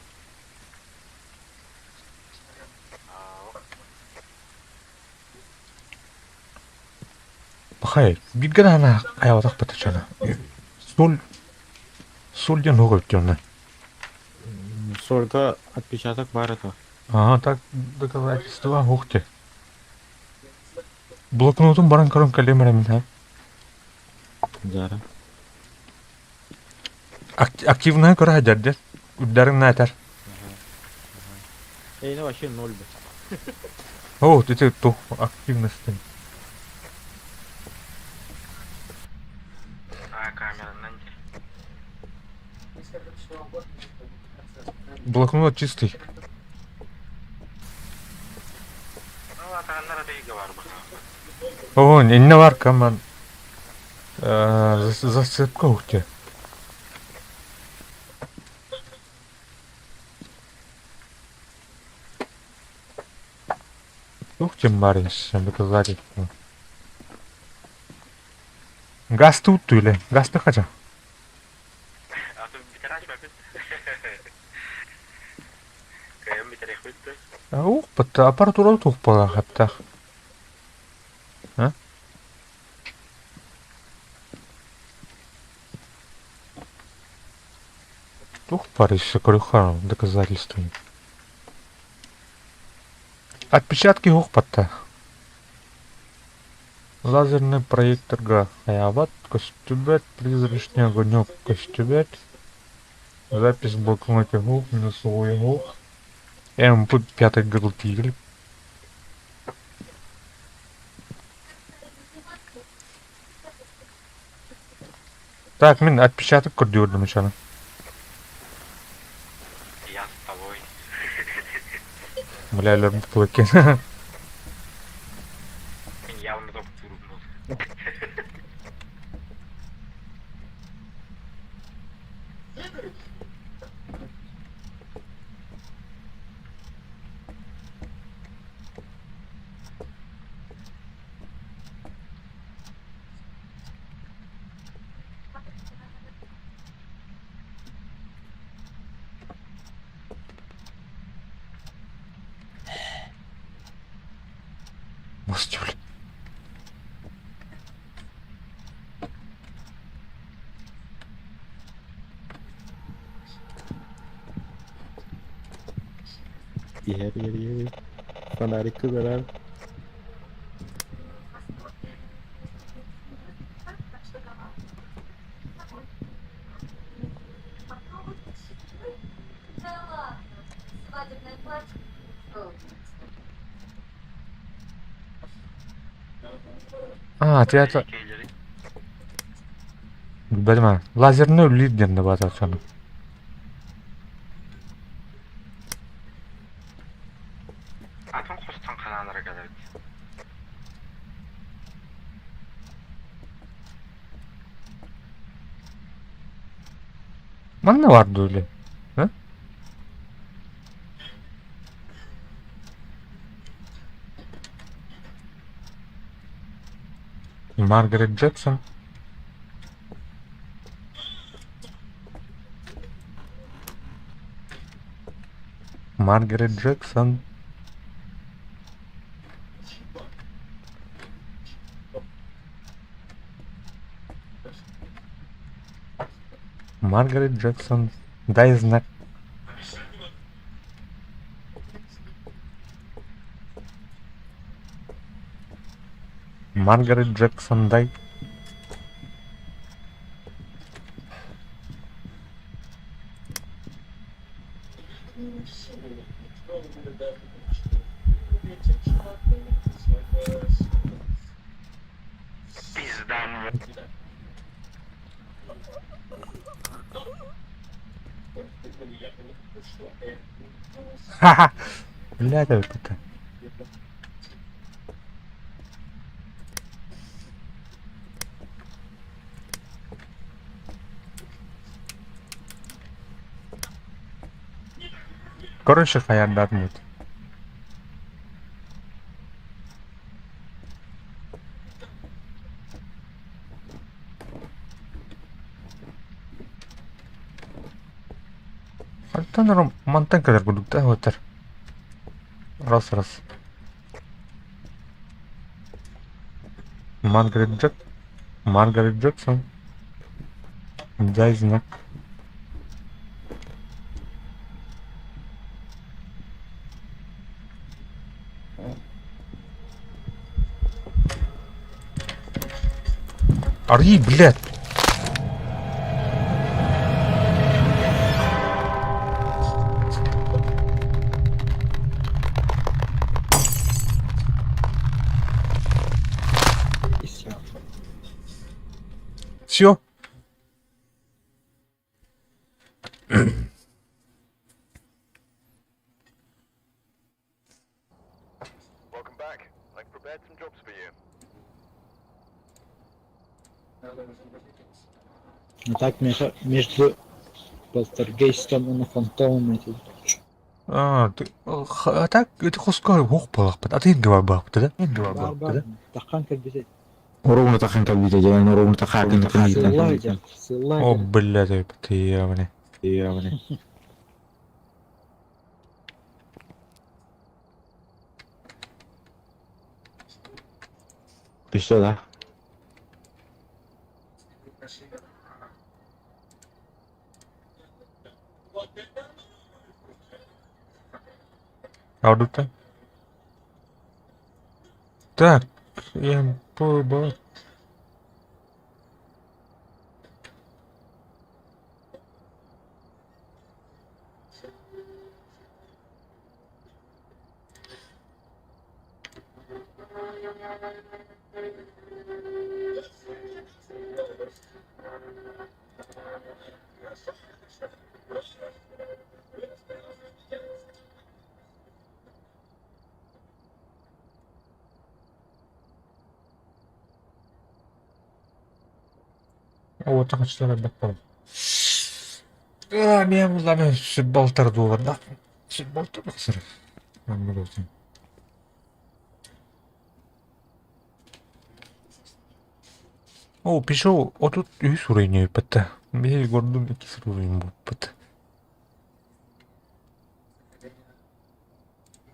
Пахай, бигана аяватах патачана. Соль. Соль ден оҕо Сорга отпечаток бар это. Ага, так доказательства, ух ты. Блокнотум баран көрөн кэлиэм эрэ Да. Активная көрө дьэрдэр. Үрдэрин найтар. Эй, ну вообще ноль бы. О, ты ту активность. А, камера нанди. Блокнот чистый. Ну ладно, надо и говор О, не бар команд. Зацепка ух ты. Ух ты, Марин, доказательство. Газ тут или? Газ ты хотя? А тут ветеран Кайым битерек битте. Ух, бат аппаратура тух бала хаптах. А? Тух паришься, крюха, доказательства. Отпечатки ух патта. Лазерный проектор га. Хаябат, костюбет, призрачный огонек, костюбет. Запись в блокноте гух, минусовой гух. МП пятый грл тигр. Так, мин отпечаток көрдүөрдүм начала. Я с тобой. Бля, лөрм кылыккен. Мен явно топ турбнул. Господи, бля. Иһэр иһэр иһэр. Фонарик кызарар. А, ты это... Билбэтим Лазерный үллир диэн да баата сону. Атын костон кананара калабит. Манна бар дуу А? Маргарет Джексон. Маргарет Джексон. Маргарет Джексон. Дай знак. Маргарет Джексон, дай. Пизда мне. Ха-ха! Блядь, это. Короче, хайардаатмыт. Хантан эрэ мантан кэлэр курдук да эбэтэр раз раз Маргарет Джек Маргарет Джексон дай знак. Арый, блядь! Все. А так между полтергейстом уонна фантомом этим. А, ты, а так это хоско ох балахпыт. А ты инге барбаахпыт да? Инге Бар барбаахпыт бар да? таххан кэлбитэ. Ровно тахан калбита, дьэ, ровно тахаакын Сыллаа дьэ, сыллаа О, дьэ. блядь, ты явно. Явно. Ты что, да? Аудута. Так, я по Вот так что надо. А, мен булар сүббалтар дуолар да. Сүббалтар бахсыр. О, пишо, отут үс уровень өпөттө. Мен көрдүм икки уровень болуппут.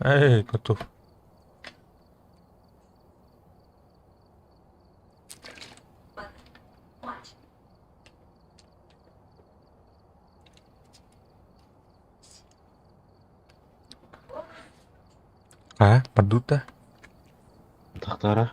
Эй, готов. А, бардута. Тахтара.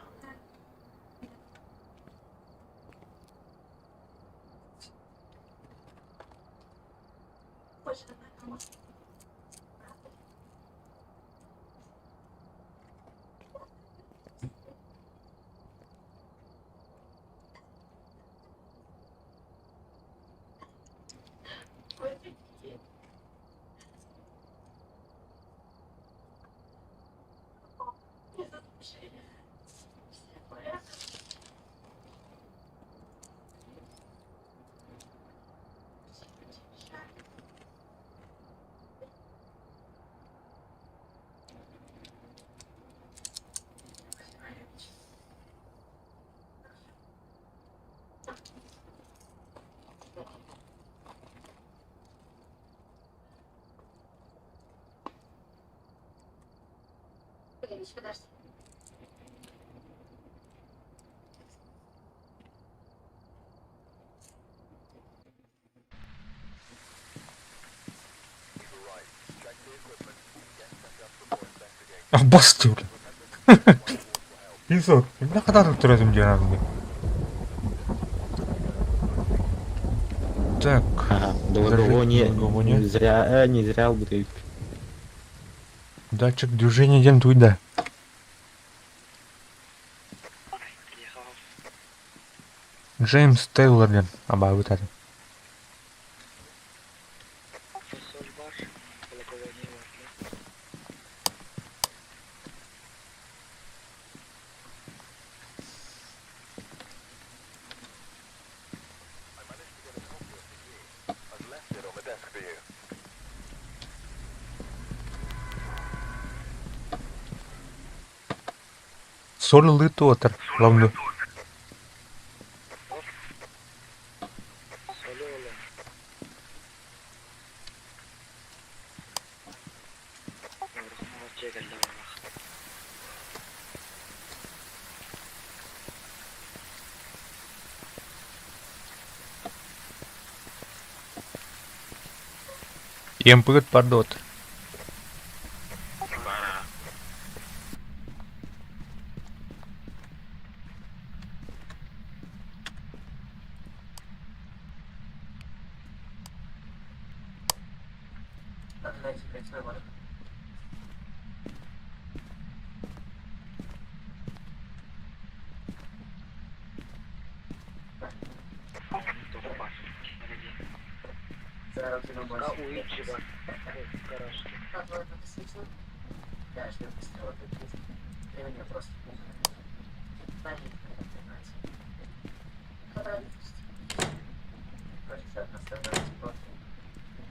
А, бастыр. Пизор, не kadar турасым диэн Так. Ага, благовоние. Благовоние. Не зря, не зря будет. Датчик движения ден туйда. Джеймс Тейлор диэн абаабыт этэ. Соль туотар, ловлю. Емпыгыт бардот.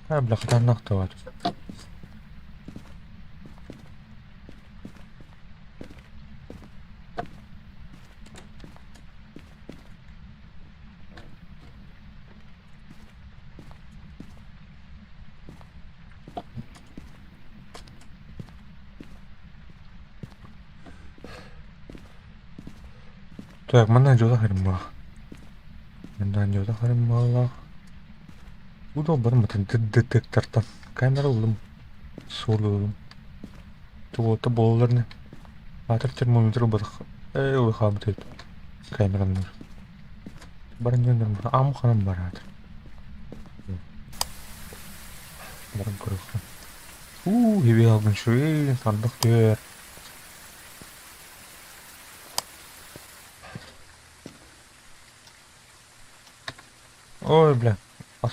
Аа, бля, хатаннах туот. Так, манна дьола харыммах. Манна дьола харыммалах. Удобно матын детектортан. Камера улым. Суол улым. Тугута буолларны. Атыр термометр бадах. Эй, улахам тет. Камераннар. Баран дьоннор ам ханам бараатыр. Баран көрөххө. Уу, хиби алгын шуй, сандык түөр. Ой, бля. Ас.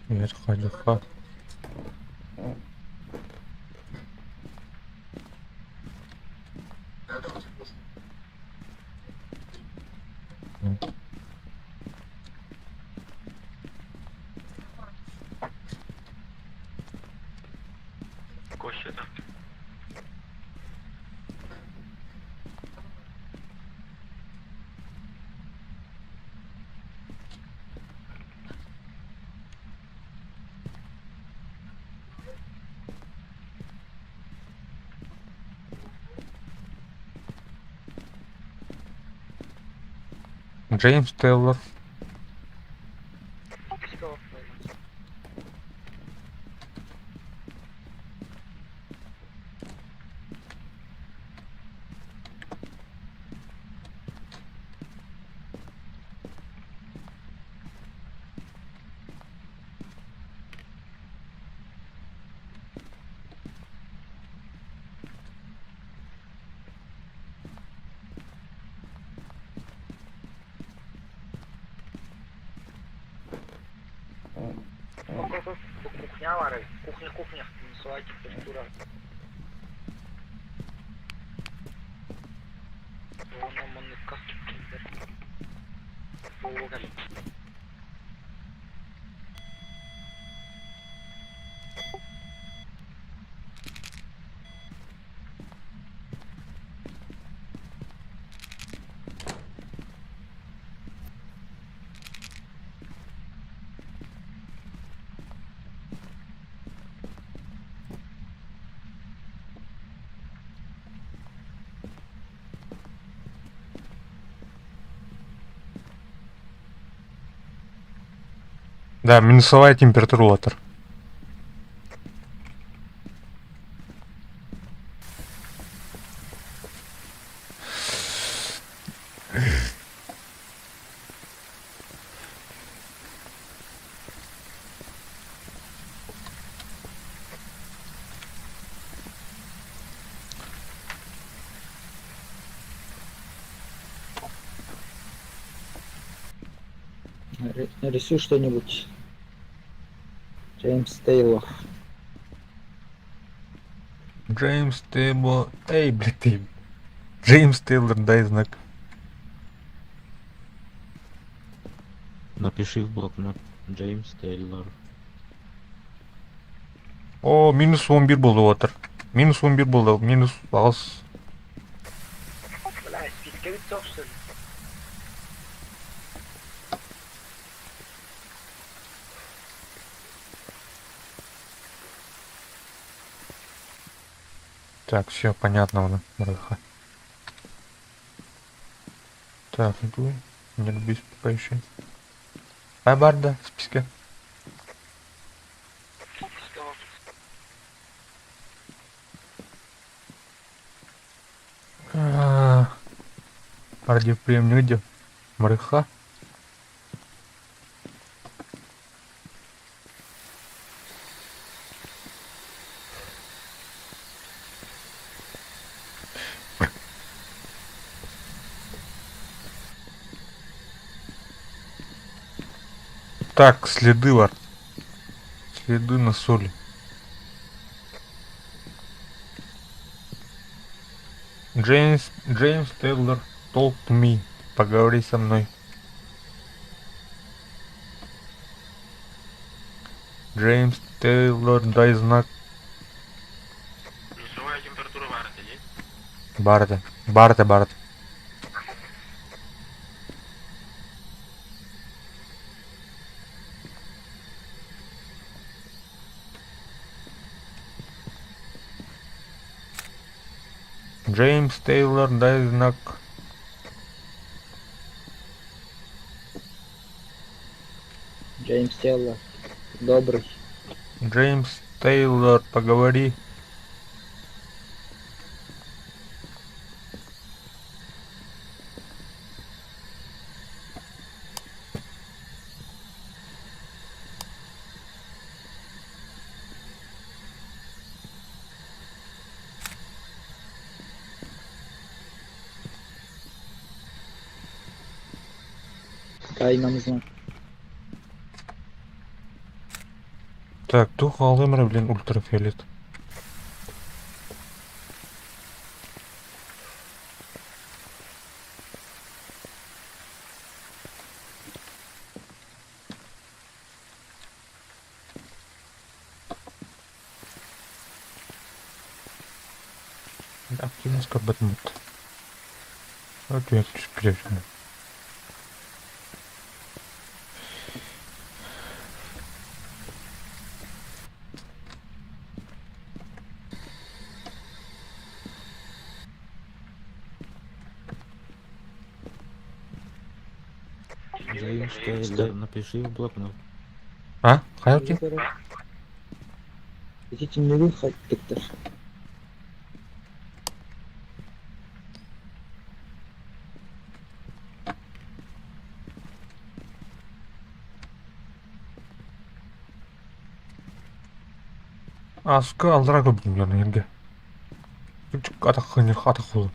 Нет, хайдуха. Кофе, да. Джеймс Тейлор. Кухня, кухня. Минусовая температура. Да, минусовая температура улаатар. Нарисуй что-нибудь. Джеймс Тейлор. Джеймс Тейлор... Эй, блядь, ты... Джеймс Тейлор, дай знак. Напиши в блокнот. Джеймс Тейлор. О, минус 11 буолла отыр. Минус 11 буолла, минус 8. Бля, спискабит собственно. Так, все понятно, он, браха. Так, иду. Не люблю пока еще. А барда в списке. Радиоприемник где? Мрыха. Так, следы вар. Следы на соли. Джеймс, Джеймс Тейлор, talk to me. Поговори со мной. Джеймс Тейлор, дай знак. Плюсовая температура баар этэ дии? Баар этэ. Баар этэ, баар этэ. Джеймс Тейлор, дай знак. Джеймс Тейлор. Добрый. Джеймс Тейлор, поговори. Дай нам знак. Так, туох хаалыам эрэ, блин, ультрафиолет. Активность көрбөтүм. Окей, түспүтэ. Джеймс Тейлор, напиши в блокнот. А? Хайа ким? Ити түннүгүн хаттыктар. Аска аллара көрбүтүм дьон эргэ. Атах атах холу.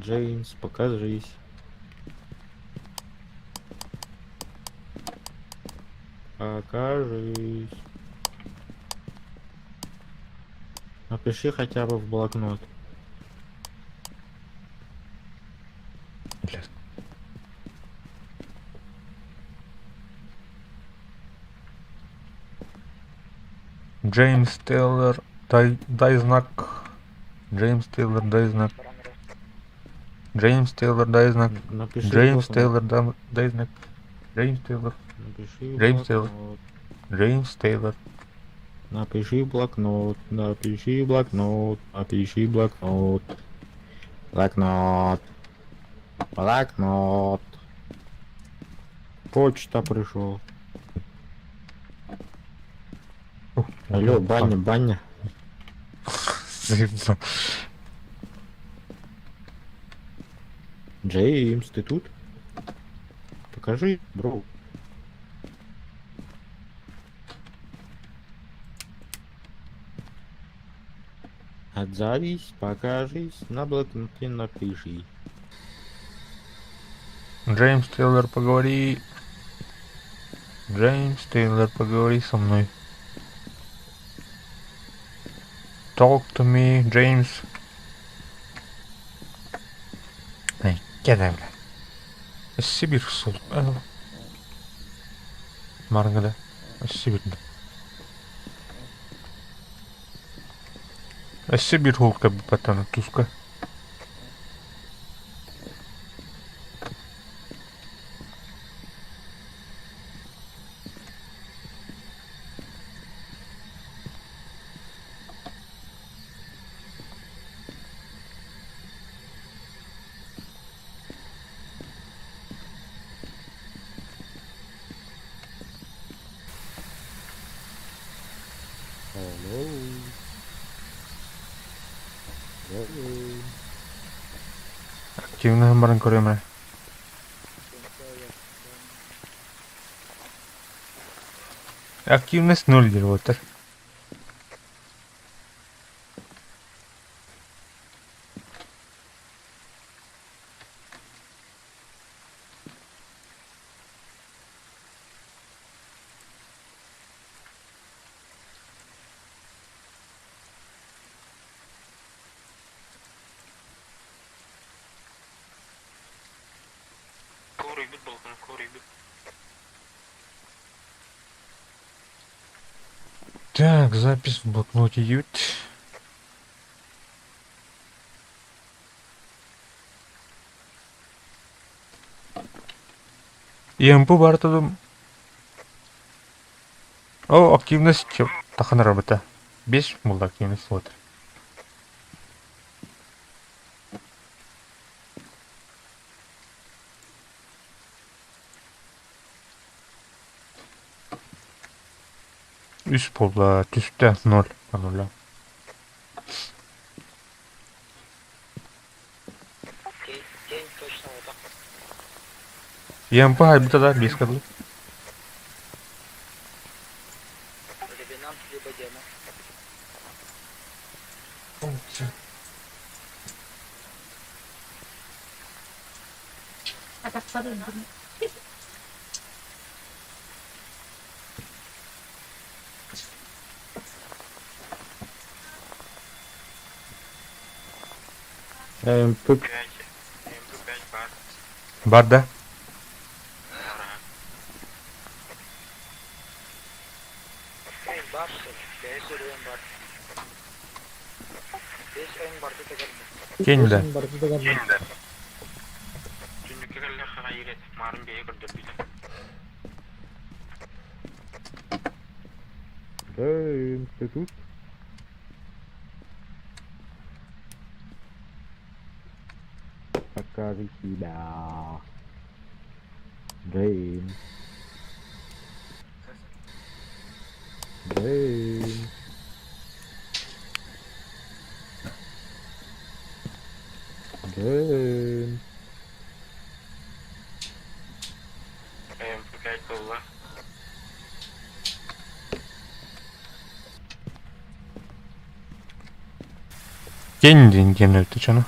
Джеймс, покажись. Покажись. Напиши хотя бы в блокнот. Блядь. Джеймс Тейлор, дай, дай знак. Джеймс Тейлор, дай знак. Джеймс Тейлор, дай знак. Напиши в Джеймс блокнот. Тейлор, дай, дай знак. Джеймс Тейлор. Напиши в Джеймс Тейлор. блокнот. Джеймс Тейлор. Напиши в блокнот. Напиши в блокнот. Напиши в блокнот. Блокнот. Блокнот. Почта пришел. Алло, баня, баня. Джеймс, ты тут? Покажи, бро. Отзовись, покажись, на блокноте напиши. Джеймс Тейлор, поговори. Джеймс Тейлор, поговори со мной. Talk to me, James. Эй, кедай, бля. Сибирь сул. Маргада. Сибирь. Сибирь холка батана туска. Hello. Hello. Активно баран көрөмө. Активность ноль диир буолтар. Корыйбыт балкон, корыйбыт. Так, запись в блокноте ют. ЕМП бартадым. О, активность тахан работа. Бес болды активность вот. Үс буолла, түстэ ноль по нулям. День точно вот так. ЕМП айбыта да, бес кадыл. Ревенант либо демон. МП 5. МП5 бар. Бар да? Эй, бар, бес өлең бар. Бес өн барды да келді. Тень да. Барды да келді. Түннүккэ кэллэ хаҕа ирет, марын бэйэ көрдөрбүтэ. Джеймс, ты тут? Покажи себя. Джеймс. Джеймс. Джеймс. МП5 буолла. Тень день день ты чё, ну?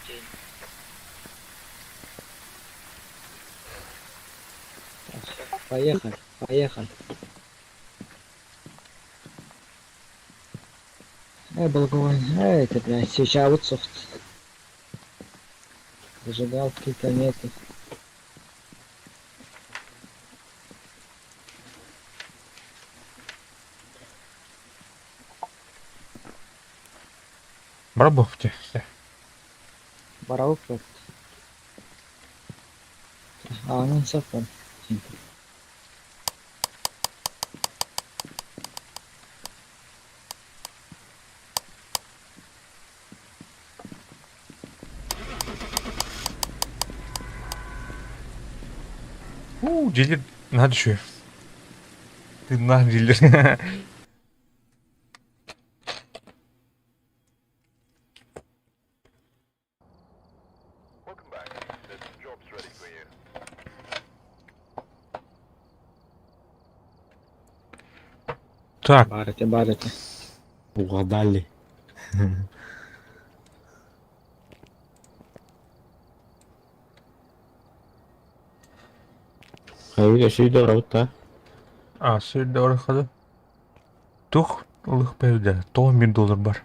День. Поехали, поехали. Эй, благовоние. Эй, это, блядь, свеча вот софт. Зажигалки, кометы. Барабовте. Бараук А, ну сапон. Уу, дьиэлэр наһаа үчүгэй. Тыыннаах дьиэлэр. Так. Баар этэ, баар этэ. Угадали. Хайы өсүйдө барабыт А, сүйдө барахады. Тух ылых бэйдэ, тоҕо мин доллар бар.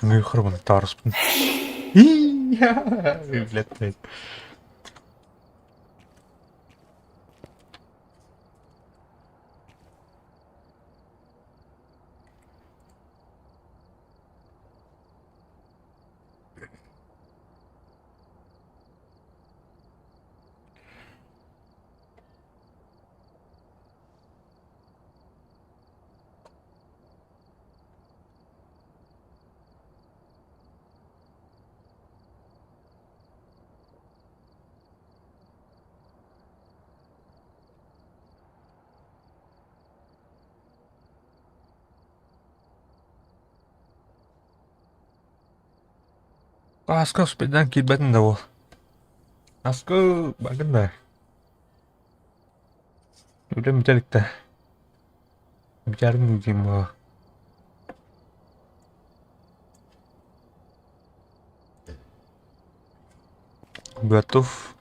Нөхөрбүн таарыспын. Блядь. Ааска успейдаан киирбэтин да буол. Аска бардым да. Үлэм бүтэ илик да. Бүтээрин диим буолуо. Готов.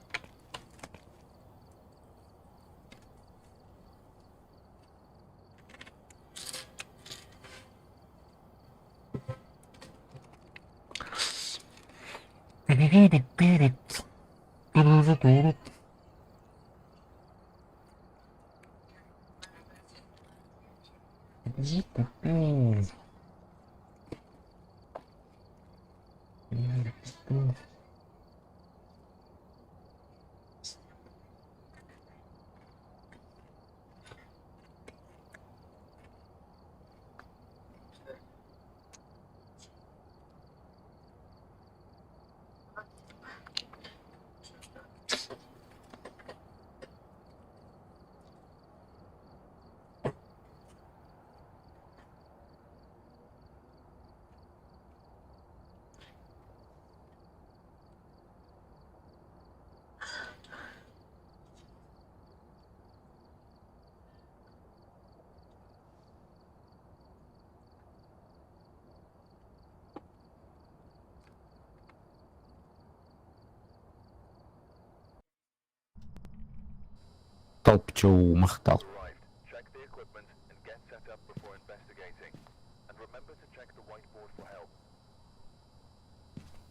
Толпчуу махтал.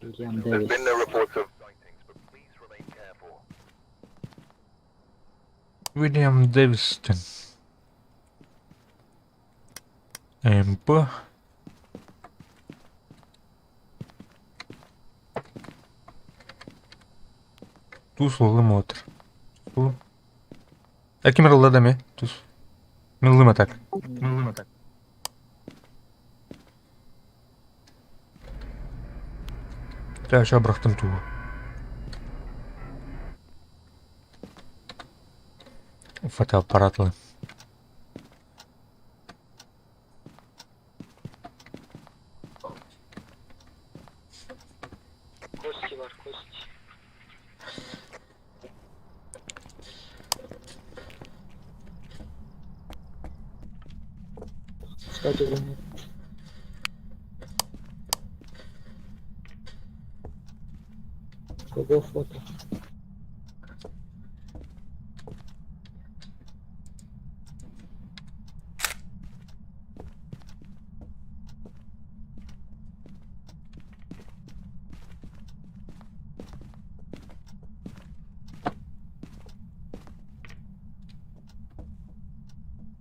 William Дэвис. Уильям Дэвистон. МП. Тус ыллым отыр. Ким ылла да ме? Тус. Мин ыллым так. Дальше бырахтым туугу. Фотоаппарат ылан. Кости бар, кости. Кстати, звонит. Кого фото?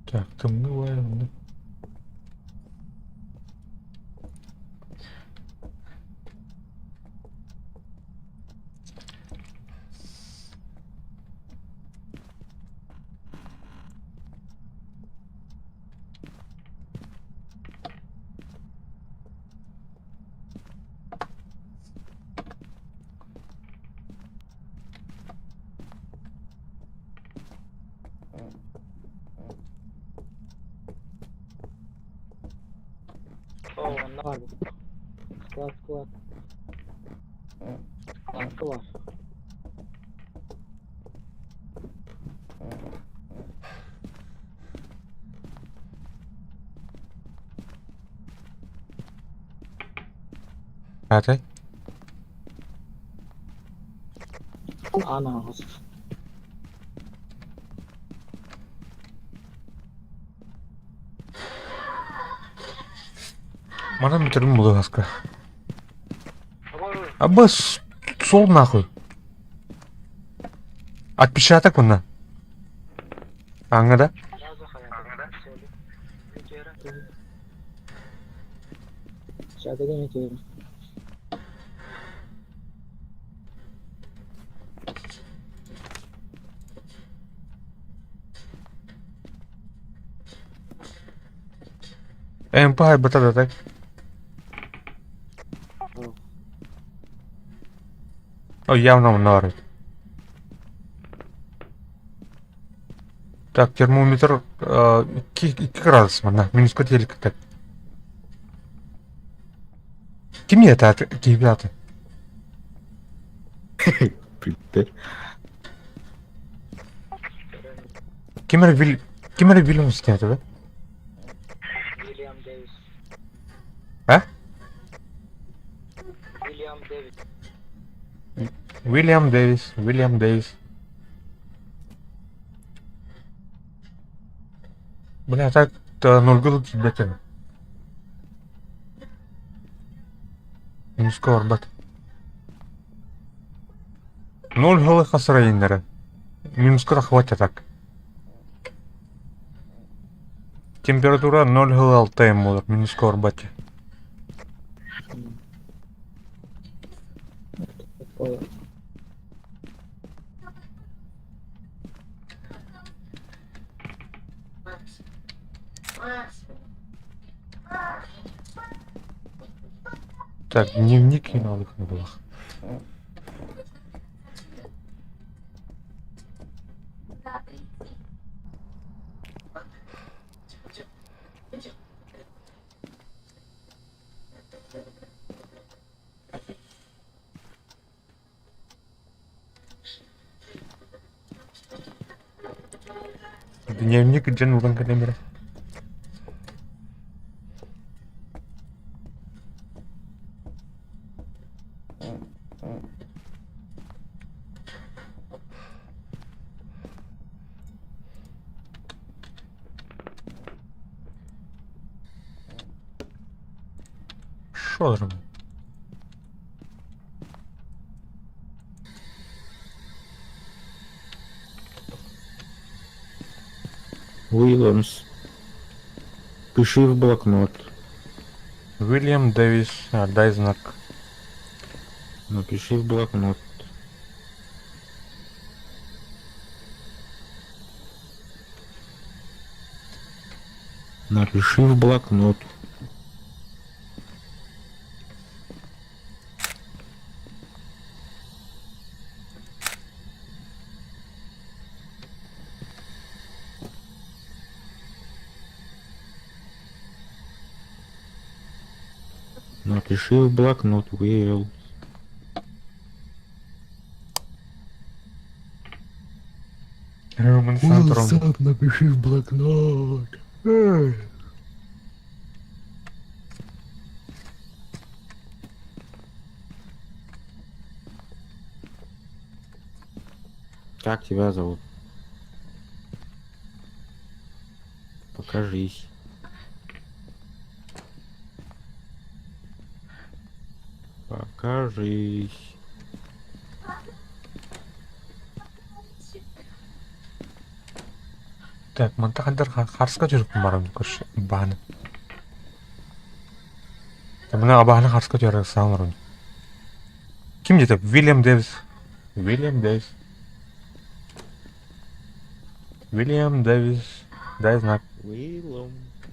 Так, тымныы Баар. Склад, склад. Складка баар. Атай. Аан аһаҕас. Манан бүтэрим булуһаска. Абыс, сол нахуй. Отпечаток мына. Аңа да? Şaka demek МП бата да так. О, явно норит. Так, термометр 2 градус манна, минус телек так. Ким это, ребята? Привет. Ким Виль... Ким Вильямс это, да? William Davis. А? William Davis. Уильям Дэвис, Уильям Дэвис. Бля, так ноль тебя Минус бат. Ноль голых хасрайнера. Минус хватит так. Температура 0,6 молот, минус бати. Так, дневник не надо было. Дневник Джен Ванкадемира. Шо там? Уильямс. Пиши в блокнот. Уильям Дэвис, отдай знак. Напиши в блокнот. Напиши в блокнот. Напиши в блокнот, Уилл. Роман Сантром. напиши в блокнот. Как тебя зовут? Покажись. Покажись. Так, мантахандар харска жүріп барам көрші баны. Мына абаһаны харска жүріп саамарым. Ким деді? Уильям Дэвис. Уильям Дэвис. Уильям Дэвис. Дай знак. Уиллом.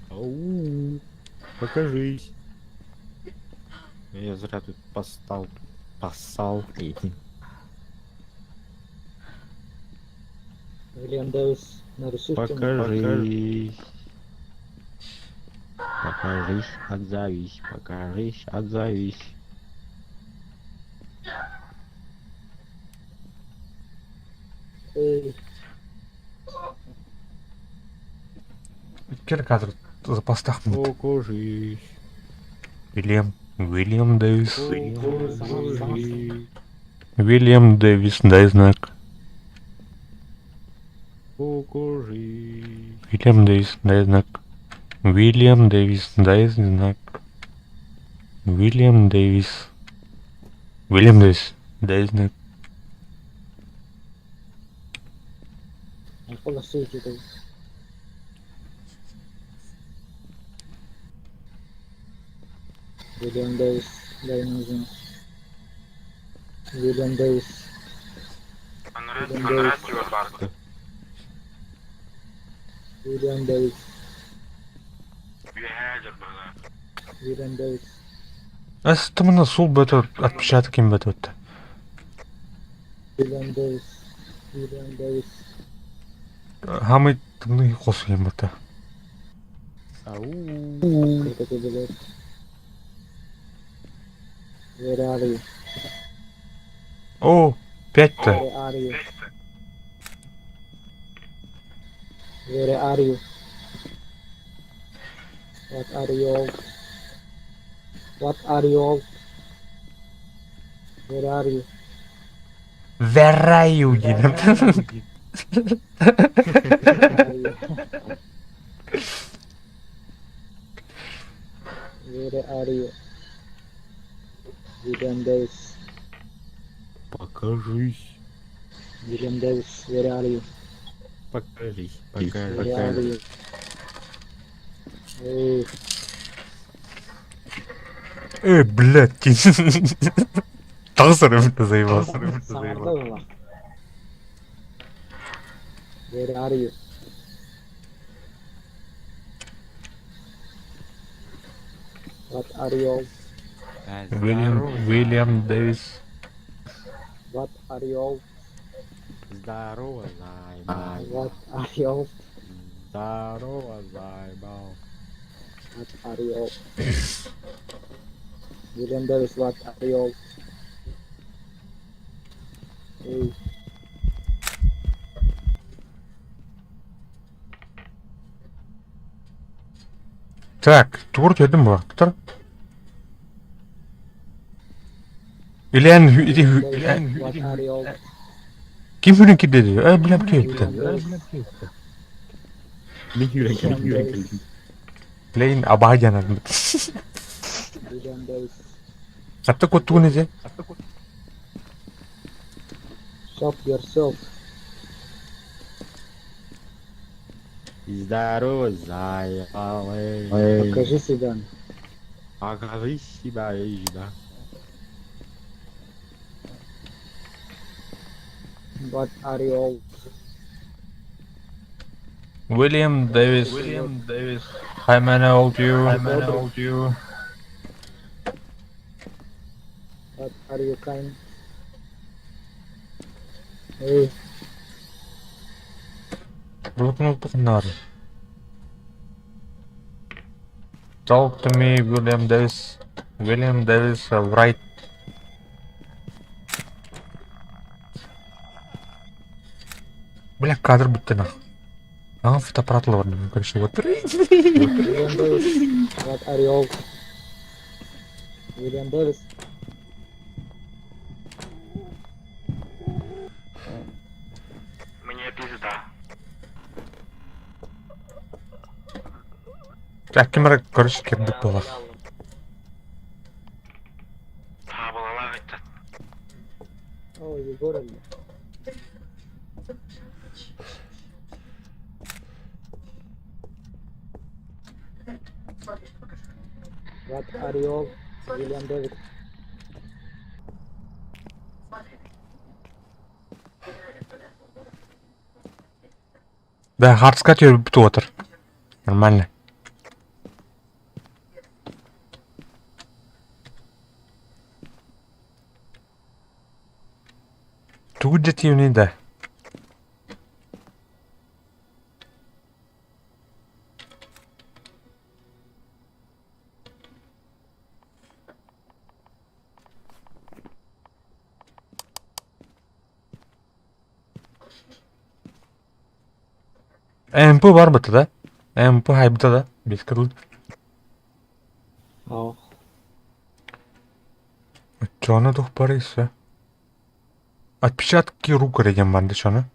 Ау. Покажись. Я зря тут постал. Поссал. William Davis. Нарисуйте мне. Покажись. Покажись, отзовись, покажись, отзовись. Эй, Кер кадр запастах Покажись. Уильям. Уильям Дэвис. Покажись. Уильям Дэвис, дай знак. Покажись. Уильям Дэвис, дай знак. Уильям Дэвис, дай знак. Уильям Дэвис. Уильям Дэвис, дай знак. I fall asleep today. William Davis, дай нужен. William Davis. William Davis. William Davis. William Davis. Астымына сул бөтө отпечаток им бөтө. William Davis. William Davis. Хамый тымны қосу бөтө. Ау. Кто такой, блядь? Where are you? О, пять-то. Where are you? Where are you? What are you all? What are you all? Where are you? Where are you диэн. Where are you? Where are you? William Davis. Покажись. William Davis, where are you? Покажись. Покажись. Where are you? Эй, Эй, блядь. Тағысыр заебался. саңарда была. Where are you? What are you all? Уильям, Уильям Дэвис. What are you all? Здорово, заебал. What are you all? Здорово, заебал. What are you all? William Davis, what are you all? Эй, Так, тур дедим бактыр. Илен иди Davis, what are you all? Ким хүрен кидеди? Э, блям William кетти. Davis, Мен William жүрек Davis, Лейн абажан. William Davis. Атта коттугун эже. Stop yourself. Здорово, заебал. эй. Покажи себя. Покажи себя, эй, да. What are you all? Уильям Дэвис. Уильям Дэвис. How many old you? How many old you? What are you kind? Эй, Блокнот нар. Talk to me, William Davis. William Davis, write. Бля, кадр будто нах. А, фотоаппарат лорд, конечно, вот. William Davis, what are you all? William Davis. Мне пизда. Так, кемера, короче, кирдык была. А, была это. О, Егор ли? What are you all? William Davis. Да, хардскат отыр. Нормально. Тугу жетиюни да. МП бар быта да? МП хайбыта да? Без кырыл. Ох. Чону тух бар иссе. Отпечатки рук деген бар чону.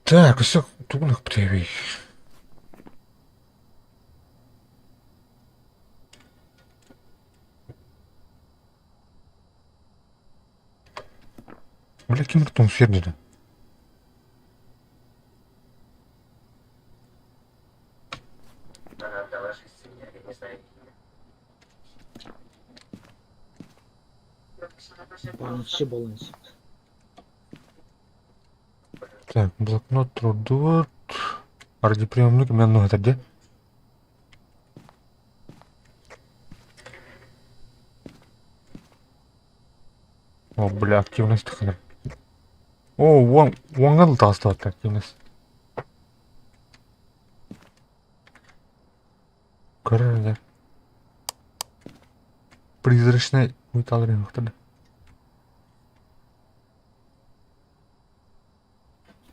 Так, все, тугунах привей. Бля, ким ртом фермера? Балансы баланс. Так, блокнот, трудот. Радиоприемник, у меня много это где? О, бля, активность хана. О, вон, вон тастат активность. Көрөр Призрачный металл рынок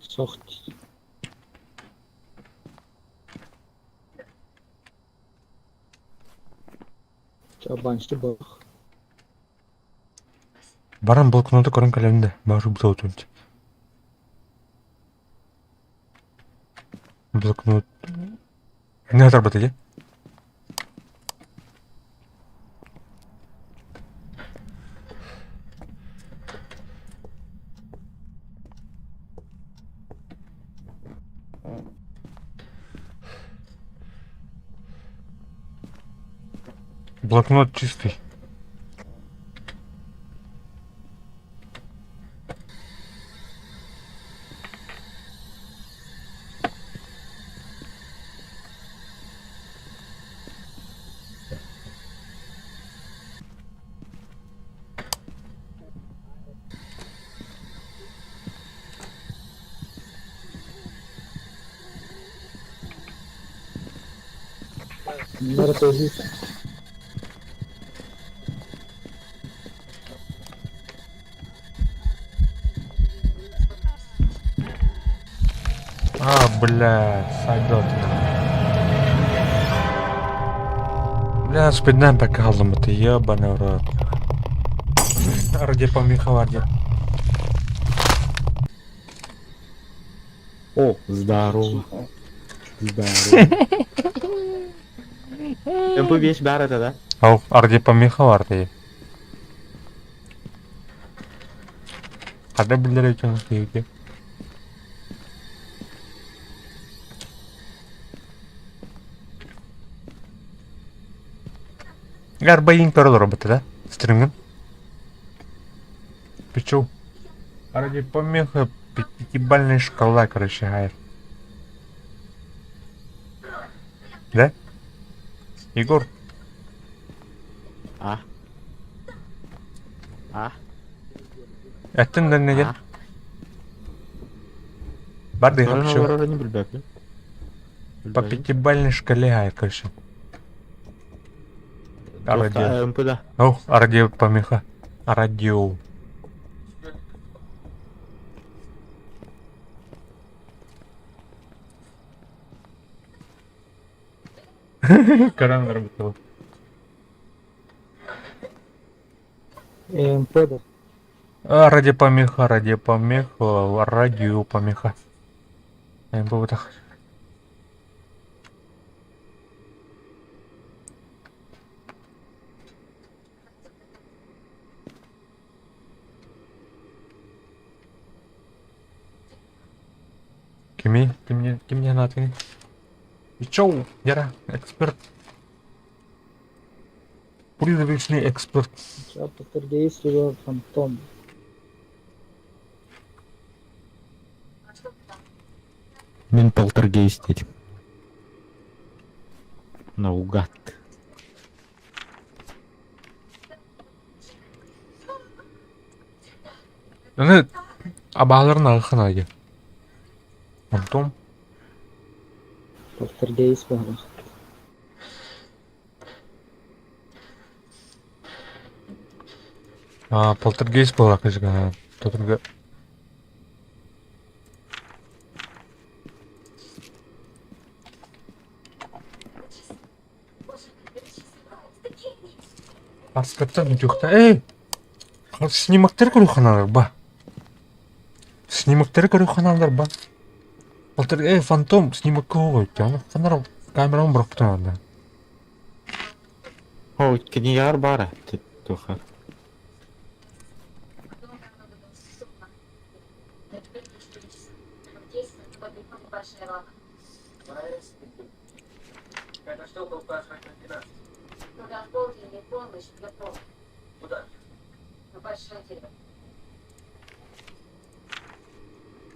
Сохт. Чабанчы бах. Баран блокноту көрөн кэлэн да, бары бутаутунт. Блокнот. Не отрабатывали? Блокнот чистый. Наркозис. А, бля, сойдет. Бля, спиднем пока это ебаный в рот. Ради помеха, ради. О, здорово. Здорово. МП5 баар этэ да? Ау, арди помеха, арди. Хада билер өчен кийди. Гарбайын көрөр роботы да? Стримген. Пичу. Ради помеха пятибалльная шкала, короче, гайр. Да? Егор? А? А? Эттин да неге? Бар да Барар не билбэппин. По пятибалльной шкале, гайр, короче. Радио. МП да. О, радио помеха. Радио. Коран работал. МП да. А, радиопомеха, радиопомеха, радио помеха. МП вот так. Кими, кимне, кимне надо? И чё, Яра, эксперт. Призрачный эксперт. Полтергейст либо фантом. Мин полтергейст этим. Наугад. Аны абааларын ағыхан айы. Фантом. Полтергейст баар. А, полтергейст буолла кыжыга. Татырга. Аскаттан үтүөхтэ. Эй! Снимоктары көрүөхханалар ба. Снимоктары көрүөхханалар ба. Былтыр эй, фантом снимокка оҕойт. Ханар камерам бырахпытын анда. О, кинигэҕэр баара туохха.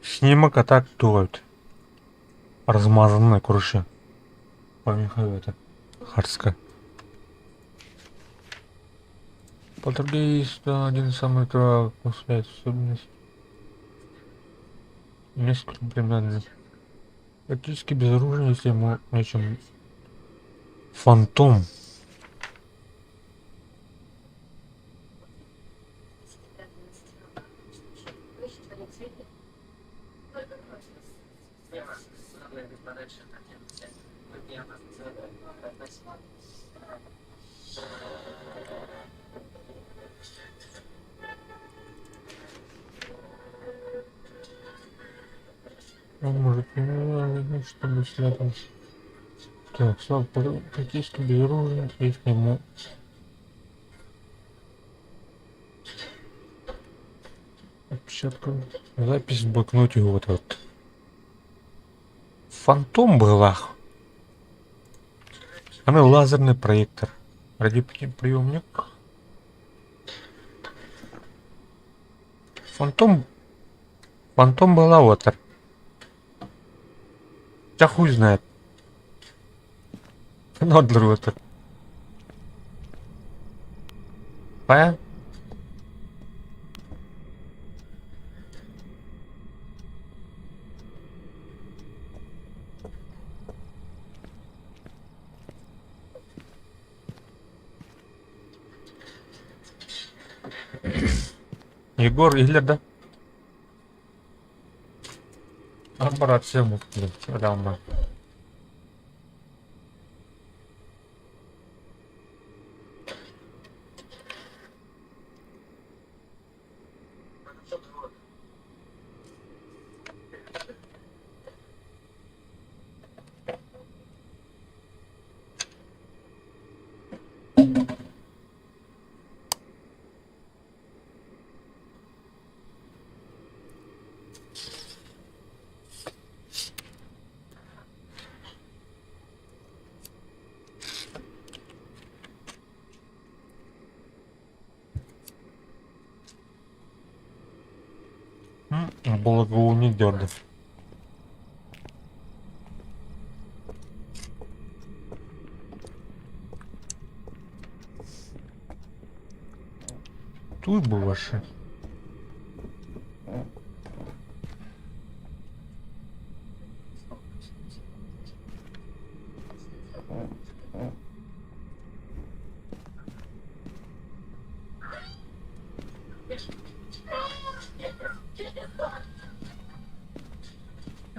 Снимок а так тугайт. Размазанная крыша. Помехай это. Харска. Полтергейст один самый особенность. Несколько примерно. Практически безоружен, если ему нечем. Фантом. Он может чтобы следом. Так, слаб практически безоружен, если ему отпечатка. Запись в блокноте вот вот. Фантом была. Она лазерный проектор. Радиоприемник. Фантом. Фантом была вот. Я хуй знает. Нодлер вот. Понятно? Егор Иллер, да? Аппарат всем блин, Благоуни дерды. Туй бы ваши.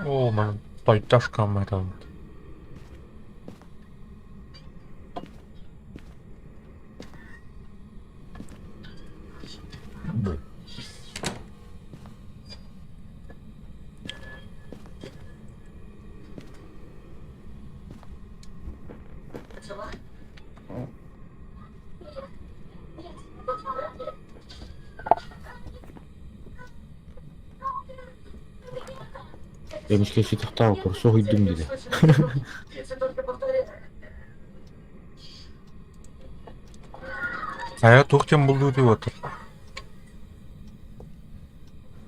О, man, тойташкам это. Эмискэ сүтөхтөөх курсу хуйдум диде. А я тухтем буду ты вот.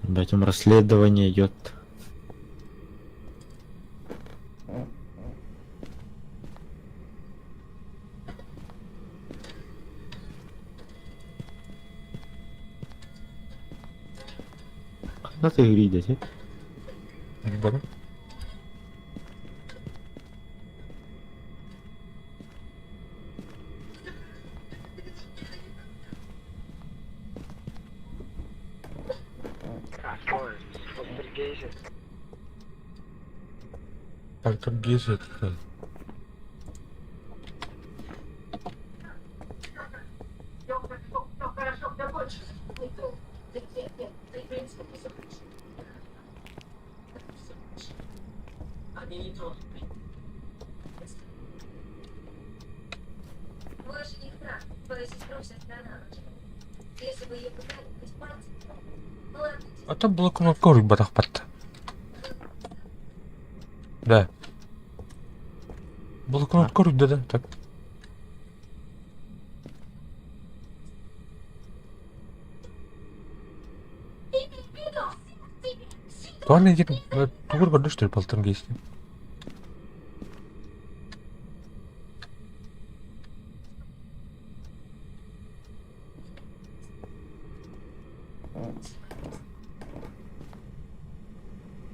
Блять, расследование идет. Когда ты видите? Да. Полтергейст это. А там блокнот батахпат. Да. Блокнот да, да, так. Туан един тугур көрдөштөр полтергейст.